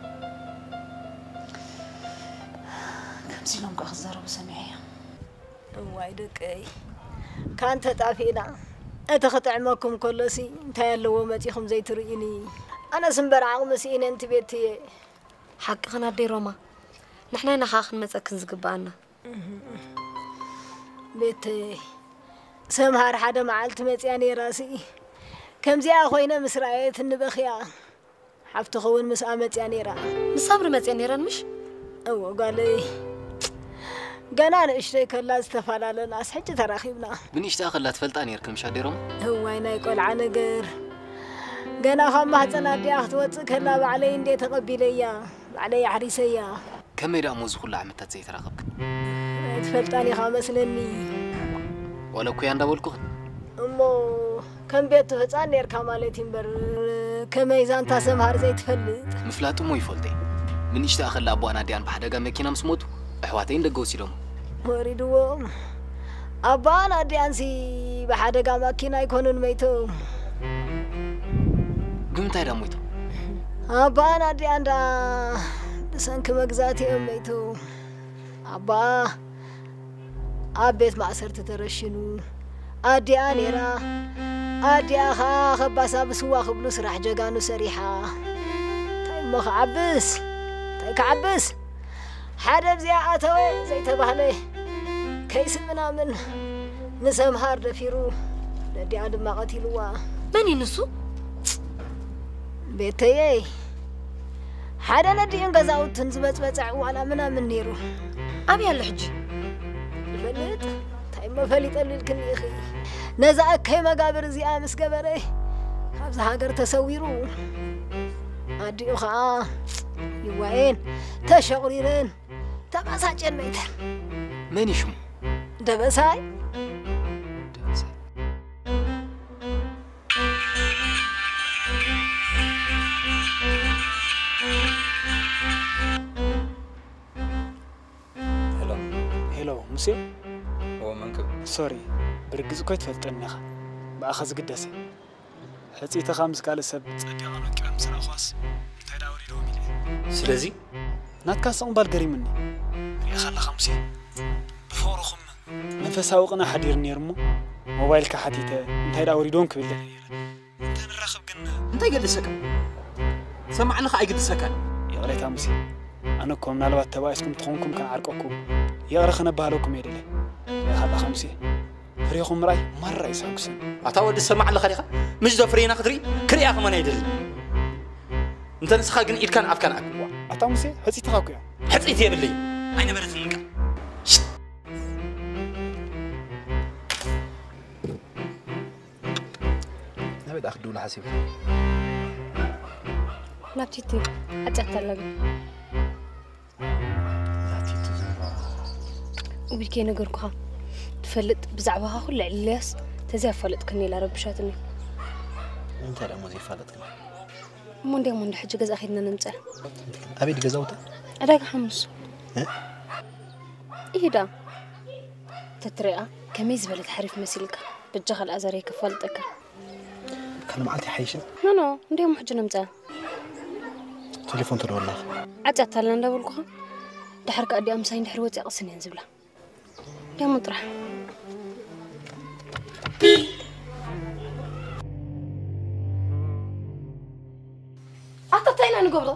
ከምዚ ኢሎም ከኣ ክዛረቡ ሰሚዐ እየ። እዋይ ደቀይ፣ ካን ተጣፊእና። እቲ ክጥዕመኩም ከሎሲ እንታይ ኣለዎ መጺኹም ዘይትርእዩኒ? ኣነስ እምበር ዓቕሚ ስኢነ እንቲ ቤትየ። ሓቅኽን ኣደይ ሮማ፣ ንሕና ኢና ኸኣ ክንመጸክን ዝግብኣና። ቤተይ፣ ሰምሃር ሓደ መዓልቲ መጽያ ነይራሲ። ከምዚኣ ኮይነ ምስ ረኣየትኒ በኽያ። ሓፍትኺ እውን ምስኣ መጽያ ነይራ። ምስ ሳምሪ መጽየን ነይረን ምሽ? እወ ጓለይ፣ ገና ንእሽተይ ከላ ዝተፈላለናስ ሕጂ ተራኺብና። ብንእሽተኣ ከላ ትፈልጣ ነይርክን ምሽ ኣደይ ሮማ? እዋይ ናይ ቆልዓ ነገር። ገና ካብ ማህፀን ኣዲኣ ክትወፅእ ከላ ባዕለይ እንዴ ተቐቢለያ፣ ባዕለይ ኣሕሪሰያ። ከመይ ደኣ እሞ እዚ ኩሉ ዓመታት ዘይተራኸብክን? ኣይትፈልጣን ኢኻ መስለኒ። ዋላ እኮ እያ እንዳበልኩኽን። እሞ ከም ቤቱ ህፃን ነይርካ ማለት እዩ እምበር፣ ከመይ ዛንታ ሰምሃር ዘይትፈልጥ? ምፍላጥ እሞ ይፈልጦ እየ። ብንእሽተኣ ከላ ኣቦኣን ኣዲኣን ብሓደጋ መኪና ምስ ሞቱ፣ ኣሕዋተይን ደገ ወሲዶም። ወሪድዎም። ኣቦኣን ኣዲኣንሲ ብሓደጋ ማኪና ኣይኮኑን መይቶም። ብምንታይ ደኣ ሞይቶም? ኣቦኣን ኣዲኣን ደኣ ብሰንኪ መግዛእቲ እዮም መይቶም። ኣቦኣ ኣብ ቤት ማእሰርቲ ተረሽኑ። ኣዲኣ ነይራ። ኣዲኣ ኸኣ ከባሳ ብስዋ ክብሉ ስራሕ ጀጋኑ ሰሪሓ። እንታይ እሞ ክዓብስ? እንታይ ክዓብስ? ሓደ ኣብዚኣ ኣተወ ዘይተባህለ ከይሲ ምናምን ንሰምሃር ደፊሩ ነዲኣ ድማ ቀቲልዋ። መን እዩ ንሱ? ቤተየይ፣ ሓደ ነዲኡን ገዛውትን ዝበጽበጸ ዕዋላ ምናምን ነይሩ። ኣበይ ኣሎ ሕጂ? ይፈልጥ? እንታይ እሞ ፈሊጠሉ ኢልክኒ ኢኺ? ነዛ እከይ መጋብር እዚኣ ምስ ገበረ ካብዛ ሃገር ተሰዊሩ። ኣዲኡ ኸኣ ይዋኤን ተሸቑሪረን ተባሳጨን መይተን። መን እዩ ሽሙ? ደበሳይ። ደበሳይ። ሄሎ። ሄሎ፣ ሙሴ? እዎ፣ መን ክብል? ሶሪ፣ ብርግጽ እኮ ኣይትፈልጠንን ኢኻ። ብኣኻ ዝግደስ እየ። ሕጽይትኻ ምስ ካልእ ሰብ ጸዲቐን ወቂበን ምስ ረኣኹዋስ እንታይ ደኣ ወሪድዎም ኢለ እየ። ስለዚ? ናትካ ስቕ ምባል ገሪሙኒ። ሪኢኻ ኣለኻ ሙሴ፣ ብፍቕርኹም መንፈሳዊ ቅንኢ ሓዲሩ ነይሩ እሞ ሞባይልካ ሓቲተ እንታይ ደኣ ወሪድዎም ክብል ደልየ ነይረ። እንተንራኸብ ግን እንታይ ይገድሰካ? ሰማዕኒ ኸኣ ኣይግድሰካን። ይቕሬታ ሙሴ፣ ኣነ እኮ ምናልባት ተባኢስኩም ተኾንኩም ከንዓርቀኩም፣ ይቕረ ከነባህለኩም እየ ደልየ። ሪኢኻ ኣለኻ ሙሴ፣ ፍሬኹም ምርኣይ ማራ እዩ ዘሐጉሰኒ። ኣታ ወዲ ሰማዕ ኣለኻ ዲኻ? ምሽ ዶ ፍሬና ክትርኢ? ክርእያ ከማን ኣይደልን። እንተ ንስኻ ግን ኢድካን ኣፍካን ኣግብዋ። ኣታ ሙሴ፣ ሕጽይትኻ እኮ እያ። ሕጽይቲ የብለይ። ኣይነበረትን ምቃ። ናበይ ደኣ ክትድውል ሓሲብካ? ናብ ቲቲ ሓጢኣት ኣለኒ። እዛ ቲቲ ዝብላ። ውይ ከይነገርኩኻ። ትፈልጥ ብዛዕባኻ ኩሉ ዕልልያስ ተዘይ ኣፋለጥክኒ ኢላ ረብሻትኒ። እንታይ ደሞ ዘይፋለጥክኒ? እሞ እንዲያሞ እንዶ ሕጂ ገዛ ኸይድና ነምፅኣ። ኣበይ ድዩ ገዛውታ? ዕዳጋ ሓሙስ። እ? ኢሂዳ። ተትሪኣ ከመይ ዝበለት ሓሪፍ መሲልካ። በጃኻ ኣልኣዛር ከፋልጠካ። ካልእ መዓልቲ ይሓይሽን? ኖ፣ ኖ፣ እንዲያሞ ሕጂ ነምፅኣ። ቴሌፎን ተደወልና። ዓፅያታ ኣላ እንዳበልኩኻ። ድሓር ከኣ ኣዲኣ ምሳይ እንድሕር ወፂኣ ቅስን እየን ዝብላ። እንዲያሞ ጥራሕ። ኣታ እንታይ ኢና ንገብሮ?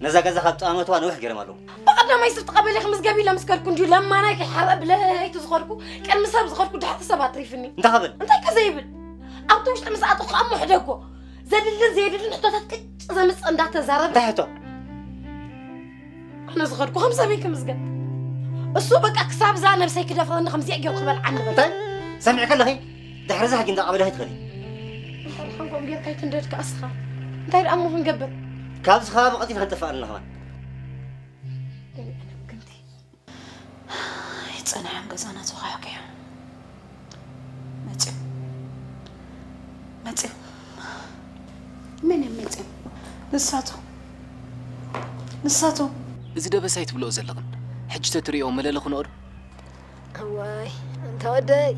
ነዛ ገዛ ካብ ጠቐመትዋ ነዊሕ ገይሮም ኣለዉ። ብቐዳማይ ስርጢ ቀበሌ ክምዝገብ ኢለ ምስ ከድኩ እንድዩ ለማናይ ከይሓርቕ ብለይቲ ዝኸድኩ፣ ቅድሚ ሰብ ዝኸድኩ ድሕርቲ ሰብ ኣትሪፍኒ። እንታይ ክብል? እንታይ ከ ዘይብል? ኣብቲ ውሽጢ ምስ ኣተኹ ከኣ እሞ ሕደጎ። ዘድልን ዘየድልን ሕቶታት ቅጭ ዘምጽእ እንዳተዛረበ። እንታይ ሕቶ? ኣነ ዝኸድኩ ከም ሰበይ ክምዝገብ። እሱ በቃ ክሳብ እዛ ነብሰይ ክደፍረኒ ከምዚኣ ገይሩ ክበልዓኒ በቃ። እንታይ? ሰሚዕኪ ኣለኺ? ድሕሪ እዚ ሕጂ እንዳ ቀበሌ ከይትኸዲ። እንታይ ደኣ ሓንጎም ጌርካ ኣይትንደድካ እስኻ። እንታይ ደኣ እሞ ክንገብር? ካብዚ ከባቢ ቀልጢፍና ክንጠፍእ ኣለና ከማን። ከምቲ። ኣይጸንሐን ገዛና ተኳሕኪሑ። መጺኦም። መጺኦም። መን እዮም መጺኦም? ንሳቶም። ንሳቶም። እዚ ደበሳይ ትብልኦ ዘለኽን፣ ሕጂ ተትርእዮ መለለ ክንኦ ዶ? እዋይ፣ እንተ ወደይ፣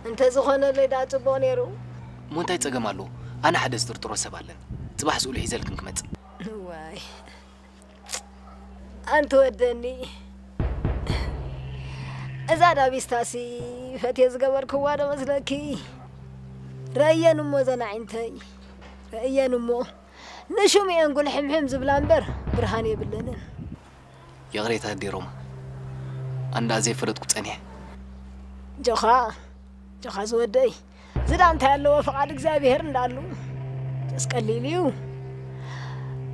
እንተ ዝኾነለይ ደኣ ጽቡቕ ነይሩ። እሞ እንታይ ጸገም ኣለዎ? ኣነ ሓደ ዝጥርጥሮ ሰብ ኣለኒ። ጽባሕ ስእሉ ሒዘልክን ክመጽእ። እዋይ፣ ኣንቲ ወደኒ፣ እዛ ዳቢስታሲ ፈትየ ዝገበርክዋ ዶ መስለኪ? ረእየን እሞ ዘን ኣዒንተይ፣ ረእየን እሞ። ንሹም እየን ጉልሕምሕም ዝብላ እምበር ብርሃን የብለንን። ይቕሬታ ኣዴ ሮማ፣ ኣንዳ ዘይፈለጥኩ ጸኒሐ። ጆኻ፣ ጆኻ ዝወደይ፣ ዝዳ እንታይ ኣለዎ ፍቓድ እግዚኣብሔር እንዳሉ። ተስቀሊሉ እዩ።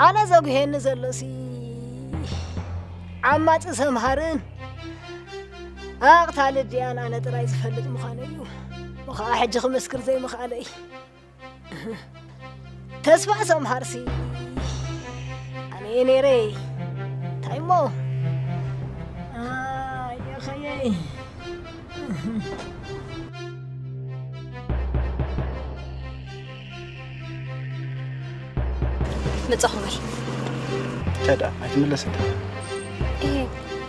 ኣነ ዘጉሄኒ ዘሎሲ ዓማጺ ሰምሃርን ኣቕታሊ ድያን ኣነ ጥራይ ዝፈልጥ ምዃኑ እዩ። ምኸዓ ሕጂ ክምስክር ዘይምኽኣለይ። ተስፋ ሰምሃርሲ ኣነ እየ ነይረ። እንታይ እሞ? ኣየ ኸየይ። መጻኹ በል። እንታይ ደኣ ኣይትምለስን? እየ፣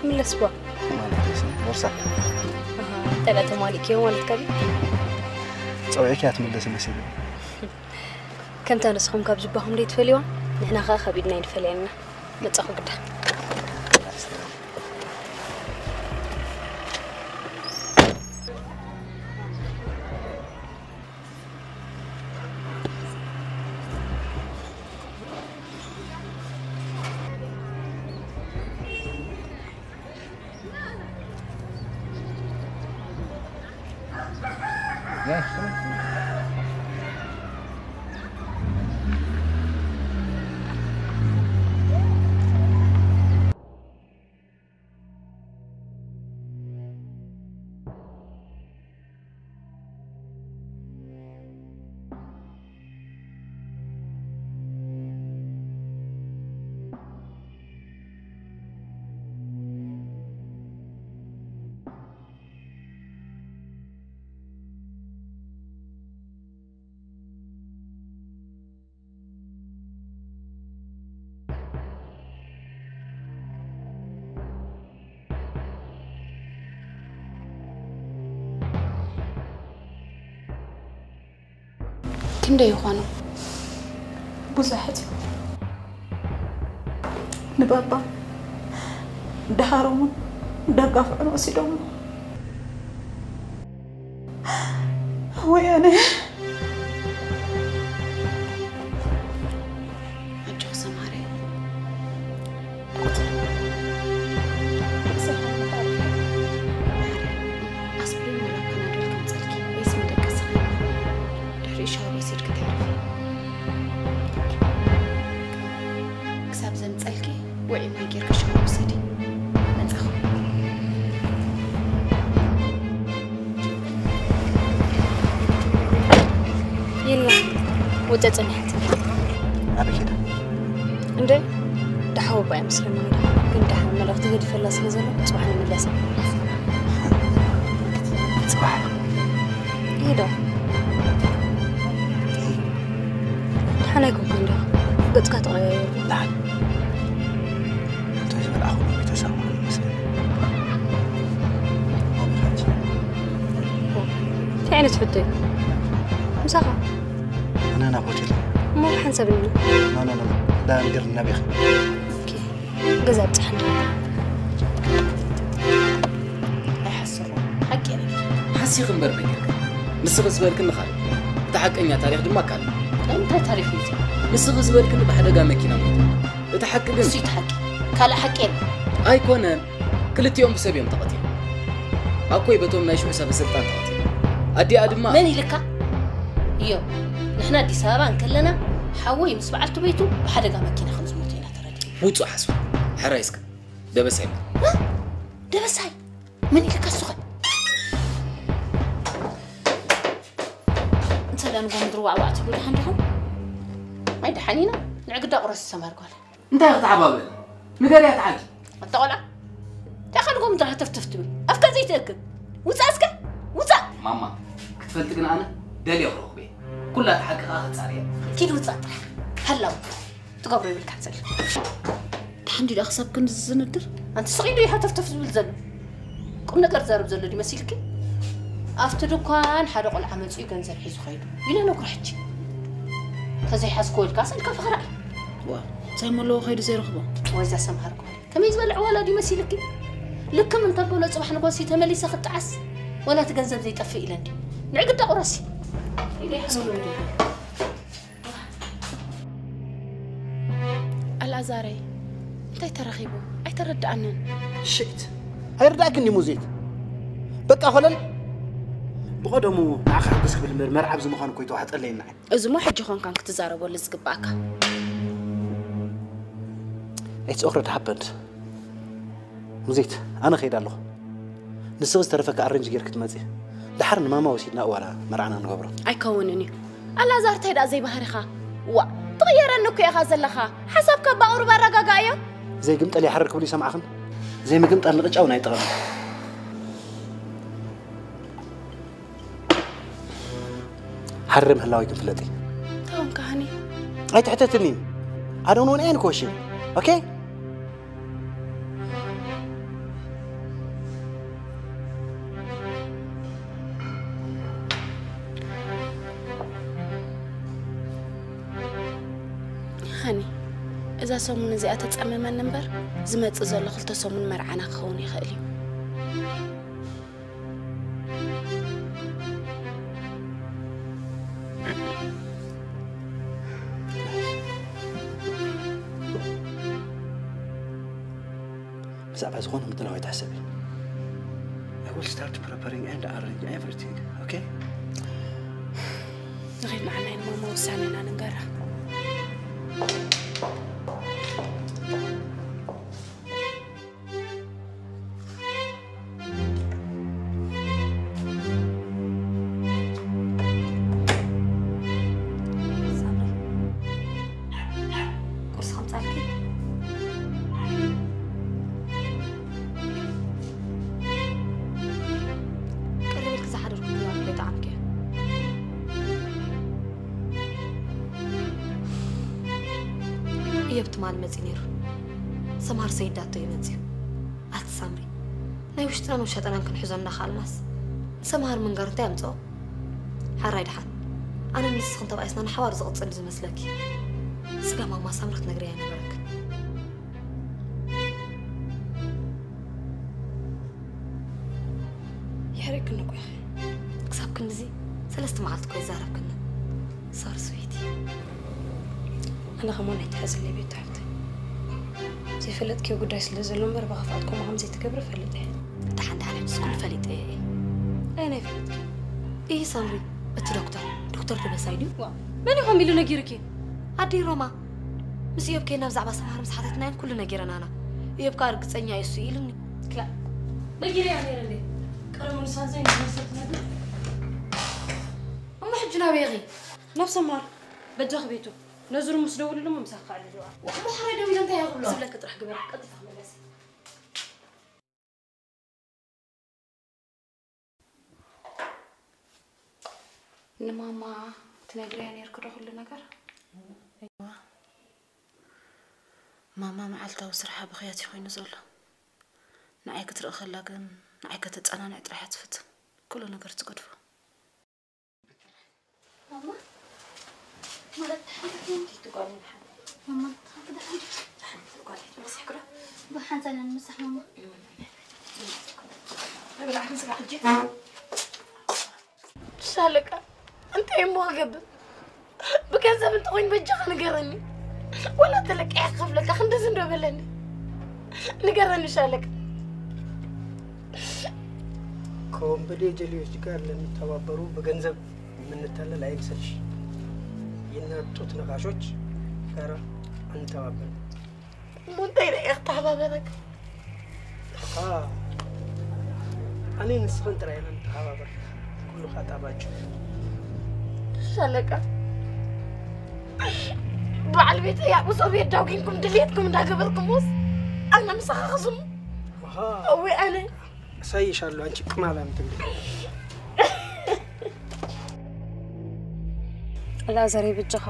ምለስ ባ። ማለት እሲ ቦርሳ። ኣሃ፣ እንታይ ደኣ ተማሊእክዮ ማለት ካብ? ጸዊዕኪ እያ ትምለሲ መሲሉ። ከምታ ንስኹም ካብ ጅባኹም ደይትፈልይዋ፣ ንሕና ኸኣ ካብ ኢድና ኣይንፈልያን ኢና። መጻኹ ግዳ። ክንደይ ይኾኑ? ብዙሓት እዮም። ንባባ ደሃሮምን ደጋፍዑን ወሲዶሞ። ወያነ። ኣጆኺ ሰማርያ። ቁጽሪ። ርእሰይ ሓሚሙ ኣሪፈ። ማርያ፣ ኣስፕሪን ዋላ ፓናዶል ከምጸልኪ ወይስ መደቀሲ ኸይኑ? ድሕሪኡ ሻወር ወሲድኪ ተዕርፊ። ክሳብ ዘምጸልኪ ውዒ ማይ ጌርኪ ሻወር ውሰዲ። መጻኹ። የላ፣ ወጸ ጸኒሓት። ኣበይ ሄደ? እንደ ደሓው እባ እያ መስለኒ ሄዳ። ግን ደሓን መልእኽቲ ገዲፈላ ስለ ዘሎ ጽባሕ ንምለሳ። ጽባሕ። ሄዳ። ደሓን ኣይኮንኩን ዶ? ገጽካ ተቐያየሩ። ደሓን። እንተ ዝበልዓኹ ቤተሰብ ይመስለኒ። እንታይ ዓይነት ሕቶ እዩ? ምሳኻ? ኣነ ናብ ሆቴል። እሞ ሓንሳብ ኢልና። ኖ፣ ኖ፣ ኖ፣ ኖ። ዳ ንገር ናበይ ኢኺ? ኦኬ። ገዛ ኣብጽሓና። ኣይሓስኹ። ሓቂ እየ። ሓሲኺ እምበር መን ጌርካ? ንስኺ ዝበልክኒ ካልእ። እቲ ሓቀኛ ታሪኽ ድማ ካልእ። እንታይ ታሪኽ እዩ እዚ? ንስኺ ዝበልክኒ ብሓደጋ መኪና ሞይቱ። እቲ ሓቂ ግን እሱ እዩ እቲ ሓቂ። ካልእ ሓቂ የለን። ኣይኮነን። ክልቲኦም ብሰብ እዮም ተቐቲሎም። ኣኮይ በቶም ናይ ሽዑ ሰበ ስልጣን ተቐቲሉ። ኣዲኣ ድማ መን ኢልካ? እዮ፣ ንሕና ኣዲስ ኣበባ እንከለና ሓወይ ምስ በዓልቲ ቤቱ ብሓደጋ መኪና ከም ዝሞቱ ኢና ተረዲእና። ውጹእ ሓሶት። ሕራይ እስከ። ደበሳይ መን? እ? ደበሳይ? መን ኢልካ እሱ ኸ? እንተ ደኣ ንጎ ምድሪ ዋዕዋዕ ትብሉ ደሓን ዲኹም? ኣይ ደሓን ኢና። ንዕግዳ ቁረስ ዝሰማር ጓል። እንታይ ክትሓባበል? ንገርያ ተዓጊ። ኣታ ቆልዓ። እንታይ ካልእ ከምዚ ሃተፍተፍ ትብል ኣፍካ ዘይትእክብ። ውፃእ እስከ፣ ውፃእ። ማማ፣ ክትፈልጢ ግን ኣነ ደልየ ክረኽቦ እየ። ኩላ እቲ ሓቂ ከዓ ከፃርያ። ኪድ ውፃእ ጥራሕ። ሃላው ትገብሮ ይብልካ ዘሎ። ድሓን ድዩ ደኣ ክሳብ ክንዲ ዝዝንድር? ኣንቲ ስቕ ኢሉ እዩ ሃተፍተፍ ዝብል ዘሎ። ቁም ነገር ዝዛረብ ዘሎ ድዩ መሲልኪ? ኣብቲ ድኳን ሓደ ቆልዓ መፂኡ ገንዘብ ሒዙ ኸይዱ ኢለ ነግሮ ሕጂ። ተዘይሓዝክዎ ኢልካ ስእልካ ፈኽራ እዩ። ዋ፣ እንታይ መለዎ ኸይዱ ዘይረኽቦ? ወይዛ ሰምሃር ጓል ከመይ ዝበለ ዕዋላ ድዩ መሲልኪ? ልክም እንተበሎ ፅባሕ ንጎሲ ተመሊሰ ክጠዓስ ወላ እቲ ገንዘብ ዘይጠፍእ ኢለን ድዩ? ንዕግዳ ቁረሲ ኢለ ይሓስቡ። ኣልኣዛረይ እንታይ ተረኺቡ ኣይተረድኣንን። ሽት ኣይርዳእክን ድዩ ሙዜት? በቃ ኮለል ብቐደሙ ንዓኻ ሕጉስ ክብል እምበር መርዓብ ዝምዃን እኮ ይተዋሕጠለይ ንዓይ። እዚ እሞ ሕጂ ኾንካን ክትዛረበሉ ዝግባኣካ። It's already happened ሙዜት፣ ኣነ ኸይድ ኣለኹ። ንስኺ ዝተረፈካ ኣረንጅ ጌርኪ ትመጺ። ደሓር ንማማ ወሲድና እዋላ መርዓና ንገብሮ። ኣይከውንን እዩ። ኣላዛር እንታይ ደኣ ዘይባህሪኻ? ዋእ ትቕየረኒ እኮ ኢኻ ዘለኻ። ሓሳብካ ብኣቑሩብ ኣረጋግኣዮ። ዘይግምጠል ይሓርር ክብሉ ይሰምዓኽን? ዘይምግምጣል ንቕጫ እውን ኣይጠቐምን። ሓርሪ ምህላወይ ግን ፍለጢ። እንታይ ኾንካ ሃኒ? ኣይትሕተትኒ። I don't want any question. Okay? ሃኒ እዛ ሰሙን እዚኣ ተጸመመኒ እምበር ዝመጽእ ዘሎ ክልተ ሰሙን መርዓና ክኸውን ይኽእል እዩ። ብዛዕባ ዝኾነ ምድላው ኣይትሕሰቢ። I will start preparing and arrange everything, okay? ንኺድ ንዓናይ ንማማ ውሳኔና ንንገራ። እዮብ ትማሊ መፂኡ ነይሩ። ሰምሃር ሰይዳቶ እዩ መፂኡ። ኣቲ ሳምሪ፣ ናይ ውሽጥናን ውሸጠናን ክንሕዞ እንዳኸኣልናስ ንሰምሃር ምንጋር እንታይ ኣምፅኦ? ሓራይ ደሓን ኣነ ንስኽን ተባኢስና ንሓዋር ዝቕፅል ዝመስለኪ? ስጋ ማማ ሳምሪ ክትነግርያ ኣይነበረክን። ይሕረቅኒ እኮ ኢኺ። ክሳብ ክንድዚ ሰለስተ መዓልቲ እኮ ይዛረብክኒ። ሶሪ ስዊቲ። ኣነ ከማን ኣይትሓዝለይ ቤት ሓፍተይ። ዘይፈለጥክዮ ጉዳይ ስለ ዘሎ እምበር ብኽፍኣት ከምኡ ከም ዘይትገብሪ እፈልጥ እየ። ደሓን ደሓን ሕጅስ ኩሉ ፈሊጠ እየ። ኣየናይ ፈሊጥኪ? ኢሂ ሳምሪ፣ እቲ ዶክተር፣ ዶክተር ደበሳይ ድዩ? ዋእ፣ መን እዩ ከምኡ ኢሉ ነጊሩኪ? ኣደይ ሮማ፣ ምስ እዮብ ኬድና ብዛዕባ ሰምሃር ምስ ሓተትናየን ኩሉ ነጊረናና። እዮብ ከኣ ርግጸኛ እየ እሱ እዩ ኢሉኒ። ክላእ ነጊረያ ነይረ እንዴ? ቀደሙ ንሳን ዘይንመሰል ትነግር። እሞ ሕጂ ናበይ ኢኺ? ናብ ሰምሃር በጃኺ ቤቱ ነዚ ሩም ምስ ደውልሉ ምምሳኽ ከኣለ ዶ? እሞ ሕራይ ደው ኢለ እንታይ እየ ክብሎ? ዝብለኪ ጥራሕ ግበሪ ቀልጢፍኪ ክምለሲ። ንማማ ትነግርያ ነይርኪ ዶ ኩሉ ነገር? እዋ ማማ መዓልታዊ ስርሓ ብኽያት እዩ ኮይኑ ዘሎ። ንዓይ ክትርኢ ከላ ግን ንዓይ ከተጸናንዕ ጥራሕ እያ ትፍትን። ኩሉ ነገር ትገድፎ። ሻለቃ እንታይ እሞ ክገብር? ብገንዘብ እንተኾይኑ በጃኻ ንገረኒ። ወላ ተለቂዐ ክኸፍለካ ክንድዚ እንዶ በለኒ። ንገረኒ ሻለቃ። ከወንበዴ ጀሌዎች ጋር ለሚተባበሩ በገንዘብ የምንታለል አይምሰልሽ። የእናት ጡት ነካሾች ጋር አንተባበርም። እሞ እንታይ ደኣ እየ ክተሓባበረካ? ኣነ ንስኽን ጥራይ ኢና ንተሓባበር። ኩሉ ካጣባችሁ ሻለቃ በዓል ቤተይ ኣብኡ ሶብየት ዳጒንኩም ድልየትኩም እንዳገበርኩምስ ኣነ ምሳኻ ክስሙ እወ ኣነ። እሳይሻለሁ፣ አንቺ ቅማላም ትንቢ። ኣልኣዛር በጃኻ፣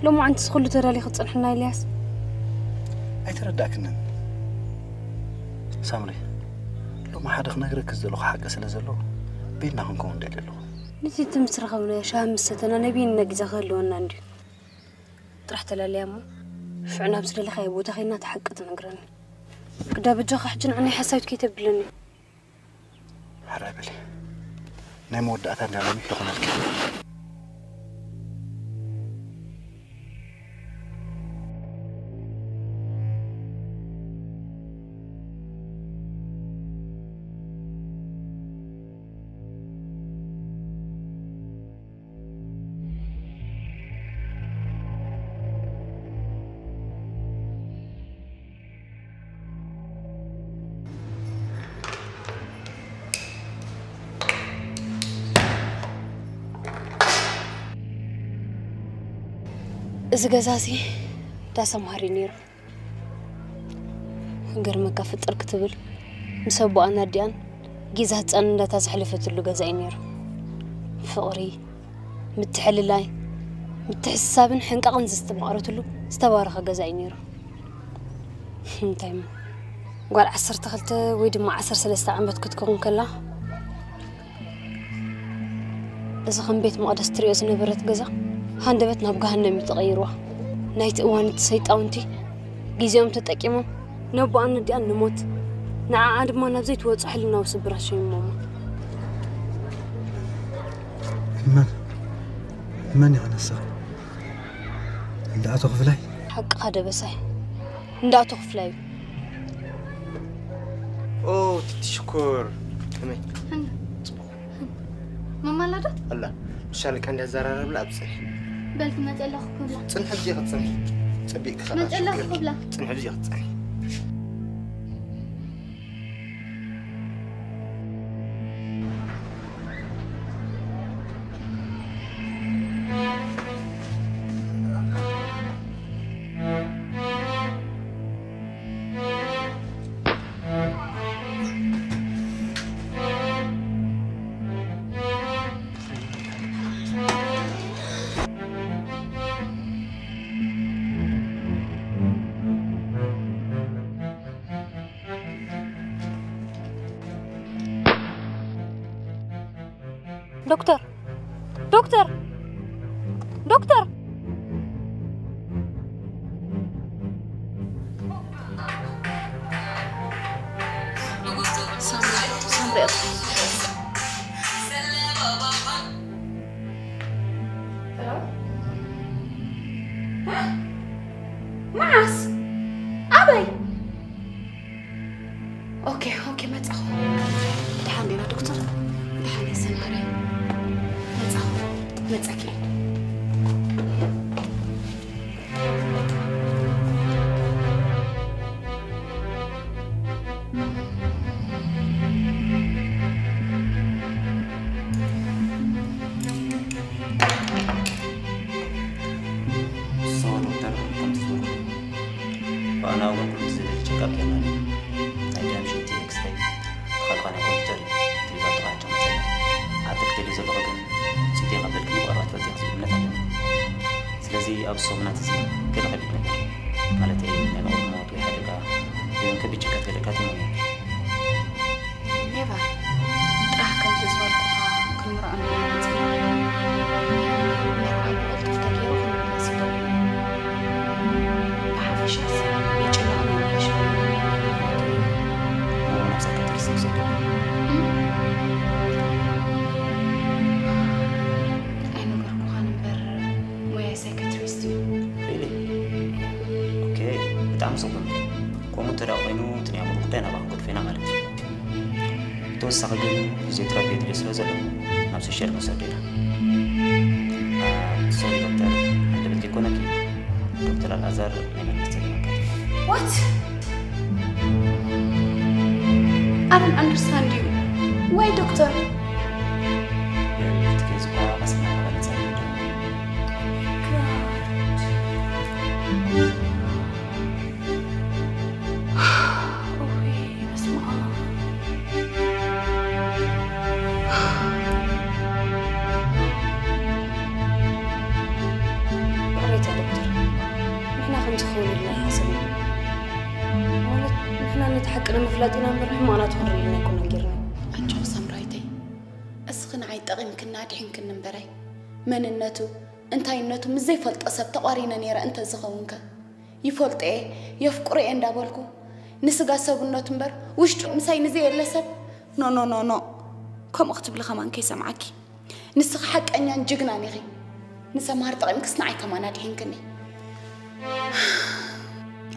ሎማዓንቲ ዝኹሉ ተዳሊ ክትጸንሕና ኢልያስ። ኣይተረዳእክንን ሳምሪ። ሎሚ ሓደ ክነግረክ ዝደለኹ ሓቂ ስለ ዘሎ ቤና ክንከውን ደሊ ኣለኹ። ነቲ ትምስረኸብናዮ ሻሂ ምስ ሰተና ነቢይና ግዜ ክህልወና እንድዩ። ጥራሕ ተላልያ እሞ ሽዑ ናብ ዝደለኻዮ ቦታ ኸይድና እቲ ሓቂ ትነግረኒ። ግዳ በጃኻ ሕጂ ንዓይ ሓሳዊት ከይተብለኒ። ሕራይ በሊ። ናይ መወዳእታ እንዳ ሎሚ ክኾነልኪ። እዚ ገዛ እዚ ዳስ ኣምሃሪ ነይሩ። ገርመካ ፍጥር ክትብል ምስ ኣቦኣን ኣዲኣን ጊዛ ህፃን እንዳታ ዘሕለፈትሉ ገዛ እዩ ነይሩ። ፍቕሪ፣ ምትሕልላይ፣ ምትሕስሳብን ሕንቃቕን ዘስተማቕረትሉ ዝተባረኸ ገዛ እዩ ነይሩ። እንታይ እሞ ጓል ዓሰርተ ክልተ ወይ ድማ ዓሰርተ ሰለስተ ዓመት ክትከውን ከላ እዚ ከም ቤት መቕደስ ትሪኦ ዝነበረት ገዛ ሃንደበት ናብ ገሃነም እዩ ተቐይርዋ። ናይቲ እዋን እቲ ሰይጣውንቲ ግዜኦም ተጠቂሞም ነቦኣን ነዲኣን ንሞት ንዓኣ ድማ ናብ ዘይትወፅእ ሕልናዊ ስብራት ሸይሞማ። መን መን ኢኻ ንስኻ? እንዳ ኣቶ ክፍላይ? ሓቅኻ ደበሳይ፣ እንዳ ኣቶ ክፍላይ እዩ። ኦ ትቲ ሽኮር ከመይ? መማላዳት ኣላ ምሻል ከ እንዳዘራረብላ ኣብ ጽንሒ በል ትመጽእ ኣለኹ ክብላ ጽንሒ ብዚ ክትጽንሒ ጸቢቅ ክኸዳ መጽእ ኣለኹ ክብላ ጽንሒ ብዚ ክትጽንሒ ዶክተር ዶክተር ዶክተር መዓስ ኣበይ ኦኬ ኦኬ መጻኹ ደሓን ዲና ዶክተር ደሓን እየ ሰማሪ መጻኹ መጻኪ So ዶክተር ከምቲ ዝበልኩ ብኣና እውን ከምቲ ዝደሊ ቸካፕ ጌርና ናይ ደም ሽንቲ ኤክስሬይ ተኻልኻ ናይ ኮምፒውተር እዩ ትሪዛልቱ ካንቸ መፀና ኣቲ ክደሊ ዘለኹ ግን ፅንተይ ከበልክኒ ብቐረባ ትፈልጢ ዝብል እምነት ኣለኒ ስለዚ ኣብ ሰሙናት እዚ ገለ ከቢድ ነገር ማለት ናይ መቕርብ ሞት ወይ ሓደጋ ወይ እውን ከቢድ ጭንቀት ገለ ኣጋጢሙ ነይሩ ኔቨር ጥራሕ ከምቲ ዝበልኩኻ ክንምርዖ ንመርዓን ብቕልጡፍ ተገይሩ ክንምለስ ይደሊ ብሓፈሻስ ይጭነቕ ነይሩ በሽበ ነብሰካ ትርስም ዘገ ኣይነገርኩኻን እምበር ሞያይ ሳይካትሪስት እዩ ሪሊ ኦኬ ብጣዕሚ ጽቡቅ ከምኡ እንተ ኮይኑ እቲ ናይ ኣእምሮ ጉዳይ ናባኻ ክንገድፎ ኢና ማለት እዩ ብተወሳኺ ግን ፊዚዮቴራፒ የድልዮ ስለ ዘሎ ናብ ሶሻል ክንሰዶ ኢና ሶሪ ዶክተር ኣንደበት ዘይኮነኪ ዶክተር ኣልኣዛር ናይ መንግስቲ ዝመልከት What? I don't understand you. Why, doctor? ትኬዝ እኳ ቀስና ተቐንጸ God. ኦይ፣ በስመ ኣብ። ላጢና እምበር ሕማናት ክንርኢ ኢልና ኣይኮነን ጌርና። ኣጆኺ ሳምራይተይ፣ እስኺ ንዓይ ጠቒምክኒ ኣድሒንክኒ እምበረይ፣ መንነቱ እንታይነቱ ምስ ዘይፈልጦ ሰብ ተቋሪነ ነይረ እንተዝኸውንከ? ይፈልጦ እየ፣ የፍቅሮ እየ እንዳበልኩ ንስጋ ሰብነቱ እምበር ውሽጡ ምሳይ ንዘየለ ሰብ፣ ኖ ኖ ኖ ኖ፣ ከምኡ ክትብሊ ከማን ከይሰምዓኪ። ንስኺ ሓቀኛን ጅግናን ኢኺ። ንሰምሃር ጠቒምክስ ንዓይ ከማን ኣድሒንክኒ።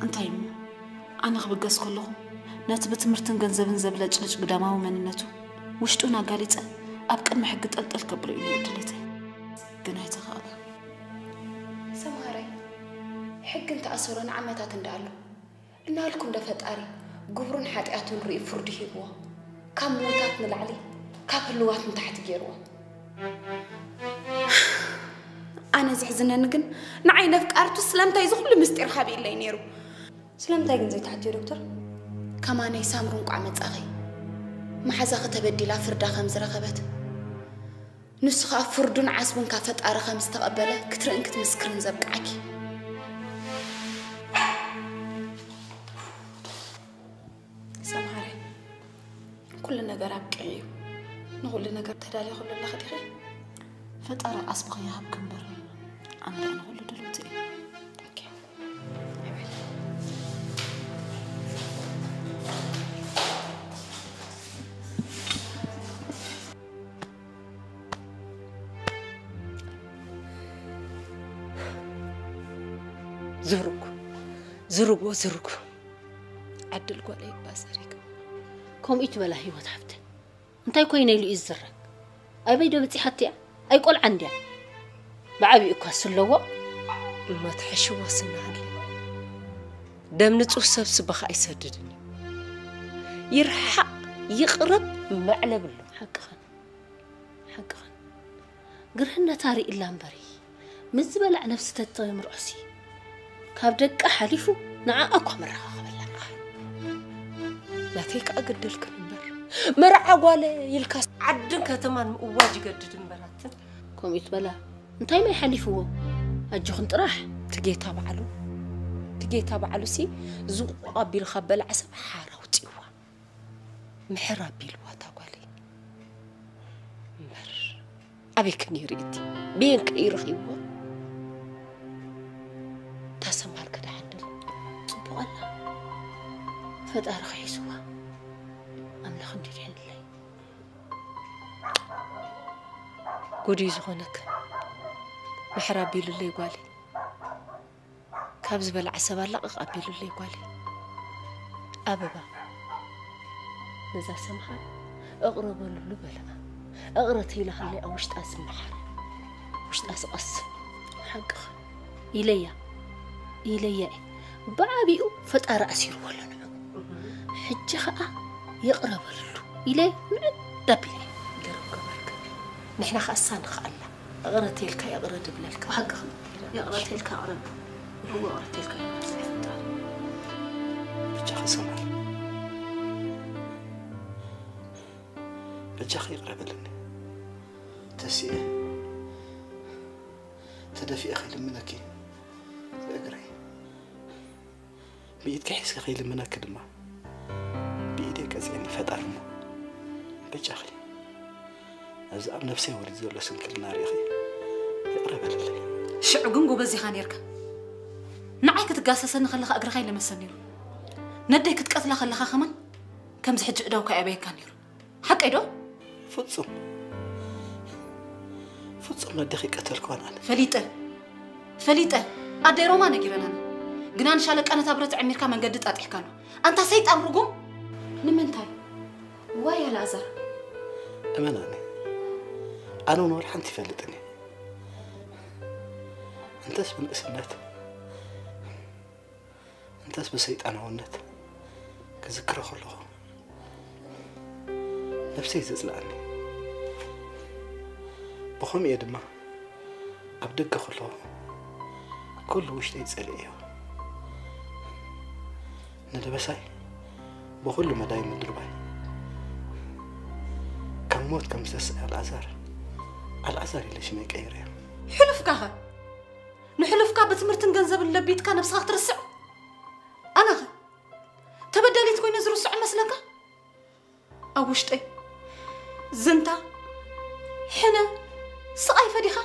እንታይ እሞ? ኣነ ክብገስ ከለኹ ነቲ ብትምህርትን ገንዘብን ዘብለጭልጭ ግዳማዊ መንነቱ ውሽጡን ኣጋሊጸ ኣብ ቅድሚ ሕጊ ጠልጠል ከብሎ እዩ ድሌተይ። ግን ኣይተኻእለ። ሰምሃረይ፣ ሕጊ እንተኣሰሮ ንዓመታት እንዳኣሎ እናልኩ እንደ ፈጣሪ ግብሩን ሓጢኣቱን ርእዩ ፍርዲ ሂብዎ፣ ካብ ምዉታት ንላዕሊ ካብ ህልዋት ንታሕቲ ገይርዎ። ኣነ ዘሕዝነኒ ግን ንዓይ ነፍቃርቱ ስለምንታይ እዚ ኩሉ ምስጢር ሓቢእለይ ነይሩ? ስለምንታይ ግን ዘይትሓትዮ ዶክተር? ከማነይ ሳምሪ እንቋዕ መጻኺ። መሓዛኺ ተበዲላ ፍርዳ ከም ዝረኸበት፣ ንሱ ኸኣ ፍርዱን ዓስቡን ካብ ፈጣሪ ከም ዝተቐበለ ክትርእን ክትምስክርን ዘብቅዓኪ። ሰምሃረይ፣ ኩሉ ነገር ኣብቂዑ እዩ። ንኹሉ ነገር ተዳሊኺ ኣለኺ ዲኺ? ፈጣሪ ዓስብኺ ይሃብኪ እምበር፣ ኣነ ደኣ ንኹሉ ድልውቲ እየ። ኦኬ። ዝርጉ፣ ዝርጎ፣ ዝርጉ። ዓድል ጓለይ እባ ሰሪጋ። ከምኡ ትበላ ህይወት ሓፍተ። እንታይ ኮይነ ኢሉ እዩ ዝዝረግ? ኣበይ ዶ በጺሓቶ እያ? ኣይቆልዓን ድያ? ብዓቢኡ እኳ ስለዎ። እማ ትሕሽዎ ስናሃለ። ደም ንጹህ ሰብ ስባኻ ኣይሰድድን እዩ። ይርሓቕ፣ ይቕረብ፣ መዕለብሎ። ሓቅኽን፣ ሓቅኽን። ግርህነታ ርእላ እምበሪ፣ ምስ ዝበላዕ ነፍሲ ተትምርዖሲ፣ ካብ ደቃ ሓሊፉ ንዓኣ እኳ መራኻኸበላ። ናተይ ከኣ ገደልክን እምበር፣ መርዓ ጓለ ኢልካ ዓድን ከተማን ምእዋጅ ይገድድ እምበር ኣትን። ከምኡ ትበላ፣ እንታይ ማይ ሓሊፍዎ? ኣጆኽን ጥራሕ። እቲ ጌታ ባዕሉ፣ እቲ ጌታ ባዕሉሲ ዝቑቕ ኣቢሉ ካብ በልዓ ሰብ ሓር ኣውጺእዋ። ምሕር ኣቢልዋ እታ ጓለይ። እምበር ኣበይ ከ ነይሩ እቲ? በየን ከ እዩ ረኺብዎ? እታ ሰምሃር ከ ደሓን ድያ? ጽቡቕ ኣላ። ፈጣሪ ክሒስዋ። ኣምላኽ እንዲድሕንለይ። ጉድ እዩ ዝኾነክ። ምሕር ኣቢሉለይ ጓለይ። ካብ ዝበልዓ ሰብ ኣላቕቕ ኣቢሉለይ ጓለይ። ኣበባ፣ ነዛ ሰምሃር እቕረ በልሉ በልኣ። እቕረ ተይላኽለይ ኣብ ውሽጣ ዝመሓር፣ ውሽጣ ዝቐስን። ሓቅኻ። ኢለያ፣ ኢለያ እየ። ብዓቢኡ ፈጣሪ ኣሲርዎ ኣሎ ንዑ። ሕጂ ኸኣ ይቕረ በልሉ ኢለ ምዕድ ኣቢለ። ገረብ ገበርክ። ንሕና ኸኣ እሳ ንኽኣላ። እቕረ ተይልካ ይቕረ ድብለልካ። ብሓቅኻ። ይቕረ ተይልካ ይቕረ። እወ፣ ይቕረ ተይልካ ይቕረ። ብቻ ኸሰማል። በጃኺ ይቕረ በልኒ። ተሲኤ፣ ተደፊኤ ከይልምነኪ ብእግረይ፣ ብኢድኪ ሒዝኪ ከይልምነኪ ድማ ብኢደይ ቀጺዕኒ። ፈጣሪ እሞ በጃኺ፣ ኣብዚ ኣብ ነፍሰይ ወሪዱ ዘሎ ስንክልና ርኢኺ ይቕረ በልለይ። ሽዑ ግን ጎበዝ ኢኻ ኔርካ። ንዓይ ክትጋሰሰኒ ከለኻ እግርኻ ይለመሰኒ ነይሩ። ነደይ ክትቀትላ ከለኻ ከማን ከምዚ ሕጂ ዕዳውካ የበየካ ነይሩ። ሓቀይ ዶ? ፍጹም፣ ፍጹም ነደኺ ቀተልክዋን ኣነ። ፈሊጠ፣ ፈሊጠ። ኣደይ ሮማ ነጊረናኒ። ግና ንሻለቃ ነታ ብረት ዕሚርካ መንገዲ ጣጢሕካሉ። ኣንታ ሰይጣን ርጉም! ንምንታይ? ዋይ ኣልኣዛር። እመናኒ፣ ኣነ እውን ወላ ሓንቲ ይፈልጥን እየ። እንተስ ብንእስነት፣ እንተስ ብሰይጣናውነት ክዝክሮ ከለኹ፣ ነብሰይ ዘጽልኣኒ። ብኸምኡ እየ ድማ ኣብ ደገ ከለኹ፣ ኩሉ ውሽጠይ ጸሊኤዮ። ንደበሳይ ብኹሉ መዳይ ምድርባይ፣ ካብ ሞት ከም ዝተስእ ኣልኣዛር፣ ኣልኣዛር ኢለ ሽመይ ቀይረዮ። ሕሉፍካ ኸ? ንሕሉፍካ ብትምህርትን ገንዘብን ለቢጥካ ነብስኻ ክትርስዕ? ኣነኸ? ተበዳሊት ኮይነ ዝርስዖ መስለካ? ውሽጠይ ዝንታ ሕነ ስቓይ ፈዲኻ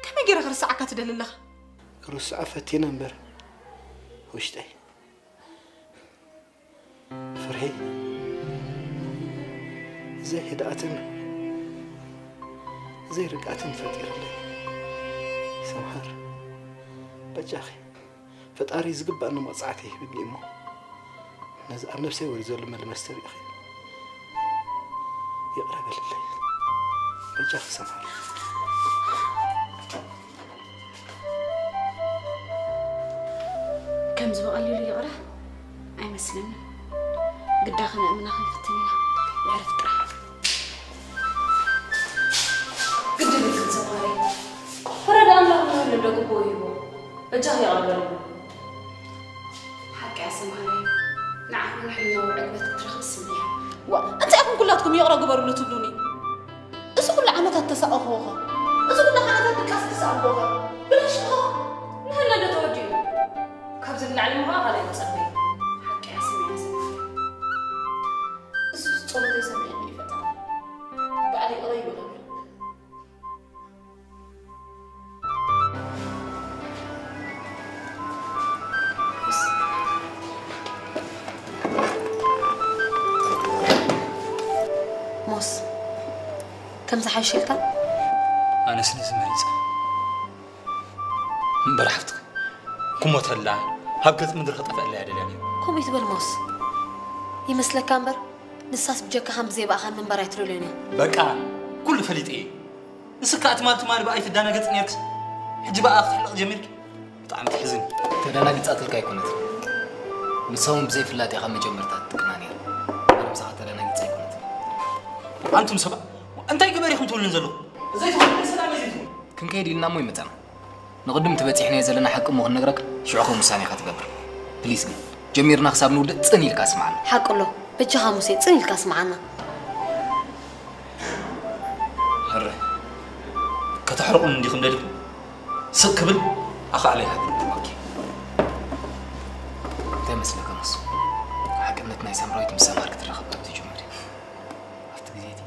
ከመይ ገይረ ክርስዓካ ትደሊ ኣለኻ? ክርስዓ ፈቲነ እምበር ውሽጠይ ፍርሒ ዘይህድኣትን ዘይርግኣትን ፈጢሩለይ። ሰምሃር በጃኺ ፈጣሪ ዝግባእኒ መቕፃዕቲ ይህብኒ እሞ ነዚ ኣብ ነብሰይ ወሪዱ ዘሎ መለመስተሪ ኢኺ ይቕረ በልለይ በጃኺ ሰምሃር። ከምዚ ብቐሊሉ ይቕረ ኣይመስለንን። ግዳ ከነእምና ክንፍትን ኢና። የዕርፍ ጥራሕ። ግድን ኢልክን ሰምሃረይ። ፈረዳ ኣምላኽ ንወለዶ ግብኡ ይህቦ። በጃኺ ይቕረ በልኒ። ሓቂ እያ ሰምሃረይ። ንዓኺ እውን ሕልናዊ ዕግበት ክትረኽቢ ስምዒ። ዋ፣ እንታይ ኢኹም ኩላትኩም ይቕረ ግበሩሉ ትብሉኒ? እዚ ኩሉ ዓመታት ተሳቐኽዎ ኸ? እዚ ኩሉ ዓመታት ድቃስ ዝሰኣንክዎ ኸ? ብላሽ ኸ? ንህለ ዶ ተወዲኡ? ካብዚ ንላዕሊ ምዃ ካልእ ይጸበይ። ሓቂ እያ ስምዒ ሰምሃረይ። እሱ ጸሎተይ ሰሚዕኒ እዩ ፈጣሪ። ባዕለይ ይቕረ ይበለሉ። ሞስ ከምዚ ሓይሽ ኢልካ? ኣነስ ነዚ መሪጸ እምበር ሓፍትኺ ክሞተላ ካብ ገጽ ምድሪ ክጠፍአላ እያ ደልያ ነይሩ። ከምኡ ይትበል ሞስ ይመስለካ እምበር ንሳስ ብጀካኻን ብዘይ ብኣኻን ምንባር ኣይትደልዮን እያ። በቃ ኩሉ ፈሊጠ እየ። ንስካ ትማል ትማል ብኣይ ትዳናገጽ ነርክስ ሕጂ ብኣ ክትሕለቕ ጀሚርኪ። ብጣዕሚ ትሕዝን። ተዳናጊጻትልካ ኣይኮነትን። ንሳ እውን ብዘይ ፍላጥ እያ ካብ መጀመርታ ትጥቀማ ነይራ። እምበር ምሳኻ ተዳናጊጻ ኣይኮነትን። ኣንቱም ሰባት እንታይ ግበር ኢኹም ትብሉን ዘለኹም? ዘይትኾን ሰላም ዘይትኾን። ክንከይድ ኢልና እሞ ይመጻና። ንቕድም እቲ በጺሕናዮ ዘለና ሓቂ እሞ ክንነግረካ ሽዑ ከም ውሳኔኻ ትገብር። ፕሊስ ግን ጀሚርና ክሳብ ንውድእ ጽን ኢልካ ስምዓና። ሓቂ ኣሎ። በጃኻ ሙሴ ጽን ኢልካ ስምዓና። ሕረ ከተሕርቑኒ እንዲኹም ደሊኹም? ስቕ ክብል ኣኻዕለ ይሃብኒ። ኦኬ። እንታይ መስለካ መሱ? ሓቅነት ናይ ሳምራዊት ምስ ሰምሃር ክትራኸብ ካብ ትጅምር እዩ። ኣብቲ ግዜ እቲ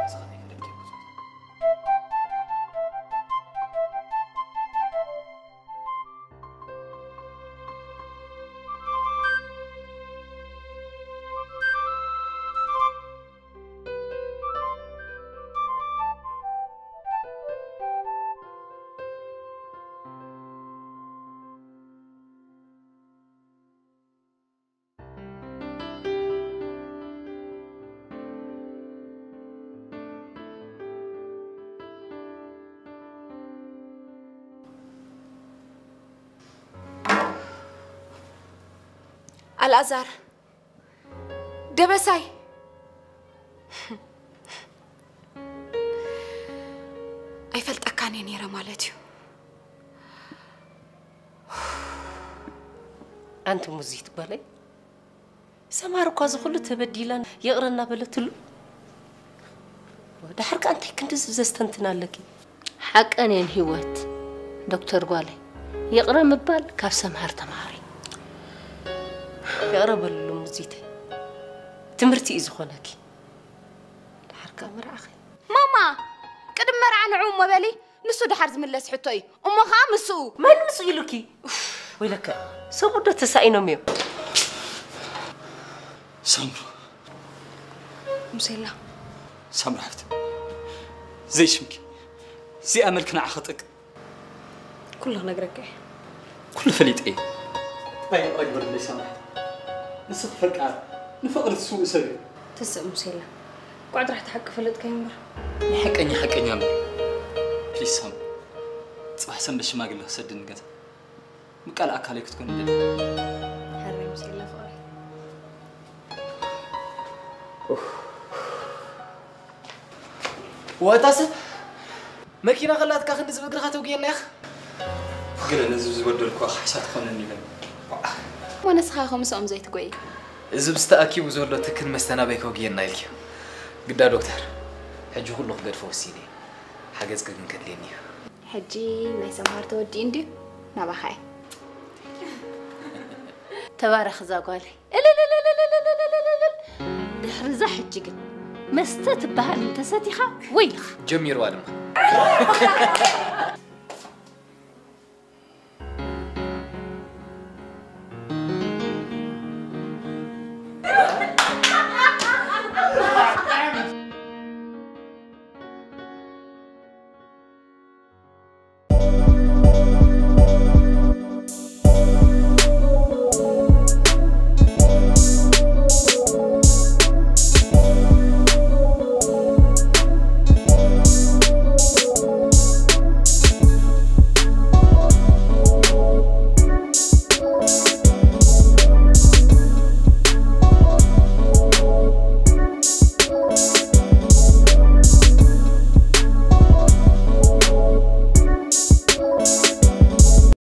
ንስኻ ዘይፈለጥካዮ ብዙሕ ኣልኣዛር ደበሳይ ኣይፈልጠካን እየ ነይረ ማለት እዩ። ኣንቲ ሙዚት ጓለይ ሰማር እኳ እዚ ኩሉ ተበዲላ ይቕረ እናበለትሉ ድሓር ከ እንታይ ክንድዚ ዘስተንትን ኣለኪ? ሓቀን እየን ሂወት ዶክተር ጓለይ ይቕረ ምባል ካብ ሰምሃር ተምሃሪ። ይቕረ በልሉ ሙዚተይ ትምህርቲ እዩ ዝኾነኪ። ድሓር ከ ምርዓኺ። ማማ ቅድሚ መርዓ ንዑ እሞ በሊ ንሱ ድሓር ዝምለስ ሕቶ እዩ እሞ ኸዓ ምስኡ። መን ምስኡ ኢሉኪ? ኡፍ፣ ወይለከ ሰብኡ ዶ ተሳኢኖም እዮም? ሳምሩ ሙሴላ ሳምሩ ሓፍቲ ዘይሽምኪ እዚኣ መልክ ንዓኺ ጠቅም ኩሉ ክነግረካ እየ። ኩሉ ፈሊጠ እየ። እንታይ ይቕረ ግበርለይ ሳምሩ ሓፍቲ ንስኺ ፈቃር ንፍቕሪ ትስውእ ሰብ እየ። ተስእ ሙሴላ ቋዕ ጥራሕ እቲ ሓቂ ፈለጥካዮ እምበር። ናይ ሓቀኛ ሓቀኛ እምበር ፕሊስ ሳም ጽባሕ ሰንበት ሽማግለ ክሰድኒ ገዛ ምቃል ኣካለይ ክትኮን ይደሊ። ሕርም ሲለ ፍቕሪ። ወታ ሰብ መኪና ከላትካ ክንድዚ ብእግርኻ ተጉየና ኢኻ። ገለ ነዚ ዝበደልኩ ኣኽሕሳ ትኾነኒ ኢለን። እሞ ንስኻ ኢኻ ምስኦም ዘይትጎይ። እዚ ምስ ተኣኪቡ ዘሎ ትክን መስተናበይ ከጉየና ኢልኪ። ግዳ ዶክተር፣ ሕጂ ኩሉ ክገድፎ ወሲነ። ሓገዝኪ ግን ከድልየኒ እዩ። ሕጂ ናይ ሰምሃር ተወዲኡ እንድዩ ናባኻ እየ። ተባረኽ እዛ ጓለይ። እልልልልልልልልልልልልልል። ድሕሪ እዛ ሕጂ ግን መስተ ትበሃል እንተሰቲኻ ወይልኻ። ጀሚርዋ ድማ።